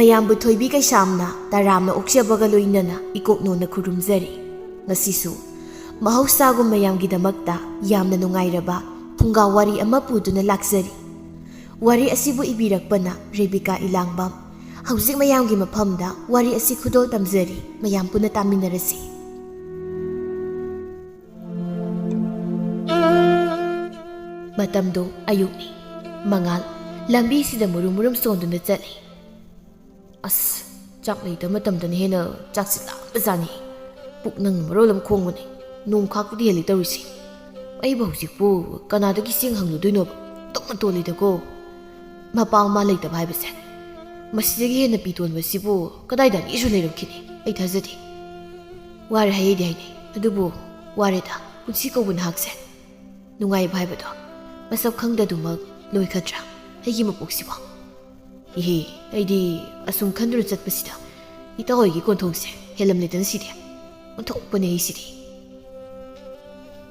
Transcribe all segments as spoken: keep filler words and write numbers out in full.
ꯃꯌꯥꯝꯕꯨ ꯊꯣꯏꯕꯤ ꯀꯩꯁꯥꯝꯅ ꯇꯔꯥꯝꯅ ꯑꯣꯛꯆꯕꯒ ꯂꯣꯏꯅꯅ ꯏꯀꯣꯛꯅꯣꯅ ꯈꯨꯔꯨꯝꯖꯔꯤ꯫ ꯉꯁꯤꯁꯨ ꯃꯍꯧꯁꯥꯒꯨꯝ ꯃꯌꯥꯝꯒꯤꯗꯃꯛꯇ ꯌꯥꯝꯅ ꯅꯨꯡꯉꯥꯏꯔꯕ ꯐꯨꯡꯒꯥ ꯋꯥꯔꯤ ꯑꯃ ꯄꯨꯗꯨꯅ ꯂꯥꯛꯆꯔꯤ꯫ ꯋꯥꯔꯤ ꯑꯁꯤꯕꯨ ꯏꯕꯤꯔꯛꯄꯅ ꯔꯦꯕꯤꯀꯥ ꯏꯂꯥꯡꯕꯝ꯫ ꯍꯧꯖꯤꯛ ꯃꯌꯥꯝꯒꯤ ꯃꯐꯝꯗ ꯋꯥꯔꯤ ꯑꯁꯤ ꯈꯨꯗꯣꯜ ꯇꯝꯖꯔꯤ꯫ ꯃꯌꯥꯝ ꯄꯨꯟꯅ ꯇꯥꯃꯤꯟꯅꯔꯁꯤ꯫ ꯃꯇꯝꯗꯨ ꯑꯌꯨꯛꯅꯤ꯫ ꯃꯉꯥꯜ ꯂꯝꯕꯤꯁꯤꯗ ꯃꯨꯔꯨꯝ ꯃꯨꯔꯨꯝ ꯆꯣꯟꯗꯨꯅ ꯆꯠꯂꯤ꯫ ꯑꯁ, ꯆꯥꯛ ꯂꯩꯇꯕ ꯃꯇꯝꯗꯅ ꯍꯦꯟꯅ ꯆꯥꯛꯁꯤ ꯂꯥꯝꯕꯖꯥꯠꯅꯤ꯫ ꯄꯨꯛ ꯅꯪꯅ ꯃꯔꯣꯜ ꯑꯃ ꯈꯣꯡꯕꯅꯦ꯫ ꯅꯣꯡ ꯈꯥꯛꯄꯗꯤ ꯍꯦꯜꯂꯤ ꯇꯧꯔꯤꯁꯦ꯫ ꯑꯩꯕꯨ ꯍꯧꯖꯤꯛꯄꯨ ꯀꯅꯥꯗꯒꯤ ꯆꯦꯡ ꯍꯪꯂꯨꯗꯣꯏꯅꯣꯕ? ꯇꯣꯛꯅ ꯇꯣꯜꯂꯤꯗꯀꯣ꯫ ꯃꯄꯥ ꯃꯃꯥ ꯂꯩꯇꯕ ꯍꯥꯏꯕꯁꯦ꯫ ꯃꯁꯤꯗꯒꯤ ꯍꯦꯟꯅ ꯄꯤ ꯇꯣꯟꯕꯁꯤꯕꯨ ꯀꯗꯥꯏꯗ ꯑꯅꯤꯁꯨ ꯂꯩꯔꯝꯈꯤꯅꯤ? ꯑꯩ ꯊꯥꯖꯗꯦ꯫ ꯋꯥꯔꯦ ꯍꯥꯏꯗꯤ ꯍꯥꯏꯅꯩ, ꯑꯗꯨꯕꯨ ꯋꯥꯔꯦꯗ ꯄꯨꯟꯁꯤ ꯀꯧꯕ ꯅꯍꯥꯛꯁꯦ꯫ ꯅꯨꯡꯉꯥꯏꯕ ꯍꯥꯏꯕꯗꯣ ꯃꯁꯛ ꯈꯪꯗꯗꯨꯃꯛ ꯂꯣꯏꯈꯗ꯭ꯔꯥ ꯑꯩꯒꯤ ꯃꯄꯣꯛꯁꯤꯕꯣ? ꯏꯍꯦ, ꯑꯩꯗꯤ ꯑꯁꯨꯝ ꯈꯟꯗꯨꯅ ꯆꯠꯄꯁꯤꯗ ꯏꯇꯥꯎ ꯍꯣꯏꯒꯤ ꯀꯣꯟꯊꯣꯡꯁꯦ ꯍꯦꯜꯂꯝꯂꯦꯗꯅ ꯁꯤꯗꯤ꯫ ꯑꯣꯟꯊꯣꯛꯄꯅꯦ ꯑꯩ ꯁꯤꯗꯤ꯫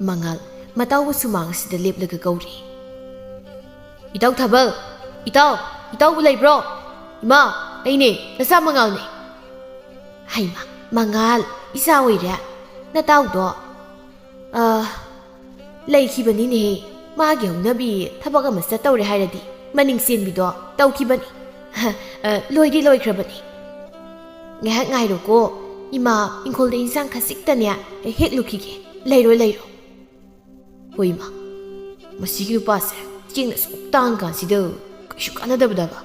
ꯃꯉꯥꯜ ꯃꯇꯥꯎꯕ ꯁꯨꯃꯥꯡ ꯑꯁꯤꯗ ꯂꯦꯞꯂꯒ ꯀꯧꯔꯤ꯫ "ꯏꯇꯥꯎ ꯊꯥꯕꯜ! ꯏꯇꯥꯎ! ꯏꯇꯥꯎꯕꯨ ꯂꯩꯕ꯭ꯔꯣ? ꯏꯃꯥ, ꯑꯩꯅꯦ, ꯅꯆꯥ ꯃꯉꯥꯜꯅꯦ꯫" "ꯍꯩꯃꯥ, ꯃꯉꯥꯜ, ꯏꯆꯥ ꯑꯣꯏꯔꯦ? ꯅꯇꯥꯎꯗꯣ?" "ꯑ, ꯂꯩꯈꯤꯕꯅꯤꯅꯦꯍꯦ꯫ ꯃꯥꯒꯤ ꯍꯧꯅꯕꯤ ꯊꯕꯛ ꯑꯃ ꯆꯠꯇꯧꯔꯦ ꯍꯥꯏꯔꯗꯤ ꯃꯅꯤꯡ ꯆꯦꯟꯕꯤꯗꯣ ꯇꯧꯈꯤꯕꯅꯤ꯫" "ꯑ, ꯂꯣꯏꯗꯤ ꯂꯣꯏꯈ꯭ꯔꯕꯅꯤ꯫" "ꯉꯥꯏꯍꯥꯛ ꯉꯥꯏꯔꯣꯀꯣ, ꯏꯃꯥ, ꯏꯪꯈꯣꯜꯗ ꯏꯟꯁꯥꯡ ꯈꯖꯤꯛꯇꯅꯦ ꯍꯦꯛꯂꯨꯈꯤꯒꯦ꯫ ꯂꯩꯔꯣ, ꯂꯩꯔꯣ꯫" ꯍꯣꯏ ꯏꯃꯥ, ꯃꯁꯤꯒꯤ ꯅꯨꯄꯥꯁꯦ ꯆꯦꯡꯅ ꯑꯁꯨꯛ ꯇꯥꯡ ꯀꯥꯟꯁꯤꯗ ꯀꯩꯁꯨ ꯀꯥꯟꯅꯗꯕꯗꯕ꯫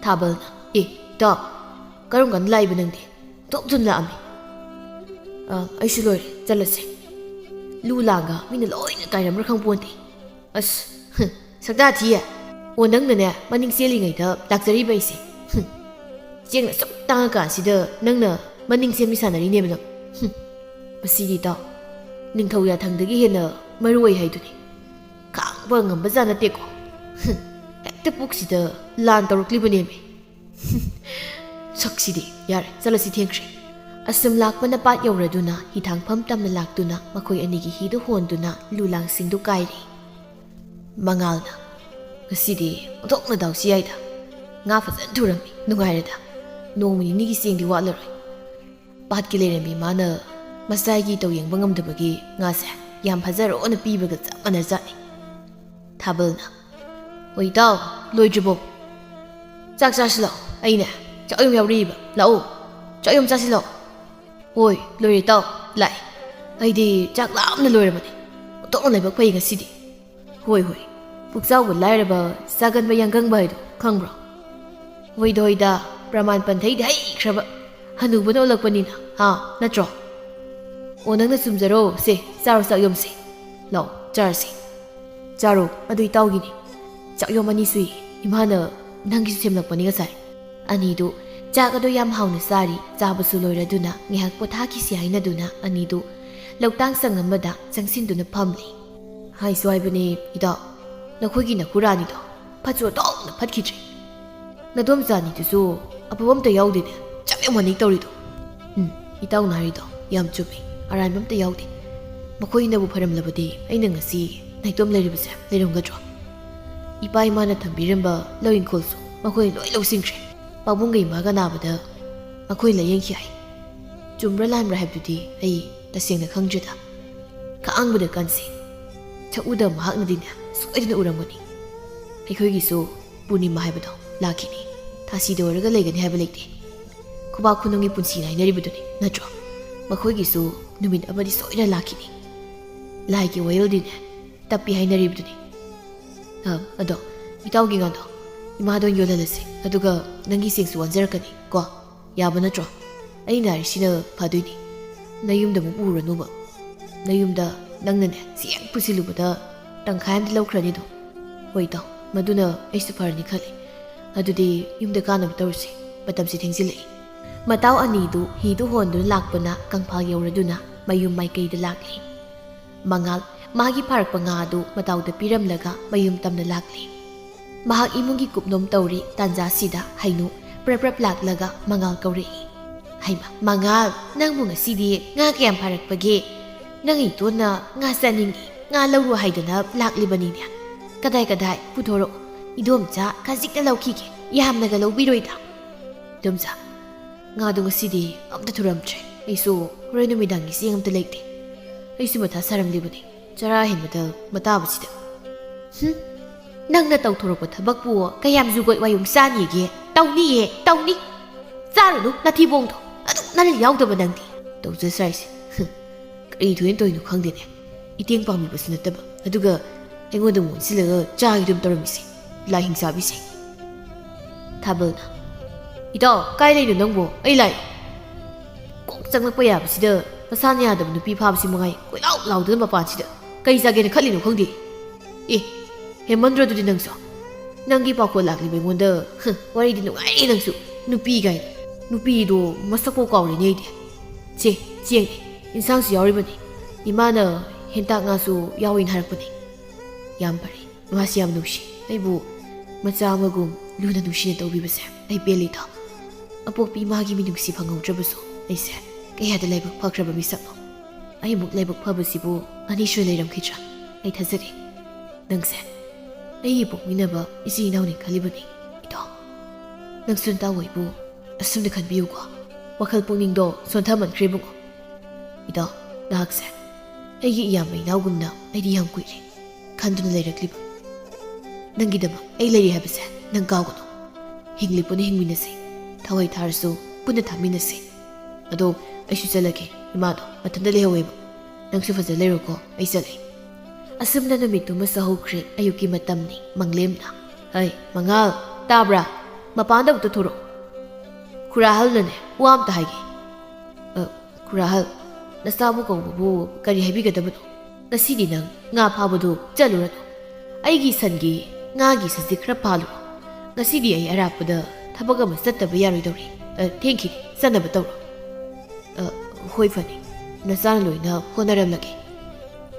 ꯊꯥꯕꯜꯅ, "ꯑꯦ, ꯏꯇꯥꯎ, ꯀꯔꯝ ꯀꯥꯟꯗ ꯂꯥꯛꯏꯕ ꯅꯪꯗꯤ? ꯊꯣꯛ ꯊꯨꯅ ꯂꯥꯛꯑꯝꯃꯤ꯫" "ꯑ, ꯑꯩꯁꯨ ꯂꯣꯏꯔꯦ, ꯆꯠꯂꯁꯦ꯫ ꯂꯨ ꯂꯥꯡꯒ ꯃꯤꯅ ꯂꯣꯏꯅ ꯀꯥꯏꯔꯝꯕ꯭ꯔꯥ ꯈꯪꯄꯣꯟꯇꯦ꯫" "ꯑꯁ, ꯍꯨꯝ, ꯁꯛꯇꯥ ꯊꯤꯌꯦ꯫ ꯑꯣ, ꯅꯪꯅꯅꯦ ꯃꯅꯤꯡ ꯆꯦꯜꯂꯤꯉꯩꯗ ꯂꯥꯛꯆꯔꯤꯕ ꯑꯩꯁꯦ꯫ ꯍꯨꯝ, ꯆꯦꯡꯅ ꯑꯁꯨꯛ ꯇꯥꯡꯉꯀꯥꯟꯁꯤꯗ ꯅꯪꯅ ꯃꯅꯤꯡ ꯆꯦꯟꯕꯤ ꯁꯥꯟꯅꯔꯤꯅꯦꯕ ꯅꯪ꯫ ꯍꯨꯝ, ꯃꯁꯤꯗꯤ ꯏꯇꯥꯎ, ꯅꯤꯡꯊꯧ ꯌꯥꯊꯪꯗꯒꯤ ꯍꯦꯟꯅ ꯃꯔꯨ ꯑꯣꯏ ꯍꯥꯏꯗꯨꯅꯤ꯫ ꯈꯥꯡꯕ ꯉꯝꯕꯖꯥꯠ ꯅꯠꯇꯦꯀꯣ꯫ ꯍꯨꯝ, ꯍꯦꯛꯇ ꯄꯨꯛꯁꯤꯗ ꯂꯥꯟ ꯇꯧꯔꯛꯂꯤꯕꯅꯦꯃꯤ꯫" ꯁꯛꯁꯤꯗꯤ꯫ "ꯌꯥꯔꯦ, ꯆꯠꯂꯁꯤ, ꯊꯦꯡꯈ꯭ꯔꯦ꯫" ꯑꯁꯨꯝ ꯂꯥꯛꯄꯅ ꯄꯥꯠ ꯌꯧꯔꯗꯨꯅ ꯍꯤꯊꯥꯡꯐꯝ ꯇꯝꯅ ꯂꯥꯛꯇꯨꯅ ꯃꯈꯣꯏ ꯑꯅꯤꯒꯤ ꯍꯤꯗꯨ ꯍꯣꯟꯗꯨꯅ ꯂꯨ ꯂꯥꯡꯁꯤꯡꯗꯨ ꯀꯥꯏꯔꯤ꯫ ꯃꯉꯥꯜꯅ, "ꯉꯁꯤꯗꯤ ꯑꯣꯟꯊꯣꯛꯅ ꯗꯥꯎꯁꯤ ꯌꯥꯏꯗ꯫ ꯉꯥ ꯐꯖꯅ ꯊꯨꯔꯝꯃꯤ, ꯅꯨꯡꯉꯥꯏꯔꯦꯗ꯫" ꯅꯣꯡꯃ ꯅꯤꯅꯤꯒꯤ ꯆꯦꯡꯗꯤ ꯋꯥꯠꯂꯔꯣꯏ꯫ ꯄꯥꯠꯀꯤ ꯂꯩꯔꯦꯝꯕꯤ ꯃꯥꯅ ꯃꯆꯥꯒꯤ ꯇꯧ ꯌꯦꯡꯕ ꯉꯝꯗꯕꯒꯤ ꯉꯥꯁꯦ ꯌꯥꯝ ꯐꯖꯔꯣꯅ ꯄꯤꯕꯒ ꯆꯞ ꯃꯥꯟꯅꯖꯥꯠꯅꯤ꯫ ꯊꯥꯕꯜꯅ, "ꯍꯣꯏ ꯏꯇꯥꯎ, ꯂꯣꯏꯗ꯭ꯔꯤꯕꯣ? ꯆꯥꯛ ꯆꯥꯁꯤ ꯂꯥꯛꯑꯣ, ꯑꯩꯅꯦ ꯆꯥꯛ ꯌꯥꯝ ꯌꯥꯎꯔꯛꯏꯕ, ꯂꯥꯛꯑꯣ, ꯆꯥꯛ ꯌꯥꯝ ꯆꯥꯁꯤ ꯂꯥꯛꯑꯣ"꯫ "ꯍꯣꯏ ꯂꯣꯏꯔꯦ ꯏꯇꯥꯎ, ꯂꯥꯛꯑꯦ꯫ ꯑꯩꯗꯤ ꯆꯥꯛ ꯂꯥꯝꯅ ꯂꯣꯏꯔꯕꯅꯦ꯫ ꯑꯣꯟꯊꯣꯛꯅ ꯂꯥꯏꯕꯛ ꯐꯩ ꯉꯁꯤꯗꯤ"꯫ "ꯍꯣꯏ ꯍꯣꯏ, ꯄꯨꯛꯆꯥꯎꯕ ꯂꯥꯏꯔꯕ ꯆꯥꯒꯟꯕ ꯌꯥꯡꯒꯪꯕ ꯍꯥꯏꯗꯣ ꯈꯪꯕ꯭ꯔꯣ? ꯍꯣꯏꯗ ꯍꯣꯏꯗ, ꯄ꯭ꯔꯃꯥꯟ ꯄꯟꯊꯩꯗꯤ ꯍꯩꯈ꯭ꯔꯕ ꯍꯅꯨꯕꯅ ꯑꯣꯜꯂꯛꯄꯅꯤꯅ, ꯍꯥ, ꯅꯠꯇ꯭ꯔꯣ? ꯑꯣ ꯅꯪꯅ ꯆꯨꯝꯖꯔꯣ, ꯁꯦ ꯆꯥꯔꯣ ꯆꯥꯛ ꯌꯣꯝꯁꯦ, ꯂꯥꯛꯑꯣ ꯆꯥꯔꯁꯤ"꯫ "ꯆꯥꯔꯣ, ꯑꯗꯨ ꯏꯇꯥꯎꯒꯤꯅꯤ꯫ ꯆꯥꯛ ꯌꯣꯝ ꯑꯅꯤ ꯁꯨꯏ, ꯏꯃꯥꯅ ꯅꯪꯒꯤꯁꯨ ꯁꯦꯝꯂꯛꯄꯅꯤ ꯉꯁꯥꯏ"꯫ ꯑꯅꯤꯗꯨ ꯆꯥꯛ ꯑꯗꯨ ꯌꯥꯝ ꯍꯥꯎꯅ ꯆꯥꯔꯤ꯫ ꯆꯥꯕꯁꯨ ꯂꯣꯏꯔꯗꯨꯅ ꯉꯥꯏꯍꯥꯛ ꯄꯣꯊꯥꯈꯤꯁꯤ ꯍꯥꯏꯅꯗꯨꯅ ꯑꯅꯤꯗꯨ ꯂꯧꯇꯥꯡ ꯁꯪ ꯑꯃꯗ ꯆꯪꯁꯤꯟꯗꯨꯅ ꯐꯝꯂꯤ꯫ "ꯍꯥꯏꯁꯨ ꯍꯥꯏꯕꯅꯦ ꯏꯇꯥꯎ, ꯅꯈꯣꯏꯒꯤ ꯅꯈꯨꯔꯥꯅꯤꯗꯣ ꯐꯠꯁꯨ ꯑꯣꯟꯊꯣꯛꯅ ꯐꯠꯈꯤꯗ꯭ꯔꯦ꯫ ꯅꯗꯣꯝꯆꯥ ꯑꯅꯤꯗꯨꯁꯨ ꯑꯐꯕ ꯑꯝꯇ ꯌꯥꯎꯗꯦꯅꯦ, ꯆꯞ ꯌꯥꯝ ꯃꯥꯟꯅꯩ ꯇꯧꯔꯤꯗꯣ"꯫ "ꯎꯝ, ꯏꯇꯥꯎꯅ ꯍꯥꯏꯔꯤꯗꯣ ꯌꯥꯝ ꯆꯨꯝꯃꯤ, ꯑꯔꯥꯟꯕ ꯑꯝꯇ ꯌꯥꯎꯗꯦ꯫ ꯃꯈꯣꯏꯅꯕꯨ ꯐꯔꯝꯂꯕꯗꯤ ꯑꯩꯅ ꯉꯁꯤ ꯅꯥꯏꯇꯣꯝ ꯂꯩꯔꯤꯕꯁꯦ ꯂꯩꯔꯝꯒꯗ꯭ꯔꯣ? ꯏꯄꯥ ꯏꯃꯥꯅ ꯊꯝꯕꯤꯔꯝꯕ ꯂꯧ ꯏꯪꯈꯣꯜꯁꯨ ꯃꯈꯣꯏꯅ ꯂꯣꯏ ꯂꯧꯁꯤꯟꯈ꯭ꯔꯦ꯫ ꯄꯥꯕꯨꯡꯒ ꯏꯃꯥꯒ ꯅꯥꯕꯗ ꯃꯈꯣꯏ ꯂꯥꯏꯌꯦꯡꯈꯤ ꯍꯥꯏ꯫ ꯆꯨꯝꯕ꯭ꯔꯥ ꯂꯥꯟꯕ꯭ꯔꯥ ꯍꯥꯏꯕꯗꯨꯗꯤ ꯑꯩ ꯇꯁꯦꯡꯅ ꯈꯪꯗ꯭ꯔꯦꯗ꯫ ꯈꯥꯡꯕꯗ ꯀꯟꯁꯤ꯫ ꯁꯛꯎꯗ ꯃꯍꯥꯛꯅꯗꯤꯅꯦ ꯁꯣꯏꯗꯅ ꯎꯔꯝꯒꯅꯤ꯫ ꯑꯩꯈꯣꯏꯒꯤꯁꯨ ꯄꯨꯔꯅꯤꯃꯥ ꯍꯥꯏꯕꯗꯣ ꯂꯥꯛꯈꯤꯅꯤ꯫ ꯊꯥꯁꯤꯗ ꯑꯣꯏꯔꯒ ꯂꯩꯒꯅꯤ ꯍꯥꯏꯕ ꯂꯩꯇꯦ꯫ ꯈꯨꯕꯥꯛ ꯈꯨꯅꯨꯡꯒꯤ ꯄꯨꯟꯁꯤꯅ ꯍꯥꯏꯅꯔꯤꯕꯗꯨꯅꯤ ꯅꯠꯇ꯭ꯔꯣ? ꯃꯈꯣꯏꯒꯤꯁꯨ ꯅꯨꯃꯤꯠ ꯑꯃꯗꯤ ꯁꯣꯏꯗꯅ ꯂꯥꯛꯈꯤꯅꯤ꯫ ꯂꯥꯏꯒꯤ ꯋꯥꯌꯦꯜꯗꯤꯅꯦ ꯇꯞꯄꯤ ꯍꯥꯏꯅꯔꯤꯕꯗꯨꯅꯤ꯫ ꯑ, ꯑꯗꯣ ꯏꯇꯥꯎꯒꯤ ꯉꯥꯗꯣ ꯏꯃꯥꯗ ꯑꯣꯏꯅ ꯌꯣꯜꯍꯜꯂꯁꯤ, ꯑꯗꯨꯒ ꯅꯪꯒꯤ ꯆꯦꯡꯁꯨ ꯑꯣꯟꯖꯔꯛꯀꯅꯤ ꯀꯣ꯫ ꯌꯥꯕ ꯅꯠꯇ꯭ꯔꯣ? ꯑꯩ ꯅꯥꯔꯤꯁꯤꯅ ꯐꯗꯣꯏꯅꯤ꯫ ꯅꯌꯨꯝꯗ ꯑꯃꯨꯛ ꯄꯨꯔꯨꯔꯅꯨꯕ꯫ ꯅꯌꯨꯝꯗ ꯅꯪꯅꯅꯦ ꯆꯦꯡ ꯄꯨꯁꯤꯜꯂꯨꯕꯗ ꯇꯪꯈꯥꯏ ꯑꯃꯗꯤ ꯂꯧꯈ꯭ꯔꯅꯤꯗꯣ꯫ ꯍꯣꯏ ꯏꯇꯥꯎ, ꯃꯗꯨꯅ ꯑꯩꯁꯨ ꯐꯔꯅꯤ ꯈꯜꯂꯤ꯫ ꯑꯗꯨꯗꯤ ꯌꯨꯝꯗ ꯀꯥꯅꯕ ꯇꯧꯔꯁꯤ, ꯃꯇꯝꯁꯤ ꯊꯦꯡꯖꯤꯜꯂꯛꯏ꯫ ꯃꯇꯥꯎ ꯑꯅꯤꯗꯨ ꯍꯤꯗꯨ ꯍꯣꯟꯗꯨꯅ ꯂꯥꯛꯄꯅ ꯀꯪꯐꯥꯜ ꯌꯧꯔꯗꯨꯅ ꯃꯌꯨꯝ ꯃꯥꯏꯀꯩꯗ ꯂꯥꯛꯂꯤ꯫ ꯃꯉꯥꯜ ꯃꯥꯒꯤ ꯐꯥꯔꯛꯄ ꯉꯥ ꯑꯗꯨ ꯃꯇꯥꯎꯗ ꯄꯤꯔꯝꯂꯒ ꯃꯌꯨꯝ ꯇꯝꯅ ꯂꯥꯛꯂꯤ꯫ ꯃꯍꯥꯛ ꯏꯃꯨꯡꯒꯤ ꯀꯨꯞꯅꯣꯝ ꯇꯧꯔꯤ꯫ ꯇꯥꯟꯖꯥꯁꯤꯗ ꯍꯩꯅꯨ ꯄ꯭ꯔꯞ ꯄ꯭ꯔꯞ ꯂꯥꯛꯂꯒ ꯃꯉꯥꯜ ꯀꯧꯔꯛꯏ꯫ "ꯍꯩꯃ, ꯃꯉꯥꯜ, ꯅꯪꯕꯨ ꯉꯁꯤꯗꯤ ꯉꯥ ꯀꯌꯥꯝ ꯐꯥꯔꯛꯄꯒꯦ? ꯅꯪ ꯏꯇꯣꯟꯅ ꯉꯥ ꯆꯥꯅꯤꯡꯉꯤ, ꯉꯥ ꯂꯧꯔꯨ ꯍꯥꯏꯗꯅ ꯂꯥꯛꯂꯤꯕꯅꯤꯅꯦ꯫ ꯀꯗꯥꯏ ꯀꯗꯥꯏ? ꯄꯨꯊꯣꯔꯛꯑꯣ꯫ ꯏꯗꯣꯝꯆꯥ ꯈꯖꯤꯛꯇ ꯂꯧꯈꯤꯒꯦ, ꯌꯥꯝꯅꯒ ꯂꯧꯕꯤꯔꯣꯏꯗ"꯫ "ꯏꯗꯣꯝꯆꯥ, ꯉꯥꯗꯣ ꯉꯁꯤꯗꯤ ꯑꯝꯇ ꯊꯨꯔꯝꯗ꯭ꯔꯦ꯫ ꯑꯩꯁꯨ ꯍꯣꯔꯦꯟ ꯅꯨꯃꯤꯗꯥꯡꯒꯤ ꯆꯦꯡ ꯑꯝꯇ ꯂꯩꯇꯦ꯫ ꯑꯩꯁꯨ ꯃꯊꯥ ꯁꯥꯔꯝꯂꯤꯕꯅꯤ, ꯆꯔꯥ ꯍꯦꯟꯕꯗ ꯃꯇꯥꯕꯁꯤꯗ꯫ ꯍꯨꯝ, ꯅꯪꯅ ꯇꯧꯊꯣꯔꯛꯄ ꯊꯕꯛꯄꯨ ꯀꯌꯥꯝ ꯖꯨꯒꯣꯠ ꯋꯥꯌꯨꯝ ꯆꯥꯅꯤꯒꯦ? ꯇꯧꯅꯤꯌꯦ, ꯇꯧꯅꯤ꯫ ꯆꯥꯔꯨꯅꯨ, ꯅꯊꯤꯕꯣꯡꯗꯣ꯫ ꯑꯗꯨꯛ ꯅꯔꯜ ꯌꯥꯎꯗꯕ ꯅꯪꯗꯤ꯫ ꯇꯧꯖꯁꯥꯏꯁꯦ꯫ ꯍꯨꯝ, ꯀꯔꯤ ꯊꯣꯏꯅ ꯇꯧꯔꯤꯅꯣ ꯈꯪꯗꯦꯅꯦ꯫ ꯏꯇꯦꯡ ꯄꯥꯡꯕꯤꯕꯁꯨ ꯅꯠꯇꯕ, ꯑꯗꯨꯒ ꯑꯩꯉꯣꯟꯗ ꯑꯃꯨꯛ ꯑꯣꯟꯁꯤꯜꯂꯒ ꯆꯥꯒꯦ ꯑꯗꯨꯝ ꯇꯧꯔꯝꯃꯤꯁꯦ, ꯂꯥꯏ ꯍꯤꯡꯆꯥꯕꯤꯁꯦ꯫ ꯊꯥꯕꯜꯅ, "ꯏꯇꯥꯎ, ꯀꯥꯏ ꯂꯩꯅꯣ ꯅꯪꯕꯣ? ꯑꯩ ꯂꯥꯛꯑꯦ꯫" ꯀꯣꯛ ꯆꯪꯂꯛꯄ ꯌꯥꯕꯁꯤꯗ, ꯃꯁꯥꯅ ꯌꯥꯗꯕ ꯅꯨꯄꯤ ꯐꯥꯕꯁꯤ ꯃꯉꯥꯏ ꯀꯣꯏꯂꯥꯎ ꯂꯥꯎꯗꯨꯅ ꯃꯄꯥꯟꯁꯤꯗ꯫ ꯀꯩ ꯆꯥꯒꯦꯅ ꯈꯜꯂꯤꯅꯣ ꯈꯪꯗꯦ꯫ ꯑꯦ, ꯍꯦꯟꯃꯟꯗ꯭ꯔꯣ ꯑꯗꯨꯗꯤ ꯅꯪꯁꯨ? ꯅꯪꯒꯤ ꯄꯥꯈꯣꯜ ꯂꯥꯛꯂꯤꯕ ꯑꯩꯉꯣꯟꯗ, ꯍ, ꯋꯥꯔꯤꯗꯤ ꯅꯨꯡꯉꯥꯏꯔꯦ ꯅꯪꯁꯨ꯫ ꯅꯨꯄꯤ ꯀꯥꯏꯅ꯫ ꯅꯨꯄꯤꯗꯣ ꯃꯁꯛ ꯐꯥꯎ ꯀꯥꯎꯔꯦꯅꯦ ꯑꯩꯗꯤ꯫ ꯁꯦ, ꯆꯦꯡꯅꯦ, ꯏꯟꯁꯥꯡꯁꯨ ꯌꯥꯎꯔꯤꯕꯅꯤ꯫ ꯏꯃꯥꯅ ꯍꯦꯟꯇꯥꯛ ꯉꯥꯁꯨ ꯌꯥꯎꯏꯅ ꯍꯥꯏꯔꯛꯄꯅꯤ꯫ ꯌꯥꯝ ꯐꯔꯦ꯫ ꯃꯥꯁꯤ ꯌꯥꯝ ꯅꯨꯡꯁꯤ꯫ ꯑꯩꯕꯨ ꯃꯆꯥ ꯑꯃꯒꯨꯝ ꯂꯨꯅ ꯅꯨꯡꯁꯤꯅ ꯇꯧꯕꯤꯕꯁꯦ ꯑꯩ ꯄꯦꯜꯂꯤꯗ꯫ ꯑꯄꯣꯛꯄꯤ ꯏꯃꯥꯒꯤ ꯃꯤꯅꯨꯡꯁꯤ ꯐꯪꯍꯧꯗ꯭ꯔꯕꯁꯨ ꯑꯩꯁꯦ ꯀꯌꯥꯗ ꯂꯥꯏꯕꯛ ꯐꯈ꯭ꯔꯕ ꯃꯤꯁꯛꯅꯣ꯫ ꯑꯩꯃꯨꯛ ꯂꯥꯏꯕꯛ ꯐꯕꯁꯤꯕꯨ ꯑꯅꯤꯁꯨ ꯂꯩꯔꯝꯈꯤꯗ꯭ꯔꯥ? ꯑꯩ ꯊꯥꯖꯗꯦ꯫ ꯅꯪꯁꯦ ꯑꯩꯒꯤ ꯄꯣꯛꯃꯤꯟꯅꯕ ꯏꯆꯤꯟ ꯏꯅꯥꯎꯅꯤ ꯈꯜꯂꯤꯕꯅꯤ꯫ ꯏꯇꯥꯎ, ꯅꯪꯁꯨ ꯅꯇꯥꯎ ꯑꯩꯕꯨ ꯑꯁꯨꯝꯅ ꯈꯟꯕꯤꯌꯨꯀꯣ꯫ ꯋꯥꯈꯜ ꯄꯨꯛꯅꯤꯡꯗꯣ ꯁꯣꯟꯊꯃꯟꯈ꯭ꯔꯦ ꯏꯕꯨꯡꯉꯣ꯫ ꯏꯇꯥꯎ, ꯅꯍꯥꯛꯁꯦ ꯑꯩꯒꯤ ꯏꯌꯥꯝꯕ ꯏꯅꯥꯎꯒꯨꯝꯅ ꯑꯩꯗꯤ ꯌꯥꯝ ꯀꯨꯏꯔꯦ ꯈꯟꯗꯨꯅ ꯂꯩꯔꯛꯂꯤꯕ꯫ ꯅꯪꯒꯤꯗꯃꯛ ꯑꯩ ꯂꯩꯔꯤ ꯍꯥꯏꯕꯁꯦ ꯅꯪ ꯀꯥꯎꯒꯅꯨ꯫ ꯍꯤꯡꯂꯤ ꯄꯨꯟꯅ ꯍꯤꯡꯃꯤꯟꯅꯁꯤ, ꯊꯋꯥꯏ ꯊꯥꯔꯁꯨ ꯄꯨꯟꯅ ꯊꯥꯃꯤꯟꯅꯁꯤ꯫ ꯑꯗꯣ ꯑꯩꯁꯨ ꯆꯠꯂꯒꯦ, ꯏꯃꯥꯗꯣ ꯃꯊꯟꯇ ꯂꯩꯍꯧꯋꯦꯕ꯫ ꯅꯪꯁꯨ ꯐꯖ ꯂꯩꯔꯣꯀꯣ, ꯑꯩ ꯆꯠꯂꯦ꯫ ꯑꯁꯨꯝꯅ ꯅꯨꯃꯤꯠꯇꯨꯃꯁꯨ ꯍꯧꯈ꯭ꯔꯦ꯫ ꯑꯌꯨꯛꯀꯤ ꯃꯇꯝꯅꯤ, ꯃꯪꯂꯦꯝꯅ꯫ "ꯍꯩ, ꯃꯉꯥꯜ, ꯇꯥꯕ꯭ꯔꯥ? ꯃꯄꯥꯟꯗ ꯑꯃꯨꯛꯇ ꯊꯣꯔꯛꯑꯣ꯫ ꯈꯨꯔꯥ ꯑꯍꯜꯅꯅꯦ, ꯋꯥ ꯑꯝꯇ ꯍꯥꯏꯒꯦ꯫" "ꯑ, ꯈꯨꯔꯥ ꯑꯍꯜ, ꯅꯆꯥꯕꯨ ꯀꯧꯕꯕꯨ ꯀꯔꯤ ꯍꯥꯏꯕꯤꯒꯗꯕꯅꯣ? ꯉꯁꯤꯗꯤ ꯅꯪ ꯉꯥ ꯐꯥꯕꯗꯨ ꯆꯠꯂꯨꯔꯅꯨ꯫ ꯑꯩꯒꯤ ꯁꯟꯒꯤ ꯉꯥꯒꯤ ꯁꯖꯤꯛ ꯈꯔ ꯐꯥꯜꯂꯨ꯫ ꯉꯁꯤꯗꯤ ꯑꯩ ꯑꯔꯥꯞꯄꯗ ꯊꯕꯛ ꯑꯃ ꯆꯠꯇꯕ ꯌꯥꯔꯣꯏꯗꯧꯔꯤ꯫ ꯑ, ꯊꯦꯡꯈꯤꯅꯤ, ꯆꯠꯅꯕ ꯇꯧꯔꯣ꯫" "ꯑ, ꯍꯣꯏ, ꯐꯅꯤ꯫ ꯅꯆꯥꯅ ꯂꯣꯏꯅ ꯍꯣꯠꯅꯔꯝꯂꯒꯦ꯫"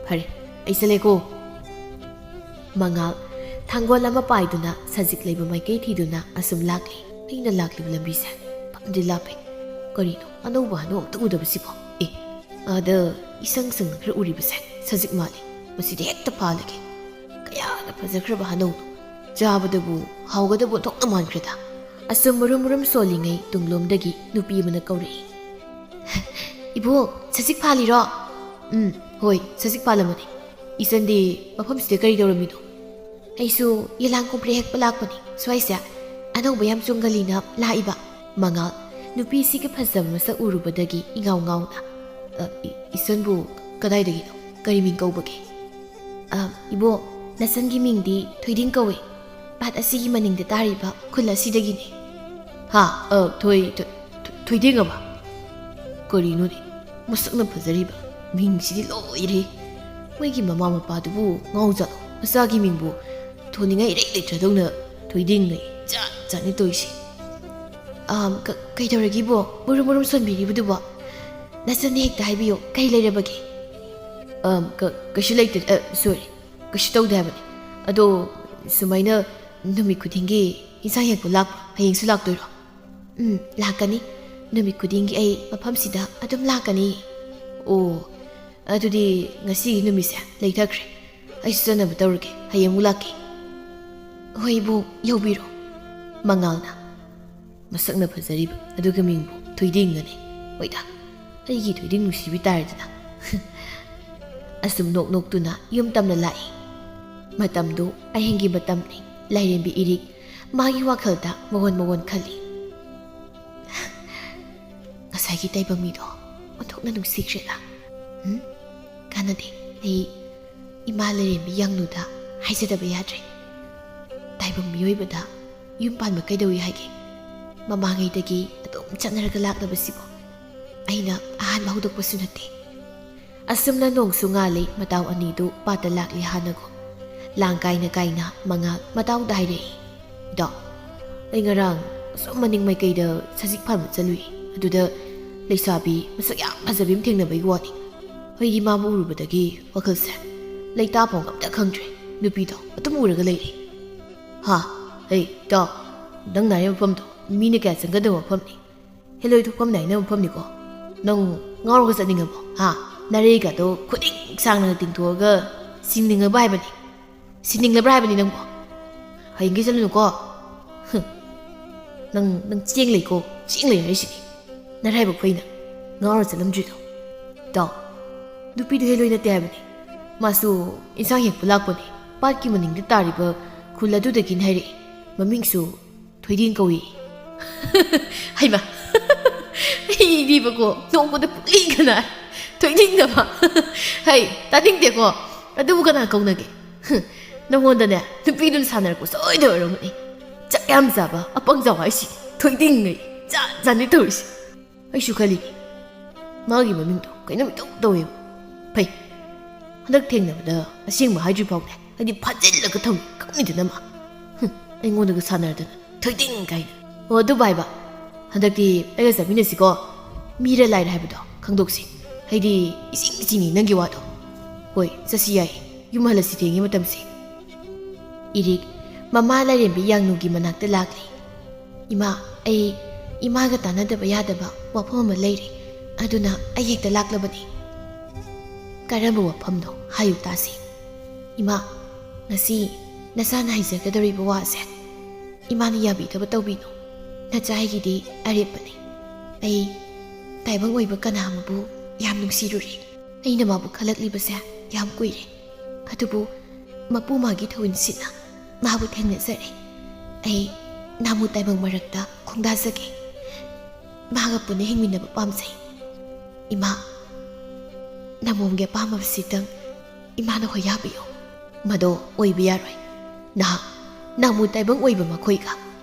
"ꯐꯔꯦ, ꯑꯩ ꯆꯠꯂꯦꯀꯣ꯫" ꯃꯉꯥꯜ ꯊꯥꯡꯒꯣꯜ ꯑꯃ ꯄꯥꯏꯗꯨꯅ ꯁꯖꯤꯛ ꯂꯩꯕ ꯃꯥꯏꯀꯩ ꯊꯤꯗꯨꯅ ꯑꯁꯨꯝ ꯂꯥꯛꯂꯤ꯫ ꯑꯩꯅ ꯂꯥꯛꯂꯤꯕ ꯂꯝꯕꯤꯁꯦ ꯐꯅꯗꯤ ꯂꯥꯞꯄꯦ꯫ ꯀꯔꯤꯅꯣ ꯑꯅꯧꯕ ꯍꯅꯨ ꯑꯝꯇ ꯎꯗꯕꯁꯤꯕꯣ? ꯑꯦ, ꯑꯥꯗ ꯏꯁꯪ ꯁꯪꯅ ꯈꯔ ꯎꯔꯤꯕꯁꯦ ꯁꯖꯤꯛ ꯃꯥꯜꯂꯤ꯫ ꯃꯁꯤꯗꯤ ꯍꯦꯛꯇ ꯐꯥꯜꯂꯒꯦ꯫ ꯀꯌꯥꯗ ꯐꯖꯈ꯭ꯔꯕ ꯍꯅꯧꯅꯣ꯫ ꯆꯥꯕꯗꯕꯨ ꯍꯥꯎꯒꯗꯕ ꯑꯣꯟꯊꯣꯛꯅ ꯃꯥꯟꯈ꯭ꯔꯦꯗ꯫ ꯑꯁꯨꯝ ꯃꯔꯨꯝ ꯃꯔꯨꯝ ꯁꯣꯜꯂꯤꯉꯩ ꯇꯨꯡꯂꯣꯝꯗꯒꯤ ꯅꯨꯄꯤ ꯑꯃꯅ ꯀꯧꯔꯛꯏ꯫ "ꯏꯕꯣꯛ, ꯁꯖꯤꯛ ꯐꯥꯜꯂꯤꯔꯣ?" "ꯎꯝ, ꯍꯣꯏ, ꯁꯖꯤꯛ ꯐꯥꯜꯂꯝꯕꯅꯤ꯫ ꯏꯆꯟꯗꯤ ꯃꯐꯝꯁꯤꯗ ꯀꯔꯤ ꯇꯧꯔꯝꯃꯤꯅꯣ?" "ꯑꯩꯁꯨ ꯌꯦꯂꯥꯡ ꯀꯣꯝꯄ꯭ꯔꯦ ꯍꯦꯛꯄ ꯂꯥꯛꯄꯅꯤ꯫ ꯁ꯭ꯋꯥꯏꯁꯦ ꯑꯅꯧꯕ ꯌꯥꯝ ꯆꯣꯡꯒꯜꯂꯤꯅ ꯂꯥꯛꯏꯕ꯫" ꯃꯉꯥꯜ ꯅꯨꯄꯤꯁꯤꯒꯤ ꯐꯖꯕ ꯃꯁꯛ ꯎꯔꯨꯕꯗꯒꯤ ꯏꯉꯥꯎ ꯉꯥꯎꯅ, "ꯑ, ꯏ-, ꯏꯆꯟꯕꯨ ꯀꯗꯥꯏꯗꯒꯤꯅꯣ? ꯀꯔꯤ ꯃꯤꯡ ꯀꯧꯕꯒꯦ?" "ꯑ, ꯏꯕꯣꯛ, ꯅꯆꯟꯒꯤ ꯃꯤꯡꯗꯤ ꯊꯣꯏꯗꯤꯡ ꯀꯧꯏ꯫ ꯄꯥꯠ ꯑꯁꯤꯒꯤ ꯃꯅꯤꯡꯗ ꯇꯥꯔꯤꯕ ꯈꯨꯜ ꯑꯁꯤꯗꯒꯤꯅꯤ꯫" "ꯍꯥ? ꯑ, ꯊꯣꯏ-, ꯊꯣ-, ꯊꯣ-, ꯊꯣꯏꯗꯤꯡ ꯑꯕ? ꯀꯔꯤꯅꯣꯅꯦ? ꯃꯁꯛꯅ ꯐꯖꯔꯤꯕ, ꯃꯤꯡꯁꯤꯗꯤ ꯂꯣꯏꯔꯦ꯫ ꯃꯣꯏꯒꯤ ꯃꯃꯥ ꯃꯄꯥꯗꯨꯕꯨ ꯉꯥꯎꯖꯥꯠꯂꯣ? ꯃꯆꯥꯒꯤ ꯃꯤꯡꯕꯨ ꯊꯣꯟꯅꯤꯡꯉꯥꯏ ꯏꯔꯩ ꯂꯩꯇ꯭ꯔꯗꯧꯅ ꯊꯣꯏꯗꯤꯡ ꯂꯩ꯫ ꯖꯥꯠ ꯖꯥꯠꯅꯤ ꯇꯧꯔꯤꯁꯦ꯫" "ꯑꯝ, ꯀ-, ꯀꯩꯗꯧꯔꯒꯦ ꯏꯕꯣꯛ? ꯃꯨꯔꯨꯝ ꯃꯨꯔꯨꯝ ꯁꯣꯟꯕꯤꯔꯤꯕꯗꯨꯕꯣ? ꯅꯆꯟꯅ ꯍꯦꯛꯇ ꯍꯥꯏꯕꯤꯌꯨ, ꯀꯩ ꯂꯩꯔꯕꯒꯦ?" "ꯑꯝ, ꯀ-, ꯀꯩꯁꯨ ꯂꯩꯇꯦ꯫ ꯑ, ꯁꯣꯔꯤ, ꯀꯩꯁꯨ ꯇꯧꯗꯦ ꯍꯥꯏꯕꯅꯤ꯫ ꯑꯗꯣ ꯁꯨꯃꯥꯏꯅ ꯅꯨꯃꯤꯠ ꯈꯨꯗꯤꯡꯒꯤ ꯏꯟꯁꯥꯡ ꯍꯦꯛꯄ ꯂꯥꯛꯄ ꯍꯌꯦꯡꯁꯨ ꯂꯥꯛꯇꯣꯏꯔꯣ?" "ꯎꯝ, ꯂꯥꯛꯀꯅꯤ꯫ ꯅꯨꯃꯤꯠ ꯈꯨꯗꯤꯡꯒꯤ ꯑꯩ ꯃꯐꯝꯁꯤꯗ ꯑꯗꯨꯝ ꯂꯥꯛꯀꯅꯤ꯫" "ꯑꯣ, ꯑꯗꯨꯗꯤ ꯉꯁꯤꯒꯤ ꯅꯨꯃꯤꯠꯁꯦ ꯂꯩꯊꯈ꯭ꯔꯦ꯫ ꯑꯩꯁꯨ ꯆꯠꯅꯕ ꯇꯧꯔꯒꯦ, ꯍꯌꯦꯡ ꯑꯃꯨꯛ ꯂꯥꯛꯀꯦ꯫" "ꯍꯣꯏ ꯏꯕꯣꯛ, ꯌꯧꯕꯤꯔꯣ꯫" ꯃꯉꯥꯜꯅ, "ꯃꯁꯛꯅ ꯐꯖꯔꯤꯕ, ꯑꯗꯨꯒ ꯃꯤꯡꯕꯨ ꯊꯣꯏꯗꯤꯡ ꯑꯅꯤ꯫ ꯍꯣꯏꯗ, ꯑꯩꯒꯤ ꯊꯣꯏꯗꯤꯡ ꯅꯨꯡꯁꯤꯕꯤ ꯇꯥꯔꯦꯗꯅ꯫" ꯑꯁꯨꯝ ꯅꯣꯛ ꯅꯣꯛꯇꯨꯅ ꯌꯨꯝ ꯇꯝꯅ ꯂꯥꯛꯏ꯫ ꯃꯇꯝꯗꯨ ꯑꯍꯤꯡꯒꯤ ꯃꯇꯝꯅꯤ꯫ ꯂꯥꯏꯔꯦꯝꯕꯤ ꯏꯔꯤꯛ ꯃꯥꯒꯤ ꯋꯥꯈꯜꯗ ꯃꯉꯣꯟ ꯃꯉꯣꯟ ꯈꯜꯂꯤ꯫ "ꯉꯁꯥꯏꯒꯤ ꯇꯥꯏꯕꯪ ꯃꯤꯗꯣ ꯑꯣꯟꯊꯣꯛꯅ ꯅꯨꯡꯁꯤꯈ꯭ꯔꯦꯗ꯫ ꯎꯝ? ꯀꯥꯟꯅꯗꯦ꯫ ꯑꯩ ꯏꯃꯥ ꯂꯥꯏꯔꯦꯝꯕꯤ ꯌꯥꯡꯅꯨꯗ ꯍꯥꯏꯖꯗꯕ ꯌꯥꯗ꯭ꯔꯦ꯫ ꯇꯥꯏꯕꯪ ꯃꯤꯑꯣꯏꯕꯗ ꯌꯨꯝ ꯄꯥꯟꯕ ꯀꯩꯗꯧꯏ ꯍꯥꯏꯒꯦ? ꯃꯃꯥꯡꯉꯩꯗꯒꯤ ꯑꯗꯨꯝ ꯆꯠꯅꯔꯒ ꯂꯥꯛꯂꯕꯁꯤꯕꯨ ꯑꯩꯅ ꯑꯍꯥꯟꯕ ꯍꯧꯗꯣꯛꯄꯁꯨ ꯅꯠꯇꯦ꯫" ꯑꯁꯨꯝꯅ ꯅꯣꯡꯁꯨ ꯉꯥꯜꯂꯤ, ꯃꯇꯥꯎ ꯑꯅꯤꯗꯨ ꯄꯥꯠꯇ ꯂꯥꯛꯂꯤ ꯍꯥꯟꯅꯒꯨꯝ꯫ ꯂꯥꯡ ꯀꯥꯏꯅ ꯀꯥꯏꯅ ꯃꯉꯥꯜ ꯃꯇꯥꯎꯗ ꯍꯥꯏꯔꯛꯏ, "ꯏꯇꯥꯎ, ꯑꯩ ꯉꯔꯥꯡ ꯑꯁꯣꯝ ꯃꯅꯤꯡ ꯃꯥꯏꯀꯩꯗ ꯁꯖꯤꯛ ꯐꯥꯟꯕ ꯆꯠꯂꯨꯏ꯫ ꯑꯗꯨꯗ ꯂꯩꯁꯥꯕꯤ ꯃꯁꯛ ꯌꯥꯝ ꯐꯖꯕꯤ ꯑꯃ ꯊꯦꯡꯅꯕꯒꯤ ꯋꯥꯅꯤ꯫ ꯑꯩꯗꯤ ꯃꯥꯕꯨ ꯎꯔꯨꯕꯗꯒꯤ ꯋꯥꯈꯜꯁꯦ ꯂꯩꯇꯥꯐꯝ ꯑꯝꯇ ꯈꯪꯗ꯭ꯔꯦ꯫ ꯅꯨꯄꯤꯗꯣ ꯑꯗꯨꯝ ꯎꯔꯒ ꯂꯩꯔꯦ꯫" "ꯍꯥ? ꯍꯩ, ꯏꯇꯥꯎ, ꯅꯪ ꯅꯥꯔꯤꯕ ꯃꯐꯝꯗꯣ ꯃꯤꯅ ꯀꯌꯥ ꯆꯪꯒꯗꯕ ꯃꯐꯝꯅꯤ꯫ ꯍꯦꯂꯣꯏ ꯊꯣꯛꯐꯝ ꯅꯥꯏꯅꯕ ꯃꯐꯝꯅꯤꯀꯣ꯫ ꯅꯪ ꯉꯥꯎꯔꯒ ꯆꯠꯅꯤꯡꯉꯕꯣ? ꯍꯥ? ꯅꯔꯩꯒꯗꯣ ꯈꯨꯗꯤꯡ ꯁꯥꯡꯅ ꯇꯤꯡꯊꯣꯛꯑꯒ ꯁꯤꯅꯤꯡꯉꯕ ꯍꯥꯏꯕꯅꯤ? ꯁꯤꯅꯤꯡꯂꯕ꯭ꯔꯥ ꯍꯥꯏꯕꯅꯤ ꯅꯪꯕꯣ? ꯍꯌꯦꯡꯒꯩ ꯆꯠꯂꯨꯅꯨꯀꯣ꯫" "ꯍꯨꯝ, ꯅꯪ ꯅꯪ ꯆꯦꯡ ꯂꯩꯀꯣ, ꯆꯦꯡ ꯂꯩ ꯍꯥꯏꯔꯤꯁꯤꯅꯤ꯫ ꯅꯔꯥꯏꯕꯛ ꯐꯩꯅ ꯉꯥꯎꯔ ꯆꯠꯂꯝꯗ꯭ꯔꯤꯗꯣ꯫ ꯏꯇꯥꯎ, ꯅꯨꯄꯤꯗꯨ ꯍꯦꯂꯣꯏ ꯅꯠꯇꯦ ꯍꯥꯏꯕꯅꯤ꯫ ꯃꯥꯁꯨ ꯏꯟꯁꯥꯡ ꯍꯦꯛꯄ ꯂꯥꯛꯄꯅꯤ꯫ ꯄꯥꯠꯀꯤ ꯃꯅꯤꯡꯗ ꯇꯥꯔꯤꯕ ꯈꯨꯜ ꯑꯗꯨꯗꯒꯤꯅꯤ ꯍꯥꯏꯔꯛꯏ꯫ ꯃꯃꯤꯡꯁꯨ ꯊꯣꯏꯗꯤꯡ ꯀꯧꯏ꯫ ꯍꯩꯃ! ꯑꯩꯗꯤꯕꯀꯣ ꯅꯣꯡꯃꯗ ꯄꯨꯛꯂꯤꯒꯅ ꯊꯣꯏꯗꯤꯡꯗꯕ꯫ ꯍꯩ, ꯇꯥꯅꯤꯡꯗꯦꯀꯣ꯫ ꯑꯗꯨꯕꯨ ꯀꯅꯥ ꯀꯧꯅꯒꯦ? ꯅꯉꯣꯟꯗꯅꯦ, ꯅꯨꯄꯤꯗꯨꯅ ꯁꯥꯟꯅꯔꯛꯄ ꯁꯣꯏꯗ ꯑꯣꯏꯔꯝꯒꯅꯤ꯫ ꯆꯥꯛ ꯌꯥꯝ ꯆꯥꯕ ꯑꯄꯪ ꯖꯥꯎ ꯍꯥꯏꯁꯤ ꯊꯣꯏꯗꯤꯡꯉꯩ ꯆꯥ ꯆꯥꯅꯤ ꯇꯧꯔꯤꯁꯤ꯫ ꯑꯩꯁꯨ ꯈꯜꯂꯤꯅꯤ, ꯃꯥꯒꯤ ꯃꯃꯤꯡꯗꯣ ꯀꯩꯅꯣꯝ ꯏꯇꯧ ꯇꯧꯋꯦꯕ꯫ ꯐꯩ, ꯍꯟꯗꯛ ꯊꯦꯡꯅꯕꯗ ꯑꯁꯦꯡꯕ ꯍꯥꯏꯗ꯭ꯔꯤ ꯐꯥꯎꯅꯦ, ꯍꯥꯏꯗꯤ ꯐꯥꯖꯤꯜꯂꯒ ꯊꯝꯃꯤ ꯈꯪꯅꯤꯗꯅ ꯃꯥ꯫ ꯍꯨꯝ, ꯑꯩꯉꯣꯟꯗꯒ ꯁꯥꯟꯅꯔꯗꯅ ꯊꯣꯏꯗꯤꯡ ꯀꯥꯏꯅ꯫ ꯑꯣ, ꯑꯗꯨ ꯚꯥꯏꯕ, ꯍꯟꯗꯛꯇꯤ ꯑꯩꯒ ꯆꯠꯃꯤꯟꯅꯁꯤꯀꯣ꯫ ꯃꯤꯔ ꯂꯥꯏꯔ ꯍꯥꯏꯕꯗꯣ ꯈꯪꯗꯣꯛꯁꯤ꯫ ꯍꯥꯏꯗꯤ ꯏꯆꯤꯡ ꯏꯆꯤꯡꯅꯤ ꯅꯪꯒꯤ ꯋꯥꯗꯣ꯫ ꯍꯣꯏ, ꯆꯠꯁꯤ ꯌꯥꯏ꯫ ꯌꯨꯝ ꯍꯜꯂꯁꯤ, ꯊꯦꯡꯉꯤ ꯃꯇꯝꯁꯤ꯫ ꯏꯔꯤꯛ, ꯃꯃꯥ ꯂꯥꯏꯔꯦꯝꯕꯤ ꯌꯥꯡꯅꯨꯒꯤ ꯃꯅꯥꯛꯇ ꯂꯥꯛꯂꯤ꯫ "ꯏꯃꯥ, ꯑꯩ ꯏꯃꯥꯒ ꯇꯥꯟꯅꯗꯕ ꯌꯥꯗꯕ ꯋꯥꯐꯝ ꯑꯃ ꯂꯩꯔꯦ꯫ ꯑꯗꯨꯅ ꯑꯩ ꯍꯦꯛꯇ ꯂꯥꯛꯂꯕꯅꯤ꯫" "ꯀꯔꯝꯕ ꯋꯥꯐꯝꯅꯣ? ꯍꯥꯏꯌꯨ ꯇꯥꯁꯤ꯫" "ꯏꯃꯥ, ꯉꯁꯤ ꯅꯆꯥꯅ ꯍꯥꯏꯖꯒꯗꯧꯔꯤꯕ ꯋꯥꯁꯦ ꯏꯃꯥꯅ ꯌꯥꯕꯤꯗꯕ ꯇꯧꯕꯤꯅꯨ꯫ ꯅꯆꯥ ꯑꯩꯒꯤꯗꯤ ꯑꯔꯦꯞꯄꯅꯤ꯫ ꯑꯩ ꯇꯥꯏꯕꯪ ꯑꯣꯏꯕ ꯀꯅꯥ ꯑꯃꯕꯨ ꯌꯥꯝ ꯅꯨꯡꯁꯤꯔꯨꯔꯦ꯫ ꯑꯩꯅ ꯃꯥꯕꯨ ꯈꯜꯂꯛꯂꯤꯕꯁꯦ ꯌꯥꯝ ꯀꯨꯏꯔꯦ꯫ ꯑꯗꯨꯕꯨ ꯃꯄꯨ ꯃꯥꯒꯤ ꯊꯧꯏꯟꯁꯤꯅ ꯃꯥꯕꯨ ꯊꯦꯡꯅꯖꯔꯦ꯫ ꯑꯩ ꯅꯥꯃꯨ ꯇꯥꯏꯕꯪ ꯃꯔꯛꯇ ꯈꯣꯡꯗꯥꯖꯒꯦ꯫ ꯃꯥꯒ ꯄꯨꯟꯅ ꯍꯤꯡꯃꯤꯟꯅꯕ ꯄꯥꯝꯖꯩ꯫ ꯏꯃꯥ, ꯅꯃꯣꯝꯒꯤ ꯑꯄꯥꯝꯕꯁꯤꯗꯪ ꯏꯃꯥꯅ ꯍꯣꯌꯥꯕꯤꯌꯨ꯫" "ꯃꯗꯣ ꯑꯣꯏꯕ ꯌꯥꯔꯣꯏ꯫ ꯅꯍꯥꯛ ꯅꯥꯃꯨ ꯇꯥꯏꯕꯪ ꯑꯣꯏꯕ ꯃꯈꯣꯏꯒ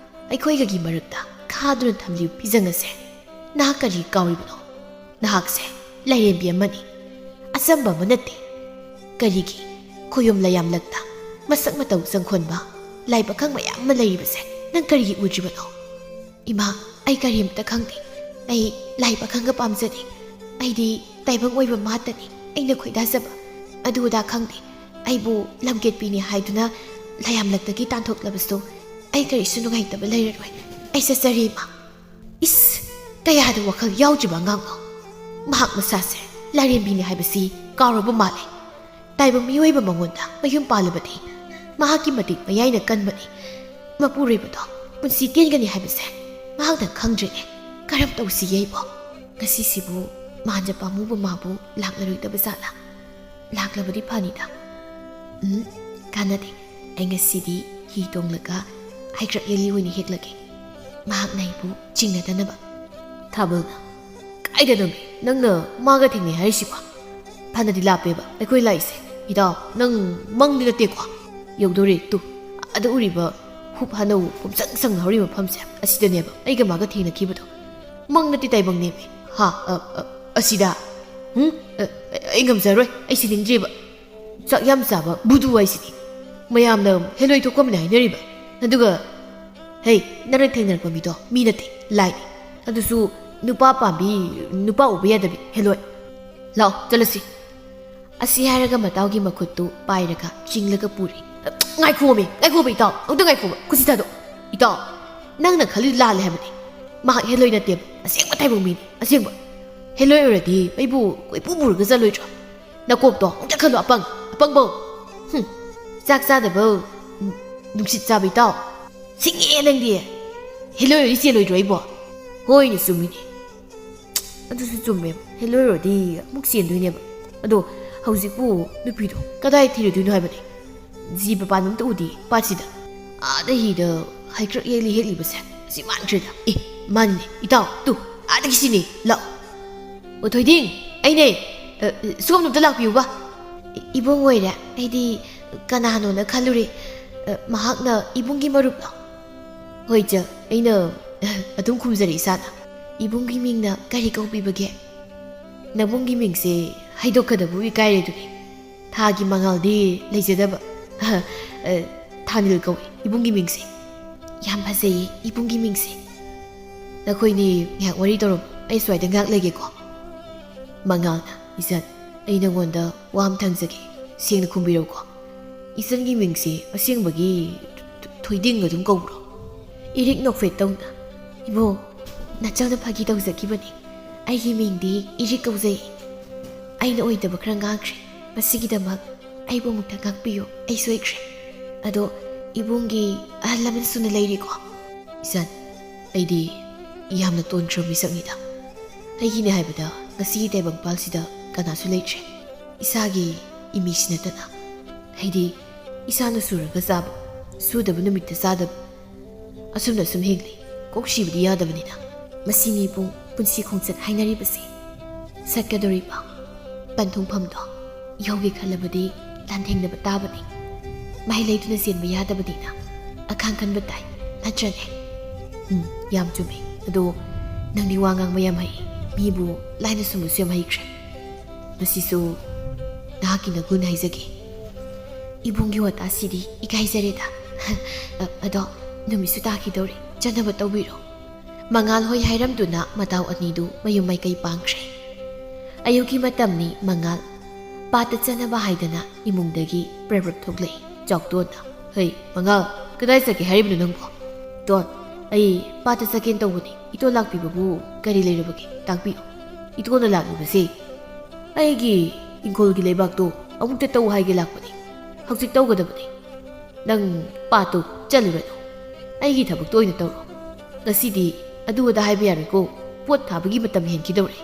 ꯑꯩꯈꯣꯏꯒꯒꯤ ꯃꯔꯛꯇ ꯈꯥꯗꯨꯅ ꯊꯝꯂꯤꯕ ꯐꯤꯖꯪ ꯑꯁꯦ ꯅꯍꯥꯛ ꯀꯔꯤ ꯀꯥꯎꯔꯤꯕꯅꯣ? ꯅꯍꯥꯛꯁꯦ ꯂꯥꯏꯔꯦꯝꯕꯤ ꯑꯃꯅꯤ, ꯑꯆꯝꯕ ꯑꯃ ꯅꯠꯇꯦ꯫ ꯀꯔꯤꯒꯤ ꯈꯣꯌꯨꯝ ꯂꯥꯏꯌꯥꯝꯂꯛꯇ ꯃꯁꯛ ꯃꯇꯧ ꯆꯪꯈꯣꯟꯕ ꯂꯥꯏ ꯄꯥꯈꯪ ꯃꯌꯥꯝ ꯑꯃ ꯂꯩꯔꯤꯕꯁꯦ ꯅꯪ ꯀꯔꯤꯒꯤ ꯎꯗ꯭ꯔꯤꯕꯅꯣ?" "ꯏꯃꯥ, ꯑꯩ ꯀꯔꯤꯝꯇ ꯈꯪꯗꯦ꯫ ꯑꯩ ꯂꯥꯏ ꯄꯥꯈꯪꯒ ꯄꯥꯝꯖꯗꯦ꯫ ꯑꯩꯗꯤ ꯇꯥꯏꯕꯪ ꯑꯣꯏꯕ ꯃꯥꯇꯅꯤ ꯑꯩꯅ ꯈꯣꯏꯗꯥꯖꯕ꯫ ꯑꯗꯨ ꯑꯗꯥ ꯈꯪꯗꯦ꯫ ꯑꯩꯕꯨ ꯂꯝꯀꯦꯠꯄꯤꯅꯤ ꯍꯥꯏꯗꯨꯅ ꯂꯥꯏꯌꯥꯝꯂꯛꯇꯒꯤ ꯇꯥꯟꯊꯣꯛꯂꯕꯁꯨ ꯑꯩ ꯀꯔꯤꯁꯨ ꯅꯨꯡꯉꯥꯏꯇꯕ ꯂꯩꯔꯔꯣꯏ꯫ ꯑꯩ ꯆꯠꯆꯔꯦ, ꯏꯃꯥ꯫" ꯏꯁ, ꯀꯌꯥꯗ ꯋꯥꯈꯜ ꯌꯥꯎꯗ꯭ꯔꯤꯕ ꯑꯉꯥꯡꯅꯣ! ꯃꯍꯥꯛ ꯃꯁꯥꯁꯦ ꯂꯥꯏꯔꯦꯝꯕꯤꯅꯤ ꯍꯥꯏꯕꯁꯤ ꯀꯥꯎꯔꯕ ꯃꯥꯜꯂꯦ꯫ ꯇꯥꯏꯕꯪ ꯃꯤꯑꯣꯏꯕ ꯃꯉꯣꯟꯗ ꯃꯌꯨꯝ ꯄꯥꯜꯂꯕꯗꯤ ꯃꯍꯥꯛꯀꯤ ꯃꯇꯤꯛ ꯃꯌꯥꯏꯅ ꯀꯟꯕꯅꯤ꯫ ꯃꯄꯨꯔꯣꯏꯕꯗꯣ ꯄꯨꯟꯁꯤ ꯇꯦꯟꯒꯅꯤ ꯍꯥꯏꯕꯁꯦ ꯃꯍꯥꯛꯅ ꯈꯪꯗ꯭ꯔꯦꯅꯦ꯫ ꯀꯔꯝ ꯇꯧꯁꯤꯒꯦ ꯑꯩꯕꯣ? ꯉꯁꯤꯁꯤꯕꯨ ꯃꯥꯟꯖ ꯄꯥꯝꯃꯨꯕ ꯃꯥꯕꯨ ꯂꯥꯛꯂꯔꯣꯏꯗꯕ ꯖꯥꯠꯂꯥ? ꯂꯥꯛꯂꯕꯗꯤ ꯐꯅꯤꯗ꯫ ꯎꯝ, ꯀꯥꯟꯅꯗꯦ꯫ ꯑꯩ ꯉꯁꯤꯗꯤ ꯍꯤ ꯇꯣꯡꯂꯒ ꯍꯩꯀ꯭ꯔꯛ ꯌꯦꯜꯂꯤ ꯑꯣꯏꯅ ꯍꯦꯛꯂꯒꯦ꯫ ꯃꯍꯥꯛꯅ ꯑꯩꯕꯨ ꯆꯤꯡꯅꯗꯅꯕ꯫ ꯊꯥꯕꯜꯅ, "ꯀꯥꯏꯗꯅꯣꯃꯤ ꯅꯪꯅ ꯃꯥꯒ ꯊꯦꯡꯅꯩ ꯍꯥꯏꯔꯤꯁꯤꯕꯣ? ꯐꯅꯗꯤ ꯂꯥꯞꯄꯦꯕ ꯑꯩꯈꯣꯏ ꯂꯥꯛꯏꯁꯦ꯫ ꯏꯇꯥꯎ, ꯅꯪ ꯃꯪꯗꯤ ꯅꯠꯇꯦꯀꯣ? ꯌꯧꯗꯣꯔꯦ ꯇꯨ꯫ ꯑꯗ ꯎꯔꯤꯕ ꯍꯨꯞ ꯍꯅꯧ ꯄꯨꯝꯁꯪ ꯁꯪꯅ ꯍꯧꯔꯤꯕ ꯃꯐꯝꯁꯦ, ꯑꯁꯤꯗꯅꯦꯕ ꯑꯩꯒ ꯃꯥꯒ ꯊꯦꯡꯅꯈꯤꯕꯗꯣ꯫ ꯃꯪ ꯅꯠꯇꯦ ꯇꯥꯏꯕꯪꯅꯦꯃꯤ꯫ ꯍꯥ? ꯑ, ꯑ, ꯑꯁꯤꯗ? ꯎꯝ? ꯑ, ꯑꯩ ꯉꯝꯖꯔꯣꯏ꯫ ꯑꯩ ꯁꯤꯅꯤꯡꯗ꯭ꯔꯦꯕ꯫ ꯆꯥꯛ ꯌꯥꯝ ꯆꯥꯕ ꯕꯨꯗꯨ ꯍꯥꯏꯁꯤꯗꯤ ꯃꯌꯥꯝꯅ ꯍꯦꯂꯣꯏ ꯊꯣꯛꯐꯝꯅꯦ ꯍꯥꯏꯅꯔꯤꯕ꯫ ꯑꯗꯨꯒ, ꯍꯩ, ꯅꯪꯅ ꯊꯦꯡꯅꯔꯛꯄ ꯃꯤꯗꯣ ꯃꯤ ꯅꯠꯇꯦ, ꯂꯥꯏꯅꯤ꯫ ꯑꯗꯨꯁꯨ ꯅꯨꯄꯥ ꯄꯥꯝꯕꯤ, ꯅꯨꯄꯥ ꯎꯕ ꯌꯥꯗꯕꯤ ꯍꯦꯂꯣꯏ꯫ ꯂꯥꯛꯑꯣ, ꯆꯠꯂꯁꯤ꯫" ꯑꯁꯤ ꯍꯥꯏꯔꯒ ꯃꯇꯥꯎꯒꯤ ꯃꯈꯨꯠꯇꯨ ꯄꯥꯏꯔꯒ ꯆꯤꯡꯂꯒ ꯄꯨꯔꯦ꯫ "ꯉꯥꯏꯈꯣꯃꯤ, ꯉꯥꯏꯈꯣꯕ ꯏꯇꯥꯎ, ꯑꯝꯇ ꯉꯥꯏꯈꯣꯕ꯫ ꯈꯨꯠꯁꯤ ꯊꯥꯗꯣꯛ꯫ ꯏꯇꯥꯎ, ꯅꯪꯅ ꯈꯜꯂꯤ ꯂꯥꯜꯂꯦ ꯍꯥꯏꯕꯅꯤ꯫ ꯃꯍꯥꯛ ꯍꯦꯂꯣꯏ ꯅꯠꯇꯦꯕ, ꯑꯁꯦꯡꯕ ꯇꯥꯏꯕꯪ ꯃꯤꯅꯤ, ꯑꯁꯦꯡꯕ꯫ ꯍꯦꯂꯣꯏ ꯑꯣꯏꯔꯗꯤ ꯑꯩꯕꯨ ꯀꯣꯏꯄꯨ ꯄꯨꯔꯒ ꯆꯠꯂꯣꯏꯗ꯭ꯔꯣ? ꯅꯀꯣꯛꯇꯣ ꯑꯃꯨꯛꯇ ꯈꯜꯂꯣ, ꯑꯄꯪ, ꯑꯄꯪꯕꯧ꯫ ꯍꯨꯝ, ꯆꯥꯛ ꯆꯥꯗꯕꯧ, ꯅꯨꯡꯁꯤꯠ ꯆꯥꯕ ꯏꯇꯥꯎ꯫ ꯁꯤꯡꯉꯦ ꯅꯪꯗꯤ꯫ ꯍꯦꯂꯣꯏ ꯑꯣꯏꯔꯗꯤ ꯆꯦꯜꯂꯣꯏꯗ꯭ꯔꯣ ꯑꯩꯕꯣ? ꯍꯣꯏꯅꯦ, ꯆꯨꯝꯃꯤꯅꯦ꯫ ꯑꯗꯨꯁꯨ ꯆꯨꯝꯃꯦ꯫ ꯍꯦꯂꯣꯏ ꯑꯣꯏꯔꯗꯤ ꯑꯃꯨꯛ ꯆꯦꯟꯗꯣꯏꯅꯦꯕ꯫ ꯑꯗꯣ ꯍꯧꯖꯤꯛꯄꯨ ꯅꯨꯄꯤꯗꯣ ꯀꯗꯥꯏ ꯊꯤꯔꯨꯗꯣꯏꯅꯣ ꯍꯥꯏꯕꯅꯦ? ꯖꯤꯕ ꯄꯥꯟꯕ ꯑꯝꯇ ꯎꯗꯦ ꯄꯥꯠꯁꯤꯗ꯫ ꯑꯥꯗ ꯍꯤꯗ ꯍꯩꯀ꯭ꯔꯛ ꯌꯦꯜꯂꯤ ꯍꯦꯛꯂꯤꯕꯁꯦ ꯁꯤ ꯃꯥꯟꯈ꯭ꯔꯦꯗ꯫ ꯑꯦ, ꯃꯥꯅꯤꯅꯦ꯫ ꯏꯇꯥꯎ, ꯇꯨ, ꯑꯥꯗꯒꯤ ꯁꯤꯅꯦ꯫ ꯂꯥꯛꯑꯣ꯫ ꯑꯣ, ꯊꯣꯏꯗꯤꯡ, ꯑꯩꯅꯦ꯫ ꯑ, ꯑ, ꯁꯣꯝꯗ ꯑꯝꯇ ꯂꯥꯛꯄꯤꯌꯨꯕ꯫ ꯏ-, ꯏꯕꯨꯡ ꯑꯣꯏꯔꯦ꯫ ꯑꯩꯗꯤ ꯀꯅꯥꯅꯣꯅ ꯈꯜꯂꯨꯔꯦ꯫ ꯑ, ꯃꯍꯥꯛꯅ ꯏꯕꯨꯡꯒꯤ ꯃꯔꯨꯞꯂꯣ? ꯍꯣꯏ, ꯏꯆꯜ, ꯑꯩꯅ ꯑꯗꯨꯝ ꯈꯨꯝꯖꯔꯦ ꯏꯁꯥꯅ꯫ ꯏꯕꯨꯡꯒꯤ ꯃꯤꯡꯅ ꯀꯔꯤ ꯀꯧꯕꯤꯕꯒꯦ? ꯅꯕꯨꯡꯒꯤ ꯃꯤꯡꯁꯦ ꯍꯥꯏꯗꯣꯛꯀꯗꯕꯨ ꯏꯀꯥꯏꯔꯦꯗꯨꯅꯤ꯫ ꯊꯥꯒꯤ ꯃꯉꯥꯜꯗꯤ ꯂꯩꯖꯗꯕ꯫ ꯑ, ꯊꯥꯅꯤꯜ ꯀꯧꯏ ꯏꯕꯨꯡꯒꯤ ꯃꯤꯡꯁꯦ꯫ ꯌꯥꯝ ꯐꯖꯩꯌꯦ ꯏꯕꯨꯡꯒꯤ ꯃꯤꯡꯁꯦ꯫ ꯅꯈꯣꯏꯅꯤ ꯉꯥꯏꯍꯥꯛ ꯋꯥꯔꯤ ꯇꯧꯔꯝꯃꯨ, ꯑꯩ ꯁ꯭ꯋꯥꯏꯗ ꯉꯥꯏꯍꯥꯛ ꯂꯩꯒꯦꯀꯣ꯫ ꯃꯉꯥꯜꯅ, ꯏꯆꯟ, ꯑꯩ ꯅꯉꯣꯟꯗ ꯋꯥ ꯑꯃ ꯊꯝꯖꯒꯦ, ꯁꯦꯡꯅ ꯈꯨꯝꯕꯤꯔꯧꯀꯣ꯫ ꯏꯆꯟꯒꯤ ꯃꯤꯡꯁꯤ ꯑꯁꯦꯡꯕꯒꯤ ꯊꯣꯏꯗꯤꯡ ꯑꯗꯨꯝ ꯀꯧꯕ꯭ꯔꯣ? ꯏꯔꯤꯛ ꯅꯣꯛꯐꯦꯠ ꯇꯧꯅ, ꯏꯕꯣ, ꯅꯆꯜꯅ ꯐꯥꯒꯤ ꯇꯧꯖꯈꯤꯕꯅꯤ꯫ ꯑꯩꯒꯤ ꯃꯤꯡꯗꯤ ꯏꯔꯤꯛ ꯀꯧꯖꯩ꯫ ꯑꯩꯅ ꯑꯣꯏꯗꯕ ꯈꯔ ꯉꯥꯡꯈ꯭ꯔꯦ꯫ ꯃꯁꯤꯒꯤꯗꯃꯛ ꯑꯩꯕꯨ ꯑꯃꯨꯛꯇ ꯉꯥꯛꯄꯤꯌꯨ꯫ ꯑꯩ ꯁꯣꯏꯈ꯭ꯔꯦ꯫ ꯑꯗꯣ ꯏꯕꯨꯡꯒꯤ ꯑꯍꯜ ꯂꯃꯟꯁꯨꯅ ꯂꯩꯔꯤꯀꯣ? ꯏꯆꯟ, ꯑꯩꯗꯤ ꯌꯥꯝꯅ ꯇꯣꯟꯈ꯭ꯔꯕ ꯃꯤꯁꯛꯅꯤꯗ꯫ ꯑꯩꯒꯤꯅꯦ ꯍꯥꯏꯕꯗ ꯉꯁꯤꯒꯤ ꯇꯥꯏꯕꯪꯄꯥꯜꯁꯤꯗ ꯀꯅꯥꯁꯨ ꯂꯩꯇ꯭ꯔꯦ, ꯏꯁꯥꯒꯤ ꯏꯃꯤꯁꯤ ꯅꯠꯇꯅ꯫ ꯑꯩꯗꯤ ꯏꯁꯥꯅ ꯁꯨꯔꯒ ꯆꯥꯕ, ꯁꯨꯗꯕ ꯅꯨꯃꯤꯠꯇ ꯆꯥꯗꯕ, ꯑꯁꯨꯝꯅ ꯁꯨꯝ ꯍꯤꯡꯂꯤ꯫ ꯀꯣꯛ ꯁꯤꯕꯗꯤ ꯌꯥꯗꯕꯅꯤꯅ꯫ ꯃꯁꯤꯅꯤ ꯏꯕꯨꯡ ꯄꯨꯟꯁꯤ ꯈꯣꯡꯆꯠ ꯍꯥꯏꯅꯔꯤꯕꯁꯦ꯫ ꯆꯠꯀꯗꯧꯔꯤꯕ ꯄꯟꯊꯨꯡꯐꯝꯗꯣ ꯌꯧꯒꯦ ꯈꯜꯂꯕꯗꯤ ꯂꯥꯟꯊꯦꯡꯅꯕ ꯇꯥꯕꯅꯤ꯫ ꯃꯍꯩ ꯂꯩꯗꯨꯅ ꯆꯦꯟꯕ ꯌꯥꯗꯕꯅꯤꯅ ꯑꯈꯥꯡ ꯀꯟꯕ ꯇꯥꯏ, ꯅꯠꯇ꯭ꯔꯅꯦ? ꯎꯝ, ꯌꯥꯝ ꯆꯨꯝꯃꯤ꯫ ꯑꯗꯣ ꯅꯪꯗꯤ ꯋꯥ ꯉꯥꯡꯕ ꯌꯥꯝ ꯍꯩ, ꯃꯤꯕꯨ ꯂꯥꯏꯅ ꯁꯨꯝꯕꯁꯨ ꯌꯥꯝ ꯍꯩꯈ꯭ꯔꯦ꯫ ꯃꯁꯤꯁꯨ ꯅꯍꯥꯛꯀꯤ ꯅꯒꯨꯟ ꯍꯥꯏꯖꯒꯦ꯫ ꯏꯕꯨꯡꯒꯤ ꯋꯥꯇꯥꯁꯤꯗꯤ ꯏꯀꯥꯏꯖꯔꯦꯗ꯫ ꯑ-, ꯑꯗꯣ ꯅꯨꯃꯤꯠꯁꯨ ꯇꯥꯈꯤꯗꯧꯔꯦ, ꯆꯠꯅꯕ ꯇꯧꯕꯤꯔꯣ꯫ ꯃꯉꯥꯜ ꯍꯣꯏ ꯍꯥꯏꯔꯝꯗꯨꯅ ꯃꯇꯥꯎ ꯑꯅꯤꯗꯨ ꯃꯌꯨꯝ ꯃꯥꯏꯀꯩ ꯄꯥꯡꯈ꯭ꯔꯦ꯫ ꯑꯌꯨꯛꯀꯤ ꯃꯇꯝꯅꯤ꯫ ꯃꯉꯥꯜ ꯄꯥꯠꯇ ꯆꯠꯅꯕ ꯍꯥꯏꯗꯅ ꯏꯃꯨꯡꯗꯒꯤ ꯄ꯭ꯔꯞ ꯄ꯭ꯔꯞ ꯊꯣꯛꯂꯛꯏ ꯆꯥꯎꯇꯣꯟꯅ꯫ "ꯍꯩ, ꯃꯉꯥꯜ, ꯀꯗꯥꯏ ꯆꯠꯀꯦ ꯍꯥꯏꯔꯤꯕꯅꯣ ꯅꯪꯕꯣ?" "ꯇꯣꯟ, ꯑꯩ ꯄꯥꯠꯇ ꯆꯠꯀꯦꯅ ꯇꯧꯕꯅꯤ꯫ ꯏꯇꯣꯟ ꯂꯥꯛꯄꯤꯕꯕꯨ ꯀꯔꯤ ꯂꯩꯔꯕꯒꯦ? ꯇꯥꯛꯄꯤꯌꯨ꯫" "ꯏꯇꯣꯟꯅ ꯂꯥꯛꯂꯤꯕꯁꯤ ꯑꯩꯒꯤ ꯏꯪꯈꯣꯜꯒꯤ ꯂꯩꯕꯥꯛꯇꯣ ꯑꯃꯨꯛꯇ ꯇꯧ ꯍꯥꯏꯒꯦ ꯂꯥꯛꯄꯅꯤ꯫ ꯍꯧꯖꯤꯛ ꯇꯧꯒꯗꯕꯅꯤ꯫ ꯅꯪ ꯄꯥꯠꯇꯨ ꯆꯠꯂꯨꯔꯅꯨ꯫ ꯑꯩꯒꯤ ꯊꯕꯛꯇꯣ ꯑꯣꯏꯅ ꯇꯧꯔꯣ꯫ ꯉꯁꯤꯗꯤ ꯑꯗꯨ ꯑꯗꯥ ꯍꯥꯏꯕ ꯌꯥꯔꯣꯏꯀꯣ꯫ ꯄꯣꯠ ꯊꯥꯕꯒꯤ ꯃꯇꯝ ꯍꯦꯟꯈꯤꯗꯧꯔꯦ꯫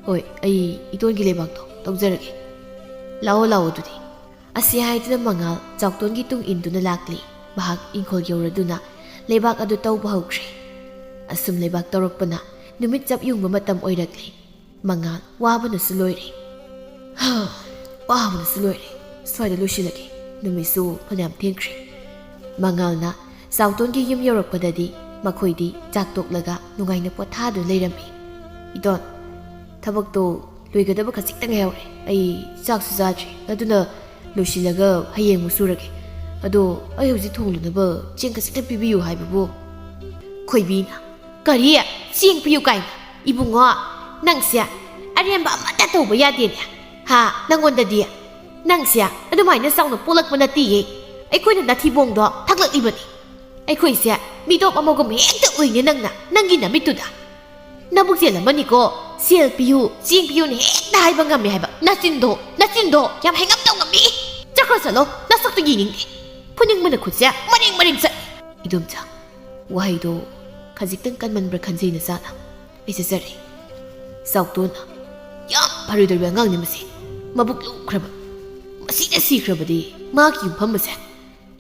ꯍꯣꯏ, ꯑꯩ ꯏꯇꯣꯟꯒꯤ ꯂꯩꯕꯥꯛꯇꯣ ꯇꯧꯖꯔꯒꯦ꯫ ꯂꯥꯛꯑꯣ, ꯂꯥꯛꯑꯣ ꯑꯗꯨꯗꯤ꯫" ꯑꯁꯤ ꯍꯥꯏꯗꯨꯅ ꯃꯉꯥꯜ ꯆꯥꯎꯇꯣꯟꯒꯤ ꯇꯨꯡ ꯏꯟꯗꯨꯅ ꯂꯥꯛꯂꯤ꯫ ꯃꯍꯥꯛ ꯏꯪꯈꯣꯜ ꯌꯧꯔꯗꯨꯅ ꯂꯩꯕꯥꯛ ꯑꯗꯨ ꯇꯧꯕ ꯍꯧꯈ꯭ꯔꯦ꯫ ꯑꯁꯨꯝ ꯂꯩꯕꯥꯛ ꯇꯧꯔꯛꯄꯅ ꯅꯨꯃꯤꯠ ꯆꯞ ꯌꯨꯡꯕ ꯃꯇꯝ ꯑꯣꯏꯔꯛꯂꯤ꯫ ꯃꯉꯥꯜ ꯋꯥꯕꯅꯁꯨ ꯂꯣꯏꯔꯦ꯫ ꯍꯥ, ꯋꯥꯕꯅꯁꯨ ꯂꯣꯏꯔꯦ꯫ ꯁ꯭ꯋꯥꯏꯗ ꯂꯣꯏꯁꯤꯜꯂꯒꯦ꯫ ꯅꯨꯃꯤꯠꯁꯨ ꯐꯅꯌꯥꯝ ꯊꯦꯡꯈ꯭ꯔꯦ꯫ ꯃꯉꯥꯜꯅ ꯆꯥꯎꯇꯣꯟꯒꯤ ꯌꯨꯝ ꯌꯧꯔꯛꯄꯗꯗꯤ ꯃꯈꯣꯏꯗꯤ ꯆꯥꯛ ꯇꯣꯛꯂꯒ ꯅꯨꯡꯉꯥꯏꯅ ꯄꯣꯊꯥꯗꯨꯅ ꯂꯩꯔꯝꯃꯤ꯫ "ꯏꯇꯣꯟ, ꯊꯕꯛꯇꯣ ꯂꯣꯏꯒꯗꯕ ꯈꯖꯤꯛꯇ ꯉꯥꯏꯍꯧꯔꯦ꯫ ꯑꯩ ꯆꯥꯛꯁꯨ ꯆꯥꯗ꯭ꯔꯤ, ꯑꯗꯨꯅ ꯂꯣꯏꯁꯤꯜꯂꯒ ꯍꯌꯦꯡ ꯑꯃꯨꯛ ꯁꯨꯔꯒꯦ꯫ ꯑꯗꯣ ꯑꯩ ꯍꯧꯖꯤꯛ ꯊꯣꯡꯂꯨꯅꯕ ꯆꯦꯡ ꯈꯖꯤꯛꯇ ꯄꯤꯕꯤꯌꯨ" ꯍꯥꯏꯕꯕꯨ ꯈꯣꯏꯕꯤꯅ, "ꯀꯔꯤ? ꯆꯦꯡ ꯄꯤꯌꯨ ꯀꯥꯏꯅ? ꯏꯕꯨꯡꯉꯣ, ꯅꯪꯁꯦ ꯑꯔꯦꯝꯕ ꯑꯃꯠꯇ ꯇꯧꯕ ꯌꯥꯗꯦꯅꯦ꯫ ꯍꯥ, ꯅꯪꯉꯣꯟꯗꯗꯤ? ꯅꯪꯁꯦ ꯑꯗꯨꯃꯥꯏꯅ ꯆꯥꯎꯅ ꯄꯣꯛꯂꯛꯄ ꯅꯠꯇꯤꯌꯦ꯫ ꯑꯩꯈꯣꯏꯅ ꯅꯊꯤꯕꯣꯡꯗꯣ ꯊꯛꯂꯛꯂꯤꯕꯅꯤ꯫ ꯑꯩꯈꯣꯏꯁꯦ ꯃꯤꯇꯣꯞ ꯑꯃꯒꯨꯝ ꯍꯦꯛꯇ ꯎꯏꯅꯦ ꯅꯪꯅ, ꯅꯪꯒꯤ ꯅꯃꯤꯠꯇꯨꯗ꯫ ꯅꯕꯨꯛ ꯆꯦꯜꯂꯝꯃꯅꯤꯀꯣ, ꯁꯦꯜ ꯄꯤꯌꯨ, ꯆꯦꯡ ꯄꯤꯌꯨꯅ ꯍꯦꯛꯇ ꯍꯥꯏꯕ ꯉꯝꯃꯦ ꯍꯥꯏꯕ꯫ ꯅꯆꯤꯟꯗꯣ, ꯅꯆꯤꯟꯗꯣ ꯌꯥꯝ ꯍꯩꯉꯝꯗꯧ ꯉꯝꯃꯤ꯫ ꯆꯠꯈ꯭ꯔꯣ ꯆꯠꯂꯣ, ꯅꯁꯛꯇꯨ ꯌꯦꯡꯅꯤꯡꯗꯦ꯫ ꯐꯨꯅꯤꯡꯕꯅ ꯈꯨꯠꯁꯦ ꯃꯔꯦꯡ ꯃꯔꯦꯡ ꯆꯠꯂꯤ꯫" "ꯏꯗꯣꯝꯆꯥ, ꯋꯥꯍꯩꯗꯣ ꯈꯖꯤꯛꯇꯪ ꯀꯟꯃꯟꯕ꯭ꯔꯥ ꯈꯟꯖꯩ ꯅꯆꯥꯅ꯫ ꯑꯩ ꯆꯠꯆꯔꯦ꯫ ꯆꯥꯎꯇꯣꯟ, ꯌꯥꯝ ꯐꯔꯣꯏꯗꯧꯔꯤꯕ ꯑꯉꯥꯡꯅꯤ ꯃꯁꯤ꯫ ꯃꯕꯨꯛ ꯂꯨꯞꯈ꯭ꯔꯕ꯫ ꯃꯁꯤꯅ ꯁꯤꯈ꯭ꯔꯕꯗꯤ ꯃꯥꯒꯤ ꯌꯨꯝꯐꯝ ꯑꯁꯦ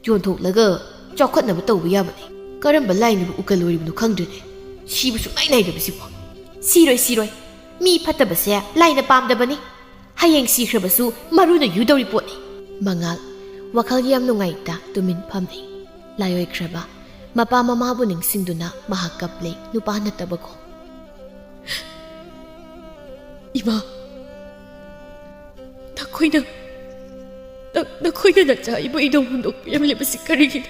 ꯌꯣꯟꯊꯣꯛꯂꯒ ꯆꯥꯎꯈꯠꯅꯕ ꯇꯧꯕ ꯌꯥꯕꯅꯤ꯫ ꯀꯔꯝꯕ ꯂꯥꯏꯅꯕꯨ ꯎꯀꯜ ꯑꯣꯏꯔꯤꯕꯅꯣ ꯈꯪꯗ꯭ꯔꯦꯅꯦ꯫ ꯁꯤꯕ ꯁꯨꯡꯅꯥꯏ ꯅꯥꯏꯗꯕꯁꯤꯕꯨ꯫ ꯁꯤꯔꯣꯏ, ꯁꯤꯔꯣꯏ꯫ ꯃꯤ ꯐꯠꯇꯕꯁꯦ ꯂꯥꯏꯅ ꯄꯥꯝꯗꯕꯅꯤ꯫ ꯍꯌꯦꯡ ꯁꯤꯈ꯭ꯔꯕꯁꯨ ꯃꯔꯨꯅ ꯌꯨꯗꯧꯔꯤ ꯄꯣꯠꯅꯤ꯫ ꯃꯉꯥꯜ, ꯋꯥꯈꯜ ꯌꯥꯝ ꯅꯨꯡꯉꯥꯏꯇ ꯇꯨꯃꯤꯟ ꯐꯝꯃꯤ꯫ ꯂꯥꯏꯑꯣꯏꯈ꯭ꯔꯕ ꯃꯄꯥ ꯃꯃꯥꯕꯨ ꯅꯤꯡꯁꯤꯡꯗꯨꯅ ꯃꯍꯥꯛ ꯀꯞꯂꯦ, ꯅꯨꯄꯥ ꯅꯠꯇꯕꯀꯣ꯫ ꯏꯃꯥ, ꯅꯈꯣꯏꯅ, ꯅ-, ꯅꯈꯣꯏꯅ ꯅꯆꯥ ꯏꯕꯨ ꯏꯗꯣꯝ ꯍꯨꯟꯗꯣꯛꯄꯤꯔꯝꯂꯤꯕꯁꯤ ꯀꯔꯤꯒꯤꯅꯣ?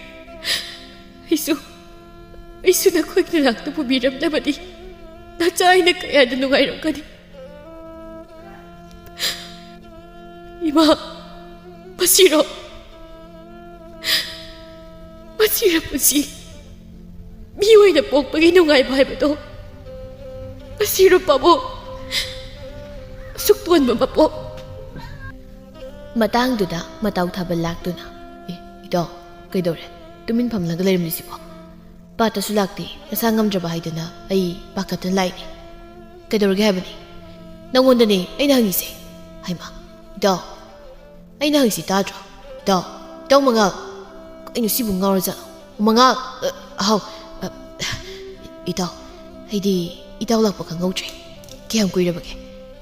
ꯑꯩꯁꯨ, ꯑꯩꯁꯨ ꯅꯈꯣꯏꯒꯤ ꯅꯅꯥꯛꯇ ꯄꯨꯕꯤꯔꯝꯂꯕꯗꯤ ꯅꯆꯥ ꯑꯩꯅ ꯀꯌꯥꯗ ꯅꯨꯡꯉꯥꯏꯔꯝꯒꯅꯤ꯫ ꯏꯃꯥ, ꯃꯁꯤꯔꯣ? ꯃꯁꯤꯔ ꯄꯨꯟꯁꯤ? ꯃꯤ ꯑꯣꯏꯅ ꯄꯣꯛꯄꯒꯤ ꯅꯨꯡꯉꯥꯏꯕ ꯍꯥꯏꯕꯗꯣ? ꯃꯁꯤꯔꯣ ꯄꯥꯕꯨꯡ? ꯑꯁꯨꯛ ꯇꯣꯟꯕ ꯃꯄꯣꯛ꯫ ꯃꯇꯥꯡꯗꯨꯗ ꯃꯇꯥꯎ ꯊꯥꯕ ꯂꯥꯛꯇꯨꯅ, "ꯑꯦ, ꯏꯇꯥꯎ, ꯀꯩꯗꯧꯔꯦ? ꯇꯨꯃꯤꯟ ꯐꯝꯂꯒ ꯂꯩꯔꯝꯂꯤꯁꯤꯕꯣ?" "ꯄꯥꯠꯇꯁꯨ ꯂꯥꯛꯇꯦ, ꯅꯁꯥ ꯉꯝꯗ꯭ꯔꯕ ꯍꯥꯏꯗꯅ ꯑꯩ ꯄꯥꯈꯠꯇꯅ ꯂꯥꯛꯏꯅꯦ꯫ ꯀꯩꯗꯧꯔꯒꯦ ꯍꯥꯏꯕꯅꯤ? ꯅꯪꯉꯣꯟꯗꯅꯦ ꯑꯩꯅ ꯍꯪꯉꯤꯁꯦ꯫" "ꯍꯩꯃꯥ, ꯏꯇꯥꯎ, ꯑꯩꯅ ꯍꯪꯉꯤꯁꯤ ꯇꯥꯗ꯭ꯔꯣ? ꯏꯇꯥꯎ, ꯏꯇꯥꯎ ꯃꯉꯥꯜ, ꯀꯩꯅꯣ ꯁꯤꯕꯨ ꯉꯥꯎꯔꯖꯥꯠꯂꯣ? ꯃꯉꯥꯜ, ꯑ, ꯍꯥꯎ, ꯑ, ꯏꯇꯥꯎ, ꯑꯩꯗꯤ ꯏꯇꯥꯎ ꯂꯥꯛꯄ ꯈꯪꯍꯧꯗ꯭ꯔꯦ꯫ ꯀꯌꯥꯝ ꯀꯨꯏꯔꯕꯒꯦ?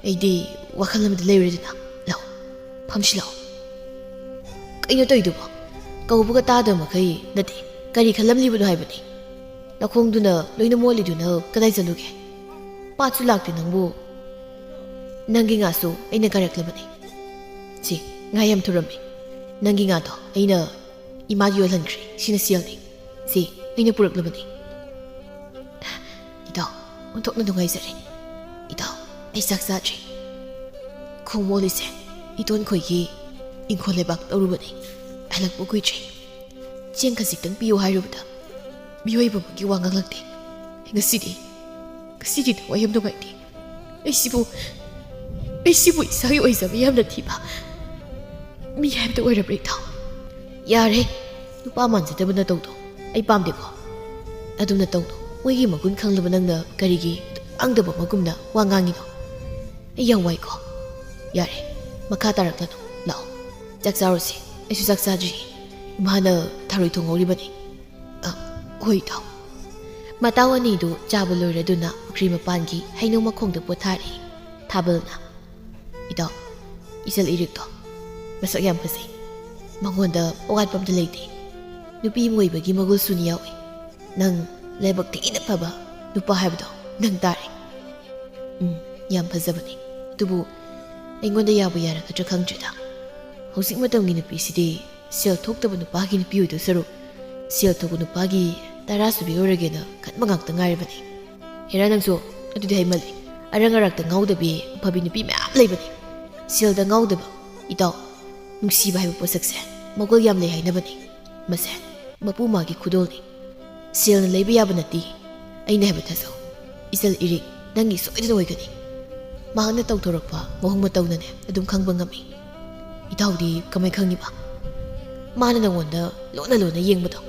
ꯑꯩꯗꯤ ꯋꯥꯈꯜ ꯑꯃꯗ ꯂꯩꯔꯨꯔꯦꯗꯅ꯫ ꯂꯥꯛꯑꯣ, ꯐꯝꯁꯤ ꯂꯥꯛꯑꯣ꯫" "ꯀꯩꯅꯣ ꯇꯧꯔꯤꯗꯨꯕꯣ? ꯀꯧꯕꯒ ꯇꯥꯗꯕ ꯃꯈꯩ ꯅꯠꯇꯦ, ꯀꯔꯤ ꯈꯜꯂꯝꯂꯤꯕꯅꯣ ꯍꯥꯏꯕꯅꯤ? ꯅꯈꯣꯡꯗꯨꯅ ꯂꯣꯏꯅ ꯃꯣꯠꯂꯤꯗꯨꯅ ꯀꯗꯥꯏ ꯆꯠꯂꯨꯒꯦ? ꯄꯥꯠꯁꯨ ꯂꯥꯛꯇꯦ ꯅꯪꯕꯨ꯫ ꯅꯪꯒꯤ ꯉꯥꯁꯨ ꯑꯩꯅ ꯀꯥꯏꯔꯛꯂꯕꯅꯤ꯫ ꯁꯤ, ꯉꯥ ꯌꯥꯝ ꯊꯨꯔꯝꯃꯤ꯫ ꯅꯪꯒꯤ ꯉꯥꯗꯣ ꯑꯩꯅ ꯏꯃꯥꯒꯤ ꯌꯣꯜꯍꯟꯈ꯭ꯔꯦ꯫ ꯁꯤꯅ ꯁꯦꯜꯅꯤ꯫ ꯁꯤ, ꯑꯩꯅ ꯄꯨꯔꯛꯂꯕꯅꯤ꯫" "ꯏꯇꯥꯎ, ꯑꯣꯟꯊꯣꯛꯅ ꯅꯨꯡꯉꯥꯏꯖꯔꯦ꯫ ꯏꯇꯥꯎ, ꯑꯩ ꯆꯥꯛ ꯆꯥꯗ꯭ꯔꯤ꯫ ꯈꯣꯡ ꯃꯣꯠꯂꯤꯁꯦ ꯏꯇꯣꯟ ꯈꯣꯏꯒꯤ ꯏꯪꯈꯣꯜ ꯂꯩꯕꯥꯛ ꯇꯧꯔꯨꯕꯅꯤ꯫ ꯍꯜꯂꯛꯄ ꯀꯨꯏꯗ꯭ꯔꯤ꯫ ꯆꯦꯡ ꯈꯖꯤꯛꯇꯪ ꯄꯤꯌꯨ ꯍꯥꯏꯔꯨꯕꯗ ꯃꯤꯑꯣꯏꯕ ꯑꯃꯒꯤ ꯋꯥ ꯉꯥꯡꯂꯛꯇꯦ꯫ ꯉꯁꯤꯗꯤ, ꯉꯁꯤꯗꯤ ꯊꯋꯥꯏ ꯌꯥꯝ ꯅꯨꯡꯉꯥꯏꯇꯦ꯫ ꯑꯩꯁꯤꯕꯨ, ꯑꯩꯁꯤꯕꯨ ꯏꯁꯥꯒꯤ ꯑꯣꯏꯖꯕ ꯌꯥꯝꯅ ꯊꯤꯕ ꯃꯤ ꯍꯥꯏꯕꯗꯨ ꯑꯣꯏꯔꯕ꯭ꯔꯥ ꯏꯇꯥꯎ?" "ꯌꯥꯔꯦ, ꯅꯨꯄꯥ ꯃꯥꯟꯖꯗꯕ ꯅꯇꯧꯗꯣ ꯑꯩ ꯄꯥꯝꯗꯦꯀꯣ꯫ ꯑꯗꯨꯝꯅ ꯇꯧꯅꯨ꯫ ꯃꯣꯏꯒꯤ ꯃꯒꯨꯟ ꯈꯪꯂꯕ ꯅꯪꯅ ꯀꯔꯤꯒꯤ ꯈꯪꯗꯕ ꯑꯃꯒꯨꯝꯅ ꯋꯥ ꯉꯥꯡꯉꯤꯅꯣ? ꯑꯩ ꯌꯥꯝ ꯋꯥꯏꯀꯣ꯫ ꯌꯥꯔꯦ, ꯃꯈꯥ ꯇꯥꯔꯛꯂꯅꯨ꯫ ꯂꯥꯛꯑꯣ, ꯆꯥꯛ ꯆꯥꯔꯨꯁꯦ꯫ ꯑꯩꯁꯨ ꯆꯥꯛ ꯆꯥꯗ꯭ꯔꯤꯌꯦ꯫ ꯏꯃꯥꯅ ꯊꯔꯣꯏ ꯊꯣꯡꯍꯧꯔꯤꯕꯅꯤ꯫ ꯑ, ꯍꯣꯏ, ꯏꯇꯥꯎ꯫ ꯃꯇꯥꯎ ꯑꯅꯤꯗꯨ ꯆꯥꯕ ꯂꯣꯏꯔꯗꯨꯅ ꯄꯨꯈ꯭ꯔꯤ ꯃꯄꯥꯟꯒꯤ ꯍꯩꯅꯧ ꯃꯈꯣꯡꯗ ꯄꯣꯊꯥꯔꯤ꯫ ꯊꯥꯕꯜꯅ, "ꯏꯇꯥꯎ, ꯏꯆꯜ ꯏꯔꯤꯛꯇꯣ ꯃꯁꯛ ꯌꯥꯝ ꯐꯖꯩ꯫ ꯃꯉꯣꯟꯗ ꯑꯋꯥꯠꯄ ꯑꯝꯇ ꯂꯩꯇꯦ꯫ ꯅꯨꯄꯤ ꯑꯃ ꯑꯣꯏꯕꯒꯤ ꯃꯒꯨꯜꯁꯨꯅꯤ ꯌꯥꯎꯏ꯫ ꯅꯪ ꯂꯥꯏꯕꯛ ꯊꯤꯅ ꯐꯕ ꯅꯨꯄꯥ ꯍꯥꯏꯕꯗꯣ ꯅꯪ ꯇꯥꯔꯦ꯫ ꯎꯝ, ꯌꯥꯝ ꯐꯖꯕꯅꯤ꯫ ꯑꯗꯨꯕꯨ ꯑꯩꯉꯣꯟꯗ ꯌꯥꯕꯨ ꯌꯥꯔꯒꯗ꯭ꯔꯥ ꯈꯪꯗ꯭ꯔꯦꯗ꯫ ꯍꯧꯖꯤꯛ ꯃꯇꯝꯒꯤ ꯅꯨꯄꯤꯁꯤꯗꯤ ꯁꯦꯜ ꯊꯣꯛꯇꯕ ꯅꯨꯄꯥꯒꯤ ꯅꯨꯄꯤ ꯑꯣꯏꯗꯧ ꯁꯔꯨꯛ, ꯁꯦꯜ ꯊꯣꯛꯄ ꯅꯨꯄꯥꯒꯤ ꯇꯔꯥ ꯁꯨꯕꯤ ꯑꯣꯏꯔꯒꯦꯅ ꯈꯟꯕ ꯉꯥꯛꯇ ꯉꯥꯏꯔꯕꯅꯤ꯫ ꯍꯦꯔꯥ, ꯅꯪꯁꯨ ꯑꯗꯨꯗꯤ ꯍꯥꯏꯃꯜꯂꯦ꯫ ꯑꯔꯪ ꯑꯔꯥꯛꯇ ꯉꯥꯎꯗꯕꯤ ꯑꯐꯕꯤ ꯅꯨꯄꯤ ꯃꯌꯥꯝ ꯂꯩꯕꯅꯤ꯫ ꯁꯦꯜꯗ ꯉꯥꯎꯗꯕ, ꯏꯇꯥꯎ, ꯅꯨꯡꯁꯤꯕ ꯍꯥꯏꯕ ꯄꯣꯠꯁꯛꯁꯦ ꯃꯒꯨꯜ ꯌꯥꯝ ꯂꯩ ꯍꯥꯏꯅꯕꯅꯤ꯫ ꯃꯁꯦ ꯃꯄꯨ ꯃꯥꯒꯤ ꯈꯨꯗꯣꯜꯅꯤ꯫ ꯁꯦꯜꯅ ꯂꯩꯕ ꯌꯥꯕ ꯅꯠꯇꯦ꯫ ꯑꯩꯅ ꯍꯥꯏꯕ ꯊꯥꯖꯧ꯫ ꯏꯆꯜ ꯏꯔꯤꯛ ꯅꯪꯒꯤ ꯁꯣꯏꯗꯅ ꯑꯣꯏꯒꯅꯤ꯫ ꯃꯍꯥꯛꯅ ꯇꯧꯊꯣꯔꯛꯄ ꯃꯑꯣꯡ ꯃꯇꯧꯅꯅꯦ ꯑꯗꯨꯝ ꯈꯪꯕ ꯉꯝꯃꯤ꯫ ꯏꯇꯥꯎꯗꯤ ꯀꯃꯥꯏ ꯈꯪꯉꯤꯕ? ꯃꯥꯅ ꯅꯉꯣꯟꯗ ꯂꯣꯟꯅ ꯂꯣꯟꯅ ꯌꯦꯡꯕꯗꯣ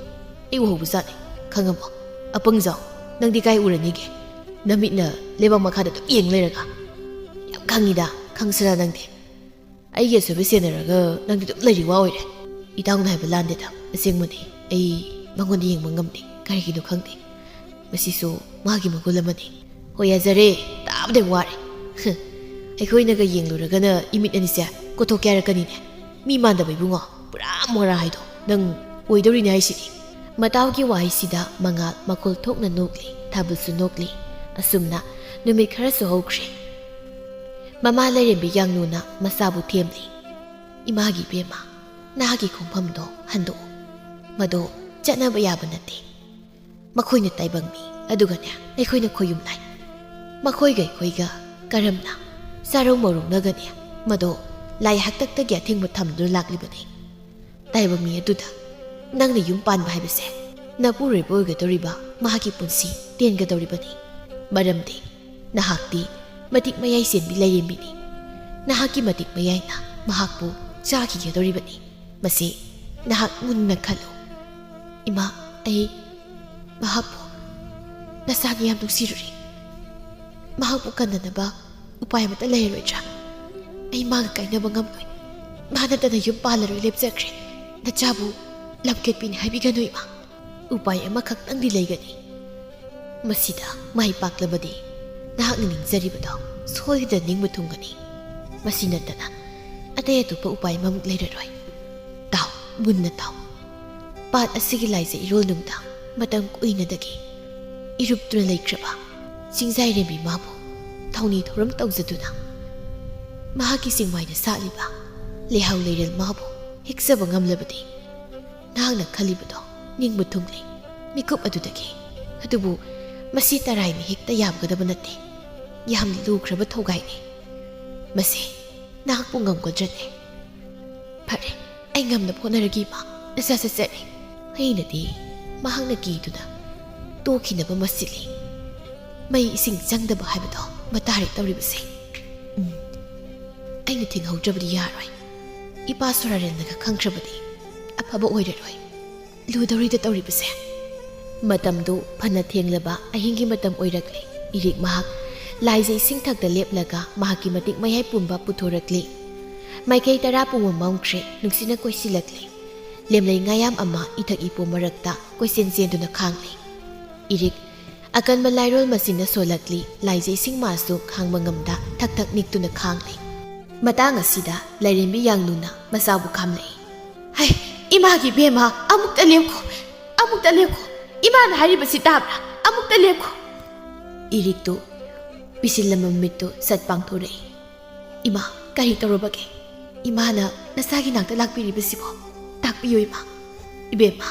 ꯑꯩ ꯎꯍꯧꯕꯖꯥꯠꯅꯤ꯫ ꯈꯪꯉꯕꯣ? ꯑꯄꯪꯖꯥꯎ, ꯅꯪꯗꯤ ꯀꯥꯏ ꯎꯔꯅꯤꯒꯦ? ꯅꯃꯤꯠꯅ ꯂꯩꯕꯥꯛ ꯃꯈꯥꯗ ꯑꯗꯨꯝ ꯌꯦꯡ ꯂꯩꯔꯒ꯫ ꯌꯥꯝ ꯈꯪꯉꯤꯗ, ꯈꯪꯁꯤꯔꯥ ꯅꯪꯗꯤ꯫ ꯑꯩꯒꯤ ꯑꯁꯣꯏꯕ ꯁꯦꯟꯅꯔꯒ ꯅꯪꯗꯤ ꯑꯗꯨꯝ ꯂꯩꯔꯤ ꯋꯥ ꯑꯣꯏꯔꯦ꯫ ꯏꯇꯥꯎꯅ ꯍꯥꯏꯕ ꯂꯥꯟꯗꯦꯗ, ꯑꯁꯦꯡꯕꯅꯤ꯫ ꯑꯩ ꯃꯉꯣꯟꯗ ꯌꯦꯡꯕ ꯉꯝꯗꯦ, ꯀꯔꯤꯒꯤꯅꯣ ꯈꯪꯗꯦ꯫ ꯃꯁꯤꯁꯨ ꯃꯥꯒꯤ ꯃꯒꯨꯟ ꯑꯃꯅꯤ꯫ ꯍꯣꯏ, ꯌꯥꯖꯔꯦ, ꯇꯥꯕꯗ ꯋꯥꯔꯦ꯫ ꯍ, ꯑꯩꯈꯣꯏꯅꯒ ꯌꯦꯡꯂꯨꯔꯒꯅ ꯏꯃꯤꯠ ꯑꯅꯤꯁꯦ ꯀꯣꯊꯣꯛꯀꯦ ꯍꯥꯏꯔꯛꯀꯅꯤꯅꯦ꯫ ꯃꯤ ꯃꯥꯟꯗꯕ ꯏꯕꯨꯡꯉꯣ, ꯄꯨꯔꯥ ꯃꯣꯔꯥ ꯍꯥꯏꯗꯣ ꯅꯪ ꯑꯣꯏꯗꯧꯔꯤꯅꯦ ꯍꯥꯏꯁꯤꯗꯤ꯫ ꯃꯇꯥꯎꯒꯤ ꯋꯥꯍꯩꯁꯤꯗ ꯃꯉꯥꯜ ꯃꯈꯣꯜ ꯊꯣꯛꯅ ꯅꯣꯛꯂꯤ, ꯊꯥꯕꯜꯁꯨ ꯅꯣꯛꯂꯤ꯫ ꯑꯁꯨꯝꯅ ꯅꯨꯃꯤꯠ ꯈꯔꯁꯨ ꯍꯧꯈ꯭ꯔꯦ꯫ ꯃꯃꯥ ꯂꯥꯏꯔꯦꯝꯕꯤ ꯌꯥꯡꯅꯨꯅ ꯃꯆꯥꯕꯨ ꯊꯦꯝꯂꯤ꯫ "ꯏꯃꯥꯒꯤ ꯏꯕꯦꯝꯃ, ꯅꯍꯥꯛꯀꯤ ꯈꯣꯡꯐꯝꯗꯣ ꯍꯟꯗꯣꯛꯎ꯫ ꯃꯗꯣ ꯆꯠꯅꯕ ꯌꯥꯕ ꯅꯠꯇꯦ꯫ ꯃꯈꯣꯏꯅ ꯇꯥꯏꯕꯪ ꯃꯤ, ꯑꯗꯨꯒꯅꯦ, ꯑꯩꯈꯣꯏꯅ ꯈꯣꯌꯨꯝ ꯂꯥꯏ꯫ ꯃꯈꯣꯏꯒ ꯑꯩꯈꯣꯏꯒ ꯀꯔꯝꯅ ꯆꯥꯔꯧ ꯃꯧꯔꯧꯅꯒꯅꯤ? ꯃꯗꯣ ꯂꯥꯏ ꯍꯥꯛꯇꯛꯇꯒꯤ ꯑꯊꯤꯡꯕ ꯊꯝꯗꯨꯅ ꯂꯥꯛꯂꯤꯕꯅꯤ꯫ ꯇꯥꯏꯕꯪ ꯃꯤ ꯑꯗꯨꯗ ꯅꯪꯅ ꯌꯨꯝ ꯄꯥꯟꯕ ꯍꯥꯏꯕꯁꯦ ꯅꯄꯨꯔꯣꯏꯕ ꯑꯣꯏꯒꯗꯧꯔꯤꯕ ꯃꯍꯥꯛꯀꯤ ꯄꯨꯟꯁꯤ ꯇꯦꯟꯒꯗꯧꯔꯤꯕꯅꯤ꯫ ꯃꯔꯝꯗꯤ ꯅꯍꯥꯛꯇꯤ ꯃꯇꯤꯛ ꯃꯌꯥꯏ ꯆꯦꯟꯕꯤ ꯂꯥꯏꯔꯦꯝꯕꯤꯅꯤ꯫ ꯅꯍꯥꯛꯀꯤ ꯃꯇꯤꯛ ꯃꯌꯥꯏꯅ ꯃꯍꯥꯛꯄꯨ ꯆꯥꯈꯤꯒꯗꯧꯔꯤꯕꯅꯤ꯫ ꯃꯁꯤ ꯅꯍꯥꯛ ꯃꯨꯟꯅ ꯈꯜꯂꯨ꯫ ꯏꯃꯥ, ꯑꯩ ꯃꯍꯥꯛꯄꯨ" ꯅꯁꯥꯅ ꯌꯥꯝ ꯅꯨꯡꯁꯤꯔꯨꯔꯦ꯫ ꯃꯍꯥꯛꯄꯨ ꯀꯟꯅꯅꯕ ꯎꯄꯥꯏ ꯑꯃꯠꯇ ꯂꯩꯔꯔꯣꯏꯗ꯭ꯔꯥ? ꯑꯩ ꯃꯥꯒ ꯀꯥꯏꯅꯕ ꯉꯝꯂꯣꯏ꯫ ꯃꯥ ꯅꯠꯇꯅ ꯌꯨꯝ ꯄꯥꯜꯂꯔꯣꯏ ꯂꯦꯞꯆꯈ꯭ꯔꯦ꯫ ꯅꯆꯥꯕꯨ ꯂꯝꯀꯦꯠꯄꯤꯅꯤ ꯍꯥꯏꯕꯤꯒꯅꯨ, ꯏꯃꯥ꯫ ꯎꯄꯥꯏ ꯑꯃꯈꯛꯇꯪꯗꯤ ꯂꯩꯒꯅꯤ꯫ ꯃꯁꯤꯗ ꯃꯥꯏ ꯄꯥꯛꯂꯕꯗꯤ ꯅꯍꯥꯛꯅ ꯅꯤꯡꯖꯔꯤꯕꯗꯣ ꯁꯣꯏꯗꯅ ꯅꯤꯡꯕ ꯊꯨꯡꯒꯅꯤ꯫ ꯃꯁꯤ ꯅꯠꯇꯅ ꯑꯇꯩ ꯑꯇꯣꯞꯄ ꯎꯄꯥꯏ ꯑꯃꯃꯨꯛ ꯂꯩꯔꯔꯣꯏ꯫ ꯇꯥꯎ, ꯃꯨꯟꯅ ꯇꯥꯎ꯫ ꯄꯥꯠ ꯑꯁꯤꯒꯤ ꯂꯥꯏꯖ ꯏꯔꯣꯜꯅꯨꯡꯗ ꯃꯇꯝ ꯀꯨꯏꯅꯗꯒꯤ ꯏꯔꯨꯞꯇꯨꯅ ꯂꯩꯈ꯭ꯔꯕ ꯆꯤꯡꯖꯥꯏꯔꯦꯝꯕꯤ ꯃꯥꯕꯨ ꯊꯧꯅꯤ ꯊꯧꯔꯝ ꯇꯧꯖꯗꯨꯅ ꯃꯍꯥꯛꯀꯤ ꯆꯤꯡꯃꯥꯏꯗ ꯁꯥꯠꯂꯤꯕ ꯂꯩꯍꯥꯎ ꯂꯩꯔꯦꯜ ꯃꯥꯕꯨ ꯍꯦꯛꯆꯕ ꯉꯝꯂꯕꯗꯤ ꯅꯍꯥꯛꯅ ꯈꯜꯂꯤꯕꯗꯣ ꯅꯤꯡꯕ ꯊꯨꯡꯂꯦ ꯃꯤꯀꯨꯞ ꯑꯗꯨꯗꯒꯤ꯫ ꯑꯗꯨꯕꯨ ꯃꯁꯤ ꯇꯔꯥꯏꯅ ꯍꯦꯛꯇ ꯌꯥꯕꯒꯗꯕ ꯅꯠꯇꯦ꯫ ꯌꯥꯝꯅ ꯂꯨꯈ꯭ꯔꯕ ꯊꯧꯒꯥꯏꯅꯤ꯫ ꯃꯁꯤ ꯅꯍꯥꯛꯄꯨ ꯉꯝꯒꯗ꯭ꯔꯅꯦ? ꯐꯔꯦ, ꯑꯩ ꯉꯝꯅꯕ ꯍꯣꯠꯅꯔꯒꯦ, ꯏꯃꯥ꯫ ꯅꯆꯥ ꯆꯠꯆꯔꯦ꯫ ꯑꯩꯅꯗꯤ ꯃꯍꯥꯛꯅ ꯀꯤꯗꯨꯅ ꯇꯣꯛꯈꯤꯅꯕ ꯃꯁꯤꯜꯂꯤ꯫ ꯃꯩ ꯏꯁꯤꯡ ꯆꯪꯗꯕ ꯍꯥꯏꯕꯗꯣ ꯃꯇꯥꯔꯦ ꯇꯧꯔꯤꯕꯁꯦ꯫ ꯎꯝ, ꯑꯩꯅ ꯊꯤꯡꯍꯧꯗ꯭ꯔꯕꯗꯤ ꯌꯥꯔꯣꯏ꯫ ꯏꯄꯥ ꯁꯣꯔꯥꯔꯦꯟꯅꯒ ꯈꯪꯈ꯭ꯔꯕꯗꯤ ꯑꯐꯕ ꯑꯣꯏꯔꯔꯣꯏ꯫ ꯂꯨꯗꯧꯔꯤꯗ ꯇꯧꯔꯤꯕꯁꯦ꯫ ꯃꯇꯝꯗꯨ ꯐꯅ ꯊꯦꯡꯂꯕ ꯑꯍꯤꯡꯒꯤ ꯃꯇꯝ ꯑꯣꯏꯔꯛꯂꯦ꯫ ꯏꯔꯤꯛ ꯃꯍꯥꯛ ꯂꯥꯏꯖ ꯏꯁꯤꯡ ꯊꯛꯇ ꯂꯦꯞꯂꯒ ꯃꯍꯥꯛꯀꯤ ꯃꯇꯤꯛ ꯃꯌꯥꯏ ꯄꯨꯝꯕ ꯄꯨꯊꯣꯔꯛꯂꯤ꯫ ꯃꯥꯏꯀꯩ ꯇꯔꯥ ꯄꯨꯝꯕ ꯃꯝꯈ꯭ꯔꯦ, ꯅꯨꯡꯁꯤꯠꯅ ꯀꯣꯏꯁꯤꯜꯂꯛꯂꯦ꯫ ꯂꯦꯝꯂꯩ ꯉꯥꯌꯥꯝ ꯑꯃ ꯏꯊꯛ ꯏꯄꯣꯝ ꯃꯔꯛꯇ ꯀꯣꯏꯆꯦꯟ ꯆꯦꯟꯗꯨꯅ ꯈꯥꯡꯂꯤ꯫ ꯏꯔꯤꯛ ꯑꯀꯟꯕ ꯂꯥꯏꯔꯣꯜ ꯃꯁꯤꯅ ꯁꯣꯜꯂꯛꯂꯤ, ꯂꯥꯏꯖ ꯏꯁꯤꯡ ꯃꯥꯁꯨ ꯈꯥꯡꯕ ꯉꯝꯗ ꯊꯛ ꯊꯛ ꯅꯤꯛꯇꯨꯅ ꯈꯥꯡꯂꯤ꯫ ꯃꯇꯥꯡ ꯑꯁꯤꯗ ꯂꯥꯏꯔꯦꯝꯕꯤ ꯌꯥꯡꯂꯨꯅ ꯃꯆꯥꯕꯨ ꯈꯥꯝꯂꯛꯏ꯫ "ꯍꯩ, ꯏꯃꯥꯒꯤ ꯏꯕꯦꯝꯃ, ꯑꯃꯨꯛꯇ ꯂꯦꯞꯈꯣ, ꯑꯃꯨꯛꯇ ꯂꯦꯞꯈꯣ꯫ ꯏꯃꯥꯅ ꯍꯥꯏꯔꯤꯕꯁꯤ ꯇꯥꯕ꯭ꯔꯥ? ꯑꯃꯨꯛꯇ ꯂꯦꯞꯈꯣ꯫" ꯏꯔꯤꯛꯇꯨ ꯄꯤꯁꯤꯜꯂꯝꯕ ꯃꯃꯤꯠꯇꯨ ꯁꯠ ꯄꯥꯡꯊꯣꯔꯛꯏ꯫ "ꯏꯃꯥ, ꯀꯔꯤ ꯇꯧꯔꯕꯒꯦ? ꯏꯃꯥꯅ ꯅꯆꯥꯒꯤ ꯅꯥꯛꯇ ꯂꯥꯛꯄꯤꯔꯤꯕꯁꯤꯕꯣ? ꯇꯥꯛꯄꯤꯌꯨ, ꯏꯃꯥ꯫" "ꯏꯕꯦꯝꯃ,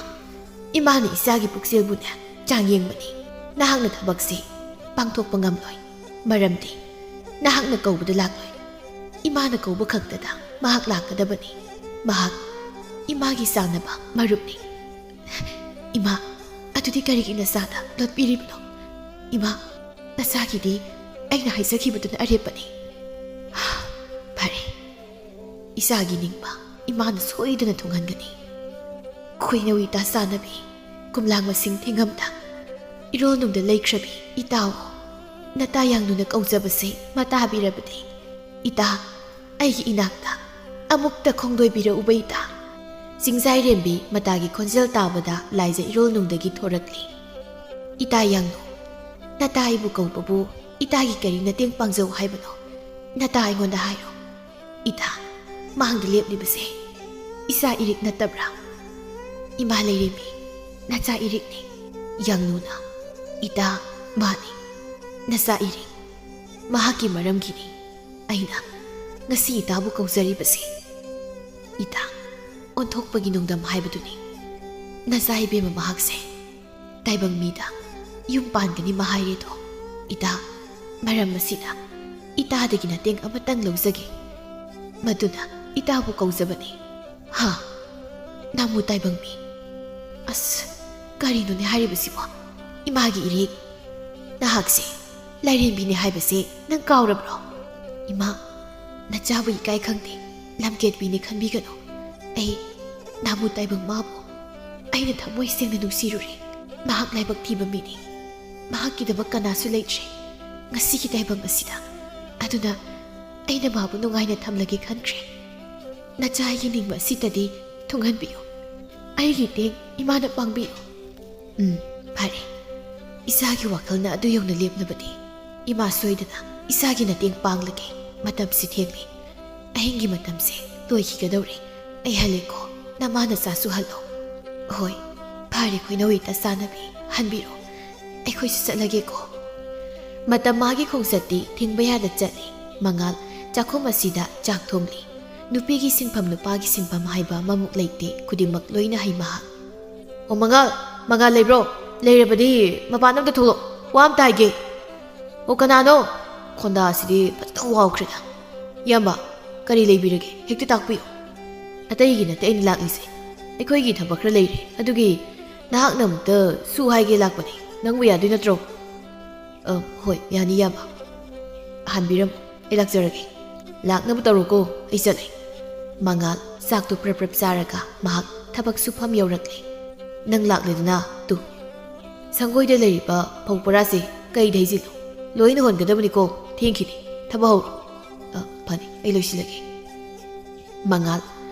ꯏꯃꯥꯅ ꯏꯆꯥꯒꯤ ꯄꯨꯛꯆꯦꯜꯕꯨꯅꯦ ꯆꯥꯡ ꯌꯦꯡꯕꯅꯤ꯫ ꯅꯍꯥꯛꯅ ꯊꯕꯛꯁꯤ ꯄꯥꯡꯊꯣꯛꯄ ꯉꯝꯂꯣꯏ꯫ ꯃꯔꯝꯗꯤ ꯅꯍꯥꯛꯅ ꯀꯧꯕꯗ ꯂꯥꯛꯂꯣꯏ꯫ ꯏꯃꯥꯅ ꯀꯧꯕ ꯈꯛꯇꯗ ꯃꯍꯥꯛ ꯂꯥꯛꯀꯗꯕꯅꯤ꯫ ꯃꯍꯥꯛ ꯏꯃꯥꯒꯤ ꯆꯥꯟꯅꯕ ꯃꯔꯨꯞꯅꯤ꯫" "ꯏꯃꯥ, ꯑꯗꯨꯗꯤ ꯀꯔꯤꯒꯤ ꯅꯆꯥꯗ ꯂꯣꯠꯄꯤꯔꯤꯕꯅꯣ? ꯏꯃꯥ, ꯅꯆꯥꯒꯤꯗꯤ ꯑꯩꯅ ꯍꯥꯏꯖꯈꯤꯕꯗꯨꯅ ꯑꯔꯦꯞꯄꯅꯤ꯫" "ꯐꯔꯦ, ꯏꯆꯥꯒꯤ ꯅꯤꯡꯕ ꯏꯃꯥꯅ ꯁꯣꯏꯗꯅ ꯊꯨꯡꯍꯟꯒꯅꯤ꯫" ꯈꯣꯏꯅꯧ ꯏꯇꯥ ꯆꯥꯟꯅꯕꯤ, ꯀꯣꯝꯂꯥꯡ ꯃꯁꯤꯡ ꯊꯤꯉꯝꯗ꯫ ꯏꯔꯣꯜꯅꯨꯡꯗ ꯂꯩꯈ꯭ꯔꯕꯤ ꯏꯇꯥꯎ, ꯅꯇꯥ ꯌꯥꯡꯅꯨꯅ ꯀꯧꯖꯕꯁꯦ ꯃꯇꯥꯕꯤꯔꯕꯗꯤ꯫ ꯏꯇꯥ, ꯑꯩꯒꯤ ꯏꯅꯥꯛꯇ ꯑꯃꯨꯛꯇ ꯈꯣꯡꯗꯣꯏꯕꯤꯔꯛꯎꯕ ꯏꯇꯥ꯫ ꯆꯤꯡꯖꯥꯏꯔꯦꯝꯕꯤ ꯃꯇꯥꯒꯤ ꯈꯣꯟꯖꯦꯜ ꯇꯥꯕꯗ ꯂꯥꯏꯖ ꯏꯔꯣꯜꯅꯨꯡꯗꯒꯤ ꯊꯣꯔꯛꯂꯤ꯫ ꯏꯇꯥ ꯌꯥꯡꯅꯨ, ꯅꯇꯥ ꯑꯩꯕꯨ ꯀꯧꯕꯕꯨ ꯏꯇꯥꯒꯤ ꯀꯔꯤ ꯃꯇꯦꯡ ꯄꯥꯡꯖꯧ ꯍꯥꯏꯕꯅꯣ? ꯅꯇꯥ ꯑꯩꯉꯣꯟꯗ ꯍꯥꯏꯔꯣ꯫ ꯏꯇꯥ, ꯃꯥꯡꯗ ꯂꯦꯞꯂꯤꯕꯁꯦ ꯏꯆꯥ ꯏꯔꯤꯛ ꯅꯠꯇꯕ꯭ꯔꯥ? ꯏꯃꯥ ꯂꯩꯔꯦꯝꯕꯤ, ꯅꯆꯥ ꯏꯔꯤꯛꯅꯤ꯫ ꯌꯥꯡꯅꯨꯅ, ꯏꯇꯥ, ꯃꯥꯅꯤ, ꯅꯆꯥ ꯏꯔꯤꯛ꯫ ꯃꯍꯥꯛꯀꯤ ꯃꯔꯝꯒꯤꯅꯤ ꯑꯩꯅ ꯉꯁꯤ ꯏꯇꯥꯕꯨ ꯀꯧꯖꯔꯤꯕꯁꯦ꯫ ꯏꯇꯥ, ꯑꯣꯟꯊꯣꯛꯄꯒꯤ ꯅꯣꯡꯗꯝ ꯍꯥꯏꯕꯗꯨꯅꯤ꯫ ꯅꯆꯥ ꯏꯕꯦꯝꯃ ꯃꯍꯥꯛꯁꯦ ꯇꯥꯏꯕꯪ ꯃꯤꯗ ꯌꯨꯝ ꯄꯥꯟꯒꯅꯤ ꯃꯍꯥꯏꯔꯦꯗꯣ꯫ ꯏꯇꯥ, ꯃꯔꯝ ꯑꯁꯤꯅ ꯏꯇꯥꯗꯒꯤ ꯃꯇꯦꯡ ꯑꯃꯇꯪ ꯂꯧꯖꯒꯦ꯫ ꯃꯗꯨꯅ ꯏꯇꯥꯕꯨ ꯀꯧꯖꯕꯅꯤ꯫ ꯍꯥ? ꯅꯥꯃꯨ ꯇꯥꯏꯕꯪ ꯃꯤ꯫ ꯑꯁ, ꯀꯔꯤꯅꯣꯅꯦ ꯍꯥꯏꯔꯤꯕꯁꯤꯕꯣ? ꯏꯃꯥꯒꯤ ꯏꯔꯤꯛ꯫ ꯅꯍꯥꯛꯁꯦ ꯂꯥꯏꯔꯦꯝꯕꯤꯅꯦ ꯍꯥꯏꯕꯁꯦ ꯅꯪ ꯀꯥꯎꯔꯕ꯭ꯔꯣ? ꯏꯃꯥ, ꯅꯆꯥꯕꯨ ꯏꯀꯥꯏ ꯈꯪꯗꯦ, ꯂꯝꯀꯦꯠꯄꯤꯅꯦ ꯈꯟꯕꯤꯒꯅꯨ꯫ ꯑꯩ ꯅꯥꯃꯨ ꯇꯥꯏꯕꯪ ꯃꯥꯕꯨ ꯑꯩꯅ ꯊꯃꯣꯏ ꯁꯦꯡꯅ ꯅꯨꯡꯁꯤꯔꯨꯔꯦ꯫ ꯃꯍꯥꯛ ꯂꯥꯏꯕꯛ ꯊꯤꯕ ꯃꯤꯅꯤ꯫ ꯃꯍꯥꯛꯀꯤꯗꯃꯛ ꯀꯅꯥꯁꯨ ꯂꯩꯇ꯭ꯔꯦ ꯉꯁꯤꯒꯤ ꯇꯥꯏꯕꯪ ꯑꯁꯤꯗ꯫ ꯑꯗꯨꯅ ꯑꯩꯅ ꯃꯥꯕꯨ ꯅꯨꯡꯉꯥꯏꯅ ꯊꯝꯂꯒꯦ ꯈꯟꯈ꯭ꯔꯦ꯫ ꯅꯆꯥ ꯑꯩꯒꯤ ꯅꯤꯡꯕ ꯑꯁꯤꯇꯗꯤ ꯊꯨꯡꯍꯟꯕꯤꯌꯨ꯫ ꯑꯩꯒꯤ ꯇꯦꯡ ꯏꯃꯥꯅ ꯄꯥꯡꯕꯤꯌꯨ꯫ ꯎꯝ, ꯐꯔꯦ꯫ ꯏꯆꯥꯒꯤ ꯋꯥꯈꯜꯅ ꯑꯗꯨ ꯌꯧꯅ ꯂꯦꯞꯂꯕꯗꯤ ꯏꯃꯥ ꯁꯣꯏꯗꯅ ꯏꯆꯥꯒꯤ ꯃꯇꯦꯡ ꯄꯥꯡꯂꯒꯦ꯫ ꯃꯇꯝꯁꯤ ꯊꯦꯡꯂꯦ꯫ ꯑꯍꯤꯡꯒꯤ ꯃꯇꯝꯁꯦ ꯂꯣꯏꯈꯤꯒꯗꯧꯔꯦ꯫ ꯑꯩ ꯍꯜꯂꯦꯀꯣ꯫ ꯅꯃꯥ ꯅꯆꯥꯁꯨ ꯍꯜꯂꯣ꯫ ꯍꯣꯏ, ꯐꯔꯦ ꯈꯣꯏꯅꯧ ꯏꯇꯥ ꯆꯥꯅꯕꯤ, ꯍꯟꯕꯤꯔꯣ꯫ ꯑꯩꯈꯣꯏꯁꯨ ꯆꯠꯂꯒꯦꯀꯣ꯫ ꯃꯇꯝ ꯃꯥꯒꯤ ꯈꯣꯡꯆꯠꯇꯤ ꯊꯤꯡꯕ ꯌꯥꯗ ꯆꯠꯂꯤ꯫ ꯃꯉꯥꯜ ꯆꯥꯛꯈꯨꯝ ꯑꯁꯤꯗ ꯆꯥꯛ ꯊꯣꯡꯂꯤ꯫ ꯅꯨꯄꯤꯒꯤ ꯁꯤꯟꯐꯝ ꯅꯨꯄꯥꯒꯤ ꯁꯤꯟꯐꯝ ꯍꯥꯏꯕ ꯑꯃꯃꯨꯛ ꯂꯩꯇꯦ, ꯈꯨꯗꯤꯡꯃꯛ ꯂꯣꯏꯅ ꯍꯩ ꯃꯍꯥꯛ꯫ ꯑꯣ ꯃꯉꯥꯜ, ꯃꯉꯥꯜ ꯂꯩꯕ꯭ꯔꯣ? ꯂꯩꯔꯕꯗꯤ ꯃꯄꯥꯟ ꯑꯝꯇ ꯊꯣꯛꯂꯛꯑꯣ, ꯋꯥ ꯑꯝꯇ ꯍꯥꯏꯒꯦ꯫ ꯑꯣ ꯀꯅꯥꯅꯣ? ꯈꯣꯟꯗꯥ ꯑꯁꯤꯗꯤ ꯐꯖꯅ ꯋꯥꯎꯈ꯭ꯔꯦꯗ꯫ ꯏꯌꯥꯝꯕ, ꯀꯔꯤ ꯂꯩꯕꯤꯔꯒꯦ? ꯍꯦꯛꯇ ꯇꯥꯛꯄꯤꯌꯨ꯫ ꯑꯇꯩꯒꯤ ꯅꯠꯇꯦ ꯑꯩꯅ ꯂꯥꯛꯂꯤꯁꯦ, ꯑꯩꯈꯣꯏꯒꯤ ꯊꯕꯛ ꯈꯔ ꯂꯩꯔꯦ, ꯑꯗꯨꯒꯤ ꯅꯍꯥꯛꯅ ꯑꯃꯨꯛꯇ ꯁꯨ ꯍꯥꯏꯒꯦ ꯂꯥꯛꯄꯅꯦ꯫ ꯅꯪꯕꯨ ꯌꯥꯗꯣꯏ ꯅꯠꯇ꯭ꯔꯣ? ꯑ, ꯍꯣꯏ, ꯌꯥꯅꯤ ꯏꯌꯥꯝꯕ꯫ ꯍꯥꯟꯕꯤꯔꯝꯃꯨ, ꯑꯩ ꯂꯥꯛꯆꯔꯒꯦ꯫ ꯂꯥꯛꯅꯕ ꯇꯧꯔꯣꯀꯣ, ꯑꯩ ꯆꯠꯂꯦ꯫ ꯃꯉꯥꯜ ꯆꯥꯛꯇꯨ ꯄ꯭ꯔꯞ ꯄ꯭ꯔꯞ ꯆꯥꯔꯒ ꯃꯍꯥꯛ ꯊꯕꯛ ꯁꯨꯐꯝ ꯌꯧꯔꯛꯂꯦ꯫ ꯅꯪ ꯂꯥꯛꯂꯦꯗꯅ, ꯇꯨ꯫ ꯁꯪꯒꯣꯏꯗ ꯂꯩꯔꯤꯕ ꯐꯧ ꯄꯣꯔꯥꯁꯦ ꯀꯩꯗ ꯍꯩꯖꯤꯜꯂꯣ꯫ ꯂꯣꯏꯅ ꯍꯣꯟꯒꯗꯕꯅꯤꯀꯣ꯫ ꯊꯦꯡꯈꯤꯅꯤ꯫ ꯊꯕꯛ ꯍꯧꯔꯣ꯫ ꯑ, ꯐꯅꯤ, ꯑꯩ ꯂꯣꯏꯁꯤꯜꯂꯒꯦ꯫ ꯃꯉꯥꯜ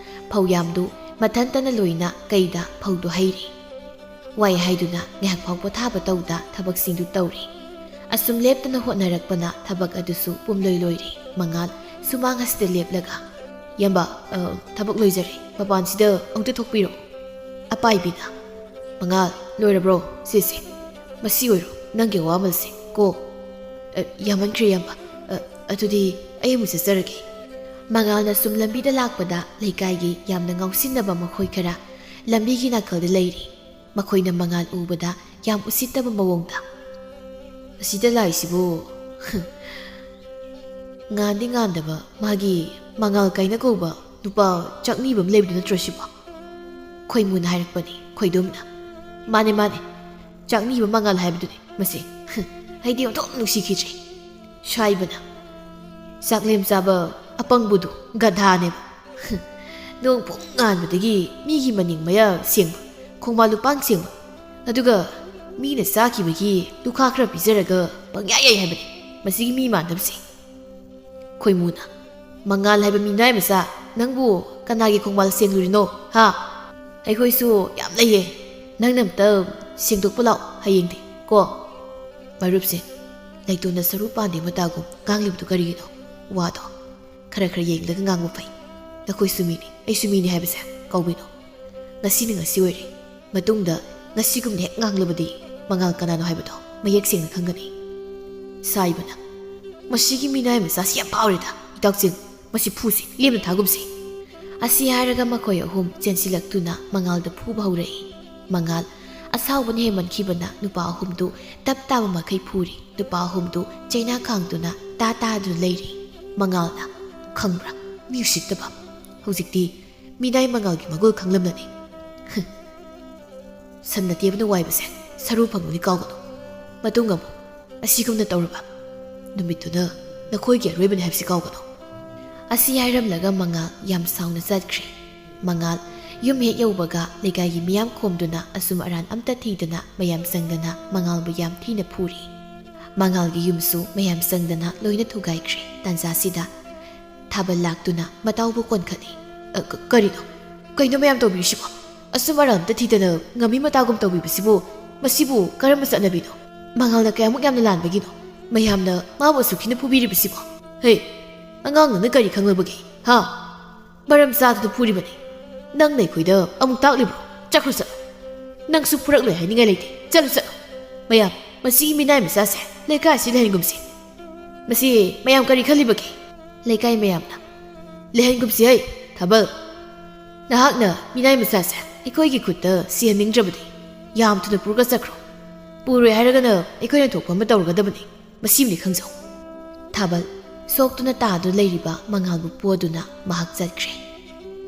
ꯐꯧꯌꯥꯝꯗꯨ ꯃꯊꯟꯇꯅ ꯂꯣꯏꯅ ꯀꯩꯗ ꯐꯧꯗꯨ ꯍꯩꯔꯤ꯫ ꯋꯥꯏ ꯍꯥꯏꯗꯨꯅ ꯉꯥꯏꯍꯥꯛ ꯐꯥꯎ ꯄꯣꯊꯥꯕ ꯇꯧꯗ ꯊꯕꯛꯁꯤꯡꯗꯨ ꯇꯧꯔꯤ꯫ ꯑꯁꯨꯝ ꯂꯦꯞꯇꯅ ꯍꯣꯠꯅꯔꯛꯄꯅ ꯊꯕꯛ ꯑꯗꯨꯁꯨ ꯄꯨꯝꯂꯣꯏ ꯂꯣꯏꯔꯤ꯫ ꯃꯉꯥꯜ ꯁꯨꯃꯥꯡ ꯑꯁꯤꯗ ꯂꯦꯞꯂꯒ, "ꯏꯌꯥꯝꯕ, ꯑ, ꯊꯕꯛ ꯂꯣꯏꯖꯔꯦ꯫ ꯃꯄꯥꯟꯁꯤꯗ ꯑꯃꯨꯛꯇ ꯊꯣꯛꯄꯤꯔꯣ꯫" ꯑꯄꯥꯏꯕꯤꯅ, "ꯃꯉꯥꯜ, ꯂꯣꯏꯔꯕ꯭ꯔꯣ ꯁꯤꯁꯦ? ꯃꯁꯤ ꯑꯣꯏꯔꯣ ꯅꯪꯒꯤ ꯑꯋꯥꯃꯜꯁꯦ ꯀꯣ꯫" "ꯑ, ꯌꯥꯝꯃꯟꯈ꯭ꯔꯦ ꯏꯌꯥꯝꯕ꯫ ꯑ, ꯑꯗꯨꯗꯤ ꯑꯩ ꯑꯃꯨꯛ ꯆꯠꯆꯔꯒꯦ꯫" ꯃꯉꯥꯜꯅ ꯁꯨꯝ ꯂꯝꯕꯤꯗ ꯂꯥꯛꯄꯗ ꯂꯩꯀꯥꯏꯒꯤ ꯌꯥꯝꯅ ꯉꯥꯎꯁꯤꯟꯅꯕ ꯃꯈꯣꯏ ꯈꯔ ꯂꯝꯕꯤꯒꯤ ꯅꯥꯀꯜꯗ ꯂꯩꯔꯤ꯫ ꯃꯈꯣꯏꯅ ꯃꯉꯥꯜ ꯎꯕꯗ ꯌꯥꯝ ꯎꯁꯤꯠꯇꯕ ꯃꯑꯣꯡꯗ, "ꯑꯁꯤꯗ ꯂꯥꯛꯏꯁꯤꯕꯨ ꯉꯥꯟꯗꯤ ꯉꯥꯟꯗꯕ ꯃꯥꯒꯤ ꯃꯉꯥꯜ ꯀꯥꯏꯅ ꯀꯧꯕ ꯅꯨꯄꯥ ꯆꯥꯛꯅꯤꯕ ꯑꯃ ꯂꯩꯕꯗꯨ ꯅꯠꯇ꯭ꯔꯣ ꯁꯤꯕꯣ?" ꯈꯣꯏꯃꯨꯅ ꯍꯥꯏꯔꯛꯄꯅꯤ꯫ ꯈꯣꯏꯗꯨꯝꯅ, "ꯃꯥꯅꯦ, ꯃꯥꯅꯦ, ꯆꯥꯛꯅꯤꯕ ꯃꯉꯥꯜ ꯍꯥꯏꯕꯗꯨꯅꯤ ꯃꯁꯤ꯫ ꯑꯩꯗꯤ ꯑꯣꯟꯊꯣꯛ ꯅꯨꯡꯁꯤꯈꯤꯗ꯭ꯔꯦ꯫" ꯁꯥꯏꯕꯅ, "ꯆꯥꯛꯂꯦꯝ ꯆꯥꯕ ꯑꯄꯪꯕꯗꯨ ꯒꯙꯥꯅꯦꯕ꯫ ꯅꯣꯡ ꯄꯨꯡ ꯉꯥꯟꯕꯗꯒꯤ ꯃꯤꯒꯤ ꯃꯅꯤꯡ ꯃꯌꯥ ꯁꯦꯡꯕ, ꯈꯣꯡꯕꯥꯜ ꯂꯨꯄꯥꯟ ꯁꯦꯡꯕ, ꯑꯗꯨꯒ ꯃꯤꯅ ꯆꯥꯈꯤꯕꯒꯤ ꯂꯨꯈꯥ ꯈꯔ ꯄꯤꯖꯔꯒ ꯄꯪꯌꯥꯏ ꯌꯥꯏ ꯍꯥꯏꯕꯅꯤ ꯃꯁꯤꯒꯤ ꯃꯤ ꯃꯥꯟꯗꯕꯁꯦ꯫" ꯈꯣꯏꯃꯨꯅ, "ꯃꯉꯥꯜ ꯍꯥꯏꯕ ꯃꯤꯅꯥꯏ ꯃꯆꯥ, ꯅꯪꯕꯨ ꯀꯅꯥꯒꯤ ꯈꯣꯡꯕꯥꯜ ꯁꯦꯡꯂꯨꯔꯤꯅꯣ, ꯍꯥ? ꯑꯩꯈꯣꯏꯁꯨ ꯌꯥꯝ ꯂꯩꯌꯦ, ꯅꯪꯅ ꯑꯝꯇ ꯁꯦꯡꯗꯣꯛꯄ ꯂꯥꯛꯑꯣ ꯍꯌꯦꯡꯗꯤ ꯀꯣ꯫" ꯃꯔꯨꯞꯁꯦ, ꯂꯩꯇꯣꯟꯗ ꯁꯔꯨ ꯄꯥꯟꯗꯦ ꯃꯇꯥꯒꯨꯝ ꯉꯥꯡꯂꯤꯕꯗꯨ ꯀꯔꯤꯒꯤꯅꯣ? ꯋꯥꯗꯣ ꯈꯔ ꯈꯔ ꯌꯦꯡꯂꯒ ꯉꯥꯡꯕ ꯐꯩ꯫ ꯅꯈꯣꯏꯁꯨ ꯃꯤꯅꯤ, ꯑꯩꯁꯨ ꯃꯤꯅꯤ ꯍꯥꯏꯕꯁꯦ ꯀꯧꯕꯤꯅꯣ꯫ ꯉꯁꯤꯅ ꯉꯁꯤ ꯑꯣꯏꯔꯦ꯫ ꯃꯇꯨꯡꯗ ꯉꯁꯤꯒꯨꯝꯅ ꯍꯦꯛ ꯉꯥꯡꯂꯕꯗꯤ ꯃꯉꯥꯜ ꯀꯅꯥꯅꯣ ꯍꯥꯏꯕꯗꯣ ꯃꯌꯦꯛ ꯁꯦꯡꯅ ꯈꯪꯒꯅꯤ꯫ ꯁꯥꯏꯕꯅ, "ꯃꯁꯤꯒꯤ ꯃꯤꯅꯥꯏ ꯃꯆꯥꯁꯤ ꯌꯥꯝ ꯐꯥꯎꯔꯦꯗ꯫ ꯏꯇꯥꯎꯆꯤꯡ, ꯃꯁꯤ ꯐꯨꯁꯤ, ꯂꯦꯝꯅ ꯊꯥꯒꯨꯝꯁꯤ꯫" ꯑꯁꯤ ꯍꯥꯏꯔꯒ ꯃꯈꯣꯏ ꯑꯍꯨꯝ ꯆꯦꯟꯁꯤꯜꯂꯛꯇꯨꯅ ꯃꯉꯥꯜꯗ ꯐꯨꯕ ꯍꯧꯔꯛꯏ꯫ ꯃꯉꯥꯜ ꯑꯁꯥꯎꯕꯅ ꯍꯦꯟꯃꯟꯈꯤꯕꯅ ꯅꯨꯄꯥ ꯑꯍꯨꯝꯗꯨ ꯇꯞ ꯇꯥꯕ ꯃꯈꯩ ꯐꯨꯔꯤ꯫ ꯅꯨꯄꯥ ꯑꯍꯨꯝꯗꯨ ꯆꯩꯅꯥ ꯈꯥꯡꯗꯨꯅ ꯇꯥ ꯇꯥꯗꯨꯅ ꯂꯩꯔꯤ꯫ ꯃꯉꯥꯜꯅ, "ꯈꯪꯕ꯭ꯔꯥ, ꯃꯤ ꯎꯁꯤꯠꯇꯕ, ꯍꯧꯖꯤꯛꯇꯤ ꯃꯤꯅꯥꯏ ꯃꯉꯥꯜꯒꯤ ꯃꯒꯨꯜ ꯈꯪꯂꯝꯂꯅꯤ꯫ ꯁꯟꯅ ꯇꯦꯕꯅ ꯋꯥꯏꯕꯁꯦ ꯁꯔꯨ ꯐꯪꯕꯅꯤ ꯀꯥꯎꯒꯅꯨ꯫ ꯃꯇꯨꯡ ꯑꯃꯨꯛ ꯑꯁꯤꯒꯨꯝꯅ ꯇꯧꯔꯕ ꯅꯨꯃꯤꯠꯇꯨꯅ ꯅꯈꯣꯏꯒꯤ ꯑꯔꯣꯏꯕꯅꯤ ꯍꯥꯏꯕꯁꯤ ꯀꯥꯎꯒꯅꯨ꯫" ꯑꯁꯤ ꯍꯥꯏꯔꯝꯂꯒ ꯃꯉꯥꯜ ꯌꯥꯝ ꯁꯥꯎꯅ ꯆꯠꯈ꯭ꯔꯦ꯫ ꯃꯉꯥꯜ ꯌꯨꯝ ꯍꯦꯛ ꯌꯧꯕꯒ ꯂꯩꯀꯥꯏꯒꯤ ꯃꯤꯌꯥꯝ ꯈꯣꯝꯗꯨꯅ ꯑꯁꯨꯝ ꯑꯔꯥꯟ ꯑꯝꯇ ꯊꯤꯗꯅ ꯃꯌꯥꯝ ꯆꯪꯗꯅ ꯃꯉꯥꯜꯕꯨ ꯌꯥꯝ ꯊꯤꯅ ꯐꯨꯔꯤ꯫ ꯃꯉꯥꯜꯒꯤ ꯌꯨꯝꯁꯨ ꯃꯌꯥꯝ ꯆꯪꯗꯅ ꯂꯣꯏꯅ ꯊꯨꯒꯥꯏꯈ꯭ꯔꯦ꯫ ꯇꯥꯟꯖꯥꯁꯤꯗ ꯊꯥꯕꯜ ꯂꯥꯛꯇꯨꯅ ꯃꯇꯥꯎꯕꯨ ꯀꯣꯟꯈꯠꯂꯤ꯫ "ꯑ, ꯀ-, ꯀꯔꯤꯅꯣ? ꯀꯩꯅꯣ ꯃꯌꯥꯝ ꯇꯧꯕꯤꯔꯤꯁꯤꯕꯣ? ꯑꯁꯨꯝ ꯑꯔꯥꯟ ꯑꯝꯇ ꯊꯤꯗꯅ ꯉꯝꯃꯤ ꯃꯇꯥꯒꯨꯝ ꯇꯧꯕꯤꯕꯁꯤꯕꯨ? ꯃꯁꯤꯕꯨ ꯀꯔꯝꯕ ꯆꯠꯅꯕꯤꯅꯣ? ꯃꯉꯥꯜꯅ ꯀꯌꯥꯃꯨꯛ ꯌꯥꯝꯅ ꯂꯥꯟꯕꯒꯤꯅꯣ ꯃꯌꯥꯝꯅ ꯃꯥꯕꯨ ꯑꯁꯨꯛ ꯊꯤꯅ ꯐꯨꯕꯤꯔꯤꯕꯁꯤꯕꯣ? ꯍꯦ, ꯑꯉꯥꯡ ꯅꯪꯅ ꯀꯔꯤ ꯈꯪꯂꯕꯒꯦ? ꯍꯥ? ꯃꯔꯝ ꯆꯥꯗꯅ ꯐꯨꯔꯤꯕꯅꯤ꯫ ꯅꯪꯅ ꯑꯩꯈꯣꯏꯗ ꯑꯃꯨꯛ ꯇꯥꯛꯂꯤꯕ꯭ꯔꯣ? ꯆꯠꯈ꯭ꯔꯣ ꯆꯠꯂꯣ꯫ ꯅꯪꯁꯨ ꯐꯨꯔꯛꯂꯣꯏ ꯍꯥꯏꯅꯤꯡꯉꯥꯏ ꯂꯩꯇꯦ꯫ ꯆꯠꯂꯣ ꯆꯠꯂꯣ꯫ ꯃꯌꯥꯝ, ꯃꯁꯤꯒꯤ ꯃꯤꯅꯥꯏ ꯃꯆꯥꯁꯦ ꯂꯩꯀꯥꯏ ꯑꯁꯤ ꯂꯩꯍꯟꯒꯨꯝꯁꯤ꯫ ꯃꯁꯤ ꯃꯌꯥꯝ ꯀꯔꯤ ꯈꯜꯂꯤꯕꯒꯦ?" ꯂꯩꯀꯥꯏ ꯃꯌꯥꯝꯅ, "ꯂꯩꯍꯟꯒꯨꯝꯁꯤ ꯍꯩ, ꯊꯥꯕꯜ꯫ ꯅꯍꯥꯛꯅ ꯃꯤꯅꯥꯏ ꯃꯆꯥꯁꯦ ꯑꯩꯈꯣꯏꯒꯤ ꯈꯨꯠꯇ ꯁꯤꯍꯟꯅꯤꯡꯗ꯭ꯔꯕꯗꯤ ꯌꯥꯝ ꯊꯨꯅ ꯄꯨꯔꯒ ꯆꯠꯈ꯭ꯔꯣ꯫ ꯄꯨꯔꯣꯏ ꯍꯥꯏꯔꯒꯅ ꯑꯩꯈꯣꯏꯅ ꯊꯣꯛꯄ ꯑꯃ ꯇꯧꯔꯒꯗꯕꯅꯤ꯫ ꯃꯁꯤꯃꯗꯤ ꯈꯪꯖꯧ꯫" ꯊꯥꯕꯜ ꯁꯣꯛꯇꯨꯅ ꯇꯥꯗꯨꯅ ꯂꯩꯔꯤꯕ ꯃꯉꯥꯜꯕꯨ ꯄꯣꯗꯨꯅ ꯃꯍꯥꯛ ꯆꯠꯈ꯭ꯔꯦ꯫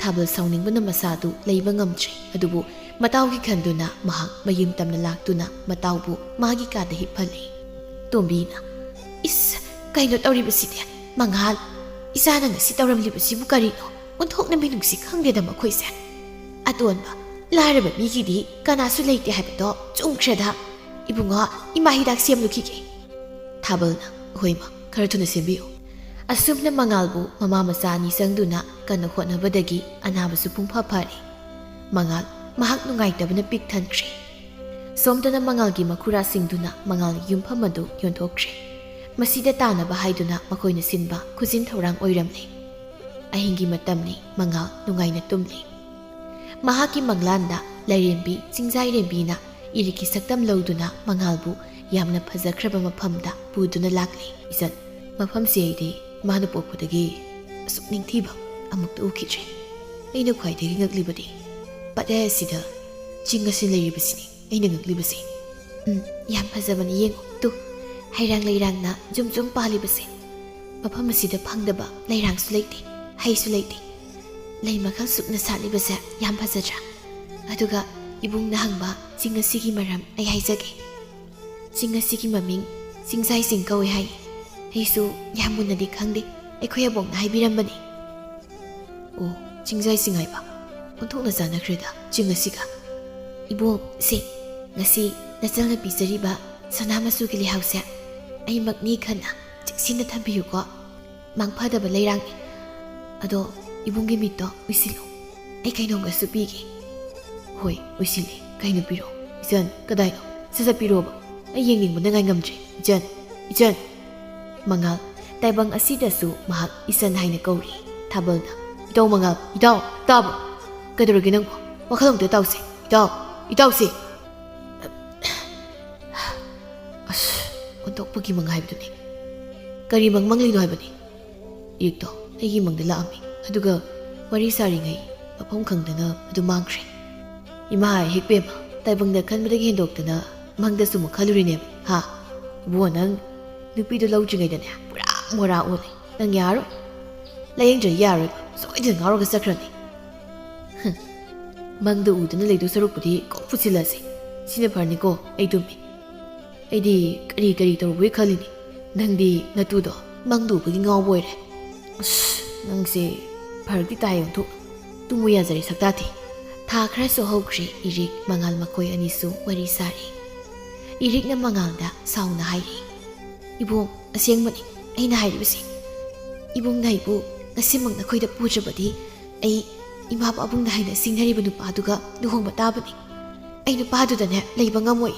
ꯊꯥꯕꯜ ꯁꯥꯎꯅꯤꯡꯕꯅ ꯃꯁꯥꯗꯨ ꯂꯩꯕ ꯉꯝꯗ꯭ꯔꯦ, ꯑꯗꯨꯕꯨ ꯃꯇꯥꯎꯒꯤ ꯈꯟꯗꯨꯅ ꯃꯍꯥꯛ ꯃꯌꯨꯝ ꯇꯝꯅ ꯂꯥꯛꯇꯨꯅ ꯃꯇꯥꯎꯕꯨ ꯃꯥꯒꯤ ꯀꯥꯗ ꯍꯤꯞꯍꯜꯂꯤ꯫ ꯇꯣꯝꯕꯤꯅ, "ꯏꯁ, ꯀꯩꯅꯣ ꯇꯧꯔꯤꯕꯁꯤꯗꯤ? ꯃꯉꯥꯜ, ꯏꯆꯥꯅ ꯉꯁꯤ ꯇꯧꯔꯝꯂꯤꯕꯁꯤꯕꯨ ꯀꯔꯤꯅꯣ? ꯑꯣꯟꯊꯣꯛꯅ ꯃꯤꯅꯨꯡꯁꯤ ꯈꯪꯗꯦꯗ ꯃꯈꯣꯏꯁꯦ꯫ ꯑꯇꯣꯟꯕ, ꯂꯥꯏꯔꯕ ꯃꯤꯒꯤꯗꯤ ꯀꯅꯥꯁꯨ ꯂꯩꯇꯦ ꯍꯥꯏꯕꯗꯣ ꯆꯨꯝꯈ꯭ꯔꯦꯗ꯫ ꯏꯕꯨꯡꯉꯣ, ꯏꯃꯥ ꯍꯤꯗꯥꯛ ꯁꯦꯝꯂꯨꯈꯤꯒꯦ꯫" ꯊꯥꯕꯜꯅ, "ꯍꯣꯏ ꯃꯥ, ꯈꯔ ꯊꯨꯅ ꯁꯦꯝꯕꯤꯌꯨ꯫" ꯑꯁꯨꯝꯅ ꯃꯉꯥꯜꯕꯨ ꯃꯃꯥ ꯃꯆꯥ ꯑꯅꯤ ꯆꯪꯗꯨꯅ ꯀꯟꯅ ꯍꯣꯠꯅꯕꯗꯒꯤ ꯑꯅꯥꯕꯁꯨ ꯄꯨꯡꯐ ꯐꯔꯦ꯫ ꯃꯉꯥꯜ, ꯃꯍꯥꯛ ꯅꯨꯡꯉꯥꯏꯇꯕꯅ ꯄꯤꯛ ꯊꯟꯈ꯭ꯔꯦ꯫ ꯁꯣꯝꯗꯅ ꯃꯉꯥꯜꯒꯤ ꯃꯈꯨꯔꯥꯁꯤꯡꯗꯨꯅ ꯃꯉꯥꯜꯒꯤ ꯌꯨꯝꯐꯝ ꯑꯗꯨ ꯌꯣꯟꯊꯣꯛꯈ꯭ꯔꯦ꯫ ꯃꯁꯤꯗ ꯇꯥꯅꯕ ꯍꯥꯏꯗꯨꯅ ꯃꯈꯣꯏꯅ ꯁꯤꯟꯕ ꯈꯨꯖꯤꯟ ꯊꯧꯔꯥꯡ ꯑꯣꯏꯔꯝꯂꯦ꯫ ꯑꯍꯤꯡꯒꯤ ꯃꯇꯝꯅꯤ, ꯃꯉꯥꯜ ꯅꯨꯡꯉꯥꯏꯅ ꯇꯨꯝꯂꯤ꯫ ꯃꯍꯥꯛꯀꯤ ꯃꯪꯂꯥꯟꯗ ꯂꯥꯏꯔꯦꯝꯕꯤ, ꯆꯤꯡꯖꯥꯏꯔꯦꯝꯕꯤꯅ ꯏꯔꯤꯛꯀꯤ ꯁꯛꯇꯝ ꯂꯧꯗꯨꯅ ꯃꯉꯥꯜꯕꯨ ꯌꯥꯝꯅ ꯐꯖꯈ꯭ꯔꯕ ꯃꯐꯝꯗ ꯄꯨꯗꯨꯅ ꯂꯥꯛꯂꯤ꯫ "ꯏꯆꯟ, ꯃꯐꯝꯁꯤ ꯑꯩꯗꯤ ꯃꯥꯅ ꯄꯣꯛꯄꯗꯒꯤ ꯑꯁꯨꯛ ꯅꯤꯡꯊꯤꯕ ꯑꯃꯨꯛꯇ ꯎꯈꯤꯗ꯭ꯔꯦ꯫ ꯑꯩꯅ ꯈ꯭ꯋꯥꯏꯗꯒꯤ ꯉꯛꯂꯤꯕꯗꯤ ꯄꯠꯌꯥꯏ ꯑꯁꯤꯗ ꯆꯤꯡ ꯑꯁꯤ ꯂꯩꯔꯤꯕꯁꯤꯅꯤ ꯑꯩꯅ ꯉꯛꯂꯤꯕꯁꯤ꯫" "ꯎꯝ, ꯌꯥꯝ ꯐꯖꯕꯅꯤ, ꯌꯦꯡꯉꯨ ꯇꯨ, ꯍꯩꯔꯥꯡ ꯂꯩꯔꯥꯡꯅ ꯖꯨꯝ ꯖꯨꯝ ꯄꯥꯜꯂꯤꯕꯁꯦ꯫ ꯃꯐꯝ ꯑꯁꯤꯗ ꯐꯪꯗꯕ ꯂꯩꯔꯥꯡꯁꯨ ꯂꯩꯇꯦ, ꯍꯩꯁꯨ ꯂꯩꯇꯦ꯫ ꯂꯩ ꯃꯈꯜ ꯁꯨꯛꯅ ꯁꯥꯠꯂꯤꯕꯁꯦ ꯌꯥꯝ ꯐꯖꯗ꯭ꯔꯥ? ꯑꯗꯨꯒ ꯏꯕꯨꯡꯅ ꯍꯪꯕ ꯆꯤꯡ ꯑꯁꯤꯒꯤ ꯃꯔꯝ ꯑꯩ ꯍꯥꯏꯖꯒꯦ꯫ ꯆꯤꯡ ꯑꯁꯤꯒꯤ ꯃꯃꯤꯡ ꯆꯤꯡꯖꯥꯏ ꯆꯤꯡ ꯀꯧꯏ ꯍꯥꯏ꯫ ꯑꯩꯁꯨ ꯌꯥꯝ ꯃꯨꯟꯅꯗꯤ ꯈꯪꯗꯦ, ꯑꯩꯈꯣꯏ ꯑꯕꯣꯛꯅ ꯍꯥꯏꯕꯤꯔꯝꯕꯅꯤ꯫" "ꯑꯣ, ꯆꯤꯡꯖꯥꯏ ꯆꯤꯡ ꯍꯥꯏꯕ? ꯑꯣꯟꯊꯣꯛꯅ ꯆꯥꯟꯅꯈ꯭ꯔꯦꯗ ꯆꯤꯡ ꯑꯁꯤꯒ꯫ ꯏꯕꯣꯛ, ꯁꯦ, ꯉꯁꯤ ꯅꯆꯜꯅ ꯄꯤꯖꯔꯤꯕ ꯁꯅꯥ ꯃꯆꯨꯒꯤ ꯂꯩꯍꯥꯎꯁꯦ ꯑꯩꯃꯛꯅꯤ ꯈꯟꯅ ꯆꯦꯛꯁꯤꯟꯅ ꯊꯝꯕꯤꯌꯨꯀꯣ꯫ ꯃꯥꯡꯐꯗꯕ ꯂꯩꯔꯥꯡꯅꯤ꯫ ꯑꯗꯣ ꯏꯕꯨꯡꯒꯤ ꯃꯤꯠꯇꯣ ꯎꯏꯁꯤꯜꯂꯨ꯫ ꯑꯩ ꯀꯩꯅꯣꯝꯒꯁꯨ ꯄꯤꯒꯦ꯫ ꯍꯣꯏ, ꯎꯏꯁꯤꯜꯂꯦ꯫ ꯀꯩꯅꯣ ꯄꯤꯔꯣ? ꯏꯆꯟ, ꯀꯗꯥꯏꯅꯣ? ꯁꯠ ꯁꯠ ꯄꯤꯔꯣꯕ꯫ ꯑꯩ ꯌꯦꯡꯅꯤꯡꯕꯅ ꯉꯥꯏ ꯉꯝꯗ꯭ꯔꯦ꯫ ꯏꯆꯟ, ꯏꯆꯟ꯫ ꯃꯉꯥꯜ, ꯇꯥꯏꯕꯪ ꯑꯁꯤꯗꯁꯨ ꯃꯍꯥꯛ ꯏꯆꯟ ꯍꯥꯏꯅ ꯀꯧꯔꯤ꯫ ꯊꯥꯕꯜꯅ, "ꯏꯇꯥꯎ ꯃꯉꯥꯜ, ꯏꯇꯥꯎ, ꯇꯥꯕ꯭ꯔꯣ? ꯀꯩꯗꯧꯔꯒꯦ ꯅꯪꯕꯣ? ꯋꯥꯈꯜ ꯑꯃꯨꯛꯇ ꯇꯥꯎꯁꯦ꯫ ꯏꯇꯥꯎ, ꯏꯇꯥꯎꯁꯦ!" ꯑꯁ, ꯑꯣꯟꯊꯣꯛꯄꯒꯤ ꯃꯪ ꯍꯥꯏꯕꯗꯨꯅꯤ꯫ ꯀꯔꯤ ꯃꯪ ꯃꯪꯂꯤꯅꯣ ꯍꯥꯏꯕꯅꯤ? ꯏꯔꯤꯛꯇꯣ ꯑꯩꯒꯤ ꯃꯪꯗ ꯂꯥꯛꯑꯝꯃꯤ꯫ ꯑꯗꯨꯒ ꯋꯥꯔꯤ ꯁꯥꯔꯤꯉꯩ ꯃꯐꯝ ꯈꯪꯗꯅ ꯑꯗꯨ ꯃꯥꯡꯈ꯭ꯔꯦ꯫ ꯏꯃꯥ ꯍꯦꯛ ꯄꯦꯝꯃ, ꯇꯥꯏꯕꯪꯗ ꯈꯟꯕꯗꯒꯤ ꯍꯦꯟꯗꯣꯛꯇꯅ ꯃꯪꯗꯁꯨ ꯑꯃꯨꯛ ꯈꯜꯂꯨꯔꯤꯅꯦꯕ꯫ ꯍꯥ? ꯏꯕꯨꯡꯉꯣ, ꯅꯪ ꯅꯨꯄꯤꯗꯣ ꯂꯧꯗ꯭ꯔꯤꯉꯩꯗꯅꯦ ꯄꯨꯔꯥ ꯃꯣꯔꯥ ꯑꯣꯜꯂꯦ꯫ ꯅꯪ ꯌꯥꯔꯣꯏ꯫ ꯂꯥꯏꯌꯦꯡꯗ꯭ꯔꯗꯤ ꯌꯥꯔꯣꯏꯕ꯫ ꯁꯣꯏꯗꯅ ꯉꯥꯎꯔꯒ ꯆꯠꯈ꯭ꯔꯅꯤ꯫ ꯍꯨꯝ꯫ ꯃꯪꯗ ꯎꯗꯅ ꯂꯩꯗꯧ ꯁꯔꯨꯛꯄꯨꯗꯤ ꯀꯣꯛ ꯄꯨꯁꯤꯜꯂꯁꯤ꯫ ꯁꯤꯅ ꯐꯔꯅꯤꯀꯣ, ꯑꯩ ꯇꯨꯝꯃꯤ꯫ ꯑꯩꯗꯤ ꯀꯔꯤ ꯀꯔꯤ ꯇꯧꯔꯨꯕꯩ ꯈꯜꯂꯤꯅꯤ꯫ ꯅꯪꯗꯤ ꯅꯇꯨꯗꯣ ꯃꯪꯗ ꯎꯕꯒꯤ ꯉꯥꯎꯕ ꯑꯣꯏꯔꯦ꯫ ꯑꯁ, ꯅꯪꯁꯦ ꯐꯔꯛꯇꯤ ꯇꯥꯏ ꯑꯣꯟꯊꯣꯛ꯫ ꯇꯨꯝꯃꯨ ꯌꯥꯖꯔꯦ ꯁꯛꯇꯥꯊꯤ꯫ ꯊꯥ ꯈꯔꯁꯨ ꯍꯧꯈ꯭ꯔꯦ, ꯏꯔꯤꯛ ꯃꯉꯥꯜ ꯃꯈꯣꯏ ꯑꯅꯤꯁꯨ ꯋꯥꯔꯤ ꯁꯥꯔꯤ꯫ ꯏꯔꯤꯛꯅ ꯃꯉꯥꯜꯗ ꯁꯥꯎꯅ ꯍꯥꯏꯔꯤ, "ꯏꯕꯨꯡ, ꯑꯁꯦꯡꯕꯅꯤ ꯑꯩꯅ ꯍꯥꯏꯔꯤꯕꯁꯤ꯫ ꯏꯕꯨꯡꯅ ꯑꯩꯕꯨ ꯉꯁꯤꯃꯛ ꯅꯈꯣꯏꯗ ꯄꯨꯗ꯭ꯔꯕꯗꯤ ꯑꯩ ꯏꯃꯥ ꯄꯥꯕꯨꯡꯅ ꯍꯥꯏꯅ ꯁꯤꯡꯅꯔꯤꯕ ꯅꯨꯄꯥꯗꯨꯒ ꯂꯨꯍꯣꯡꯕ ꯇꯥꯕꯅꯤ꯫ ꯑꯩ ꯅꯨꯄꯥꯗꯨꯗꯅꯦ ꯂꯩꯕ ꯉꯝꯃꯣꯏ꯫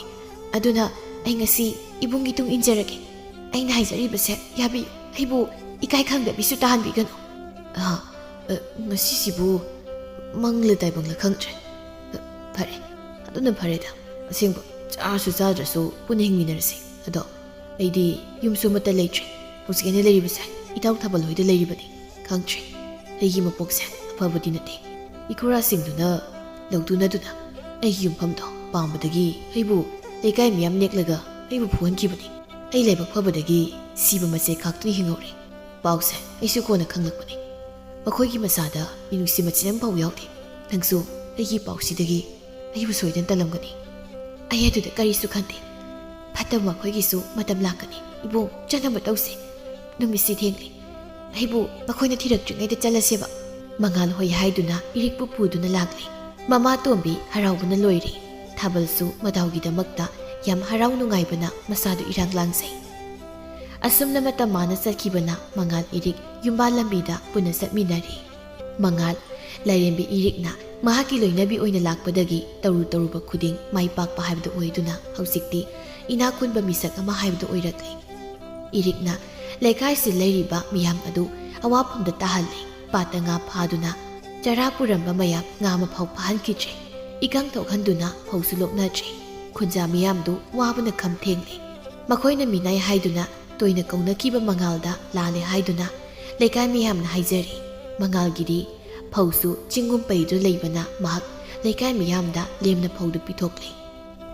ꯑꯗꯨꯅ ꯑꯩ ꯉꯁꯤ ꯏꯕꯨꯡꯒꯤ ꯇꯨꯡ ꯏꯟꯖꯔꯒꯦ꯫ ꯑꯩꯅ ꯍꯥꯏꯖꯔꯤꯕꯁꯦ ꯌꯥꯕꯤꯌꯨ꯫ ꯑꯩꯕꯨ ꯏꯀꯥꯏ ꯈꯪꯗꯕꯤꯁꯨ ꯇꯥꯍꯟꯕꯤꯒꯅꯨ꯫" ꯑ, ꯑ, ꯉꯁꯤꯁꯤꯕꯨ ꯃꯪꯂ ꯇꯥꯏꯕꯪꯂ ꯈꯪꯗ꯭ꯔꯦ꯫ ꯑ, ꯐꯔꯦ, ꯑꯗꯨꯅ ꯐꯔꯦꯗ꯫ ꯑꯁꯦꯡꯕ, ꯆꯥꯔꯁꯨ ꯆꯥꯗ꯭ꯔꯁꯨ ꯄꯨꯟꯅ ꯍꯤꯡꯃꯤꯟꯅꯔꯁꯤ꯫ ꯑꯗꯣ ꯑꯩꯗꯤ ꯌꯨꯝꯁꯨ ꯑꯃꯠꯇ ꯂꯩꯇ꯭ꯔꯦ꯫ ꯍꯧꯖꯤꯛ ꯑꯩꯅ ꯂꯩꯔꯤꯕꯁꯦ ꯏꯇꯥꯎ ꯊꯥꯕꯜ ꯍꯣꯏꯗ ꯂꯩꯔꯤꯕꯅꯤ꯫ ꯈꯪꯗ꯭ꯔꯦ, ꯑꯩꯒꯤ ꯃꯄꯣꯛꯁꯦ ꯑꯐꯕꯗꯤ ꯅꯠꯇꯦ꯫ ꯏꯈꯨꯔꯥꯁꯤꯡꯗꯨꯅ ꯂꯧꯇꯨꯅꯗꯨꯅ ꯑꯩꯒꯤ ꯌꯨꯝꯐꯝꯗꯣ ꯄꯥꯝꯕꯗꯒꯤ ꯑꯩꯕꯨ ꯂꯩꯀꯥꯏ ꯃꯤꯌꯥꯝ ꯅꯦꯛꯂꯒ ꯑꯩꯕꯨ ꯐꯨꯍꯟꯈꯤꯕꯅꯤ꯫ ꯑꯩ ꯂꯥꯏꯕꯛ ꯐꯕꯗꯒꯤ ꯁꯤꯕ ꯃꯆꯦꯛ ꯈꯥꯛꯇꯨꯅ ꯍꯤꯡꯍꯧꯔꯦ꯫ ꯄꯥꯎꯁꯦ ꯑꯩꯁꯨ ꯀꯣꯟꯅ ꯈꯪꯂꯛꯄꯅꯤ꯫ ꯃꯈꯣꯏꯒꯤ ꯃꯆꯥꯗ ꯃꯤꯅꯨꯡꯁꯤ ꯃꯆꯦꯠ ꯑꯃꯐꯥꯎ ꯌꯥꯎꯗꯦ꯫ ꯅꯪꯁꯨ ꯑꯩꯒꯤ ꯄꯥꯎꯁꯤꯗꯒꯤ ꯑꯩꯕꯨ ꯁꯣꯏꯗꯅ ꯇꯜꯂꯝꯒꯅꯤ꯫ ꯑꯩ ꯑꯗꯨꯗ ꯀꯔꯤꯁꯨ ꯈꯟꯗꯦ꯫ ꯐꯠꯇꯕ ꯃꯈꯣꯏꯒꯤꯁꯨ ꯃꯇꯝ ꯂꯥꯛꯀꯅꯤ꯫ ꯏꯕꯨꯡ, ꯆꯠꯅꯕ ꯇꯧꯁꯤ꯫ ꯅꯨꯃꯤꯠꯁꯤ ꯊꯦꯡꯂꯤ꯫ ꯑꯩꯕꯨ ꯃꯈꯣꯏꯅ ꯊꯤꯔꯛꯇ꯭ꯔꯤꯉꯩꯗ ꯆꯠꯂꯁꯦꯕ꯫ ꯃꯉꯥꯜ ꯍꯣꯏ ꯍꯥꯏꯗꯨꯅ ꯏꯔꯤꯛꯄꯨ ꯄꯨꯗꯨꯅ ꯂꯥꯛꯂꯤ꯫ ꯃꯃꯥ ꯇꯣꯝꯕꯤ ꯍꯔꯥꯎꯕꯅ ꯂꯣꯏꯔꯤ꯫ ꯊꯥꯕꯜꯁꯨ ꯃꯇꯥꯎꯒꯤꯗꯃꯛꯇ ꯌꯥꯝ ꯍꯔꯥꯎ ꯅꯨꯡꯉꯥꯏꯕꯅ ꯃꯁꯥꯗꯨ ꯏꯔꯥꯡ ꯂꯥꯡꯖꯩ꯫ ꯑꯁꯨꯝꯅ ꯃꯇꯝ ꯃꯥꯅ ꯆꯠꯈꯤꯕꯅ ꯃꯉꯥꯜ ꯏꯔꯤꯛ ꯌꯨꯝꯕꯥꯜ ꯂꯝꯕꯤꯗ ꯄꯨꯟꯅ ꯆꯠꯃꯤꯟꯅꯔꯤ꯫ ꯃꯉꯥꯜ, ꯂꯥꯏꯔꯦꯝꯕꯤ ꯏꯔꯤꯛꯅ ꯃꯍꯥꯛꯀꯤ ꯂꯣꯏꯅꯕꯤ ꯑꯣꯏꯅ ꯂꯥꯛꯄꯗꯒꯤ ꯇꯧꯔꯨ ꯇꯧꯔꯨꯕ ꯈꯨꯗꯤꯡ ꯃꯥꯏ ꯄꯥꯛꯄ ꯍꯥꯏꯕꯗꯨ ꯑꯣꯏꯗꯨꯅ ꯍꯧꯖꯤꯛꯇꯤ ꯏꯅꯥꯛ ꯈꯨꯟꯕ ꯃꯤꯁꯛ ꯑꯃ ꯍꯥꯏꯕꯗꯨ ꯑꯣꯏꯔꯛꯂꯤ꯫ ꯏꯔꯤꯛꯅ ꯂꯩꯀꯥꯏꯁꯤ ꯂꯩꯔꯤꯕ ꯃꯤꯌꯥꯝ ꯑꯗꯨ ꯑꯋꯥꯐꯝꯗ ꯇꯥꯍꯜꯂꯤ꯫ ꯄꯥꯠꯇ ꯉꯥ ꯐꯥꯗꯨꯅ ꯆꯔꯥ ꯄꯨꯔꯝꯕ ꯃꯌꯥꯝ ꯉꯥ ꯑꯃꯐꯥꯎ ꯐꯥꯍꯟꯈꯤꯗ꯭ꯔꯦ꯫ ꯏꯀꯪ ꯊꯣꯛꯍꯟꯗꯨꯅ ꯐꯧꯁꯨ ꯂꯣꯛꯅꯗ꯭ꯔꯦ꯫ ꯈꯨꯟꯖꯥ ꯃꯤꯌꯥꯝꯗꯨ ꯋꯥꯕꯅ ꯈꯝ ꯊꯦꯡꯂꯦ꯫ ꯃꯈꯣꯏꯅ ꯃꯤꯅꯥꯏ ꯍꯥꯏꯗꯨꯅ ꯇꯣꯏꯅ ꯀꯧꯅꯈꯤꯕ ꯃꯉꯥꯜꯗ ꯂꯥꯜꯂꯦ ꯍꯥꯏꯗꯨꯅ ꯂꯩꯀꯥꯏ ꯃꯤꯌꯥꯝꯅ ꯍꯥꯏꯖꯔꯤ꯫ ꯃꯉꯥꯜꯒꯤꯗꯤ ꯐꯧꯁꯨ ꯆꯤꯡꯒꯨꯝ ꯄꯩꯗꯨꯅ ꯂꯩꯕꯅ ꯃꯍꯥꯛ ꯂꯩꯀꯥꯏ ꯃꯤꯌꯥꯝꯗ ꯂꯦꯝꯅ ꯐꯧꯗꯨ ꯄꯤꯊꯣꯛꯂꯦ꯫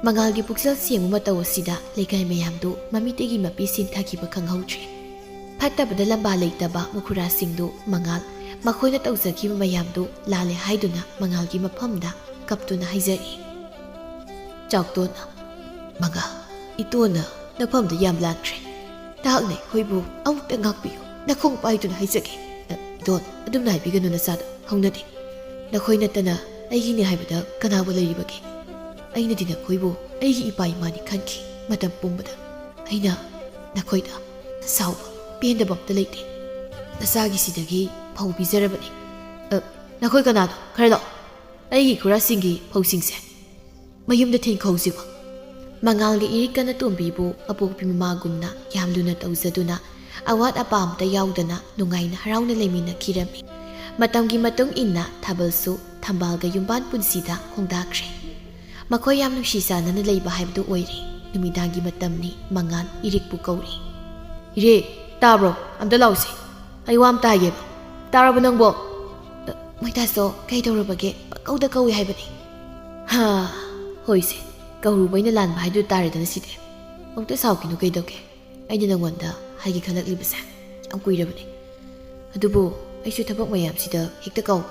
ꯃꯉꯥꯜꯒꯤ ꯄꯨꯛꯆꯦꯜ ꯁꯦꯡꯕ ꯃꯇꯧ ꯑꯁꯤꯗ ꯂꯩꯀꯥꯏ ꯃꯌꯥꯝꯗꯨ ꯃꯃꯤꯠꯇꯒꯤ ꯃꯄꯤ ꯁꯤꯟꯊꯈꯤꯕ ꯈꯪꯍꯧꯗ꯭ꯔꯦ꯫ ꯐꯠꯇꯕꯗ ꯂꯝꯕꯥ ꯂꯩꯇꯕ ꯃꯈꯨꯔꯥꯁꯤꯡꯗꯨ ꯃꯉꯥꯜ ꯃꯈꯣꯏꯅ ꯇꯧꯖꯈꯤꯕ ꯃꯌꯥꯝꯗꯨ ꯂꯥꯜꯂꯦ ꯍꯥꯏꯗꯨꯅ ꯃꯉꯥꯜꯒꯤ ꯃꯐꯝꯗ ꯀꯞꯇꯨꯅ ꯍꯥꯏꯖꯔꯤ꯫ ꯆꯥꯎꯇꯣꯟꯅ, "ꯃꯉꯥꯜ, ꯏꯇꯣꯟꯅ ꯅꯐꯝꯗ ꯌꯥꯝ ꯂꯥꯟꯈ꯭ꯔꯦ꯫ ꯅꯍꯥꯛꯅ ꯑꯩꯈꯣꯏꯕꯨ ꯑꯃꯨꯛꯇ ꯉꯥꯛꯄꯤꯌꯨ꯫ ꯅꯈꯣꯡ ꯄꯥꯏꯗꯨꯅ ꯍꯥꯏꯖꯒꯦ꯫ ꯑ, ꯏꯇꯣꯟ, ꯑꯗꯨꯝꯅ ꯍꯥꯏꯕꯤꯒꯅꯨ ꯅꯆꯥꯗ꯫ ꯍꯧꯅꯗꯦ꯫ ꯅꯈꯣꯏ ꯅꯠꯇꯅ ꯑꯩꯒꯤꯅꯤ ꯍꯥꯏꯕꯗ ꯀꯅꯥꯕꯨ ꯂꯩꯔꯤꯕꯒꯦ? ꯑꯩꯅꯗꯤ ꯅꯈꯣꯏꯕꯨ ꯑꯩꯒꯤ ꯏꯄꯥ ꯏꯃꯥꯅꯤ ꯈꯟꯈꯤ꯫ ꯃꯇꯝ ꯄꯨꯝꯕꯗ ꯑꯩꯅ ꯅꯈꯣꯏꯗ ꯁꯥꯎꯕ, ꯄꯦꯟꯗꯕ ꯑꯝꯇ ꯂꯩꯇꯦ꯫ ꯅꯆꯥꯒꯤꯁꯤꯗꯒꯤ ꯐꯧ ꯄꯤꯖꯔꯕꯅꯤ꯫ ꯑ, ꯅꯈꯣꯏ ꯀꯅꯥꯅꯣ? ꯈꯔ ꯂꯥꯛꯑꯣ꯫ ꯑꯩꯒꯤ ꯈꯨꯔꯥꯁꯤꯡꯒꯤ ꯐꯧꯁꯤꯡꯁꯦ ꯃꯌꯨꯝꯗ ꯊꯤꯟꯈꯧꯁꯤꯕ꯫" ꯃꯉꯥꯜꯒ ꯏꯔꯤꯛꯀꯅ ꯇꯣꯝꯕꯤꯕꯨ ꯑꯄꯣꯛꯄꯤ ꯃꯃꯥꯒꯨꯝꯅ ꯌꯥꯝ ꯂꯨꯅ ꯇꯧꯖꯗꯨꯅ ꯑꯋꯥꯠ ꯑꯄꯥ ꯑꯝꯇ ꯌꯥꯎꯗꯅ ꯅꯨꯡꯉꯥꯏꯅ ꯍꯔꯥꯎꯅ ꯂꯩꯃꯤꯟꯅꯈꯤꯔꯝꯃꯤ꯫ ꯃꯇꯝꯒꯤ ꯃꯇꯨꯡ ꯏꯟꯅ ꯊꯥꯕꯜꯁꯨ ꯊꯝꯕꯥꯜꯒ ꯌꯨꯝꯕꯥꯟ ꯄꯨꯟꯁꯤꯗ ꯈꯣꯡꯗꯥꯈ꯭ꯔꯦ꯫ ꯃꯈꯣꯏ ꯌꯥꯝ ꯅꯨꯡꯁꯤ ꯆꯥꯟꯅꯅ ꯂꯩꯕ ꯍꯥꯏꯕꯗꯨ ꯑꯣꯏꯔꯦ꯫ ꯅꯨꯃꯤꯗꯥꯡꯒꯤ ꯃꯇꯝꯅꯤ꯫ ꯃꯉꯥꯜ ꯏꯔꯤꯛꯄꯨ ꯀꯧꯔꯤ꯫ "ꯏꯔꯤꯛ, ꯇꯥꯕ꯭ꯔꯣ? ꯑꯝꯇ ꯂꯥꯎꯁꯦ꯫ ꯑꯩ ꯋꯥ ꯑꯝꯇ ꯍꯥꯏꯒꯦꯕ꯫ ꯇꯥꯔꯕ ꯅꯪꯕꯣ?" "ꯑ, ꯃꯣꯏꯇꯥꯁꯣ, ꯀꯩꯗꯧꯔꯕꯒꯦ? ꯄꯪꯀꯧꯗ ꯀꯧꯏ ꯍꯥꯏꯕꯅꯤ꯫" "ꯍꯥ, ꯍꯣꯏꯁꯦ, ꯀꯧꯔꯨꯕ ꯑꯩꯅ ꯂꯥꯟꯕ ꯍꯥꯏꯗꯨ ꯇꯥꯔꯦꯗꯅ ꯁꯤꯗꯤ꯫ ꯑꯃꯨꯛꯇ ꯁꯥꯎꯈꯤꯅꯨ ꯀꯩꯗꯧꯒꯦ? ꯑꯩꯅ ꯅꯪꯉꯣꯟꯗ ꯍꯥꯏꯒꯦ ꯈꯜꯂꯛꯂꯤꯕꯁꯦ ꯌꯥꯝ ꯀꯨꯏꯔꯕꯅꯤ꯫ ꯑꯗꯨꯕꯨ ꯑꯩꯁꯨ ꯊꯕꯛ ꯃꯌꯥꯝꯁꯤꯗ ꯍꯦꯛꯇ ꯀꯥꯎ꯫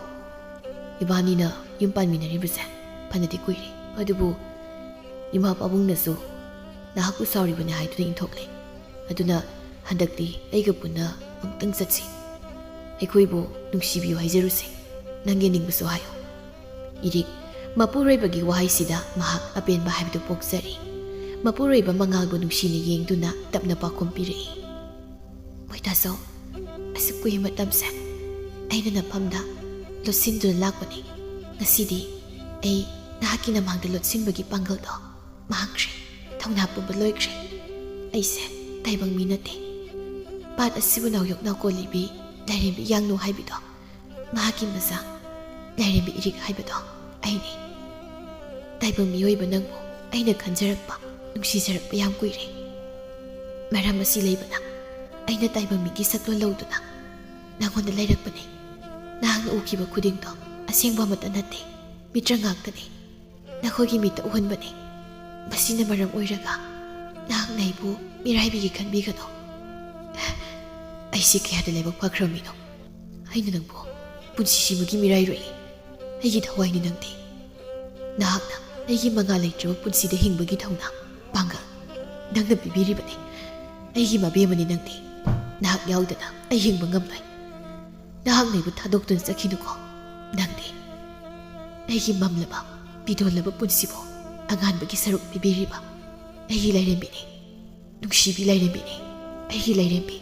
ꯏꯕꯥꯅꯤꯅ ꯌꯨꯝ ꯄꯥꯟꯃꯤꯟꯅꯔꯤꯕꯁꯦ ꯐꯅꯗꯤ ꯀꯨꯏꯔꯦ꯫ ꯑꯗꯨꯕꯨ ꯏꯃꯥ ꯄꯥꯕꯨꯡꯅꯁꯨ ꯅꯍꯥꯛꯄꯨ ꯁꯥꯎꯔꯤꯕꯅꯤ ꯍꯥꯏꯗꯨꯅ ꯏꯟꯊꯣꯛꯂꯦ꯫ ꯑꯗꯨꯅ ꯍꯟꯗꯛꯇꯤ ꯑꯩꯒ ꯄꯨꯟꯅ ꯑꯃꯨꯛꯇꯪ ꯆꯠꯁꯤ꯫" ꯑꯩꯈꯣꯏꯕꯨ ꯅꯨꯡꯁꯤꯕꯤꯌꯨ ꯍꯥꯏꯖꯔꯨꯁꯦ꯫ ꯅꯪ ꯌꯦꯡꯅꯤꯡꯕꯁꯨ ꯍꯥꯏꯌꯨ꯫ ꯏꯔꯤꯛ, ꯃꯄꯨꯔꯣꯏꯕꯒꯤ ꯋꯥꯍꯩꯁꯤꯗ ꯃꯍꯥꯛ ꯑꯄꯦꯟꯕ ꯍꯥꯏꯕꯗꯨ ꯄꯣꯛꯆꯔꯤ꯫ ꯃꯄꯨꯔꯣꯏꯕ ꯃꯉꯥꯜꯕꯨ ꯅꯨꯡꯁꯤꯅ ꯌꯦꯡꯗꯨꯅ ꯇꯞꯅ ꯄꯥꯎꯈꯨꯝ ꯄꯤꯔꯛꯏ꯫ ꯃꯣꯏꯇꯥꯖꯧ, ꯑꯁꯨꯛ ꯀꯨꯏꯕ ꯃꯇꯝꯁꯦ ꯑꯩꯅ ꯅꯐꯝꯗ ꯂꯣꯠꯁꯤꯟꯗꯨꯅ ꯂꯥꯛꯄꯅꯤ꯫ ꯉꯁꯤꯗꯤ ꯑꯩ ꯅꯍꯥꯛꯀꯤ ꯅꯃꯥꯡꯗ ꯂꯣꯠꯁꯤꯟꯕꯒꯤ ꯄꯥꯡꯒꯜꯗꯣ ꯃꯥꯡꯈ꯭ꯔꯦ, ꯊꯧꯅꯥ ꯄꯨꯝꯕ ꯂꯣꯏꯈ꯭ꯔꯦ꯫ ꯑꯩꯁꯦ ꯇꯥꯏꯕꯪ ꯃꯤ ꯅꯠꯇꯦ꯫ ꯄꯥꯠ ꯑꯁꯤꯕꯨ ꯅꯥꯎꯌꯣꯛ ꯅꯥꯎꯀꯣꯜꯂꯤꯕꯤ ꯂꯥꯏꯔꯦꯝꯕꯤ ꯌꯥꯡꯅꯨ ꯍꯥꯏꯕꯤꯗꯣ, ꯃꯍꯥꯛꯀꯤ ꯃꯆꯥ ꯂꯥꯏꯔꯦꯝꯕꯤ ꯏꯔꯤꯛ ꯍꯥꯏꯕꯗꯣ ꯑꯩꯅꯤ꯫ ꯇꯥꯏꯕꯪ ꯃꯤꯑꯣꯏꯕ ꯅꯪꯕꯨ ꯑꯩꯅ ꯈꯟꯖꯔꯛꯄ, ꯅꯨꯡꯁꯤꯖꯔꯛꯄ ꯌꯥꯝ ꯀꯨꯏꯔꯦ꯫ ꯃꯔꯝ ꯑꯁꯤ ꯂꯩꯕꯅ ꯑꯩꯅ ꯇꯥꯏꯕꯪ ꯃꯤꯒꯤ ꯁꯛꯂꯣꯟ ꯂꯧꯗꯨꯅ ꯅꯪꯉꯣꯟꯗ ꯂꯩꯔꯛꯄꯅꯤ꯫ ꯅꯍꯥꯛꯅ ꯎꯈꯤꯕ ꯈꯨꯗꯤꯡꯗꯣ ꯑꯁꯦꯡꯕ ꯑꯃꯠꯇ ꯅꯠꯇꯦ, ꯃꯤꯇ꯭ꯔ ꯉꯥꯛꯇꯅꯤ꯫ ꯅꯈꯣꯏꯒꯤ ꯃꯤꯠꯇ ꯎꯍꯟꯕꯅꯤ꯫ ꯃꯁꯤꯅ ꯃꯔꯝ ꯑꯣꯏꯔꯒ ꯅꯍꯥꯛꯅ ꯑꯩꯕꯨ ꯃꯤꯔꯥꯏꯕꯤꯒꯦ ꯈꯟꯕꯤꯒꯅꯨ꯫ ꯑꯩꯁꯤ ꯀꯌꯥꯗ ꯂꯥꯏꯕꯛ ꯐꯈ꯭ꯔꯕ ꯃꯤꯅꯣ꯫ ꯑꯩꯅ ꯅꯪꯕꯨ ꯄꯨꯟꯁꯤꯁꯤꯃꯒꯤ ꯃꯤꯔꯥꯏꯔꯣꯏ꯫ ꯑꯩꯒꯤ ꯊꯋꯥꯏꯅꯤ ꯅꯪꯗꯤ꯫ ꯅꯍꯥꯛꯅ ꯑꯩꯒꯤ ꯃꯉꯥꯜ ꯂꯩꯇ꯭ꯔꯕ ꯄꯨꯟꯁꯤꯗ ꯍꯤꯡꯕꯒꯤ ꯊꯧꯅꯥ, ꯄꯥꯡꯒꯜ ꯅꯪꯅ ꯄꯤꯕꯤꯔꯤꯕꯅꯤ꯫ ꯑꯩꯒꯤ ꯃꯕꯦꯝꯃꯅꯤ ꯅꯪꯗꯤ꯫ ꯅꯍꯥꯛ ꯌꯥꯎꯗꯅ ꯑꯩ ꯍꯤꯡꯕ ꯉꯝꯂꯣꯏ꯫ ꯅꯍꯥꯛꯅ ꯑꯩꯕꯨ ꯊꯥꯗꯣꯛꯇꯨꯅ ꯆꯠꯈꯤꯅꯨꯀꯣ꯫ ꯅꯪꯗꯤ ꯑꯩꯒꯤ ꯃꯝꯂꯕ, ꯄꯤꯗꯣꯜꯂꯕ ꯄꯨꯟꯁꯤꯕꯨ ꯑꯉꯥꯟꯕꯒꯤ ꯁꯔꯨꯛ ꯄꯤꯕꯤꯔꯤꯕ ꯑꯩꯒꯤ ꯂꯥꯏꯔꯦꯝꯕꯤꯅꯤ꯫ ꯅꯨꯡꯁꯤꯕꯤ ꯂꯥꯏꯔꯦꯝꯕꯤꯅꯤ, ꯑꯩꯒꯤ ꯂꯥꯏꯔꯦꯝꯕꯤ꯫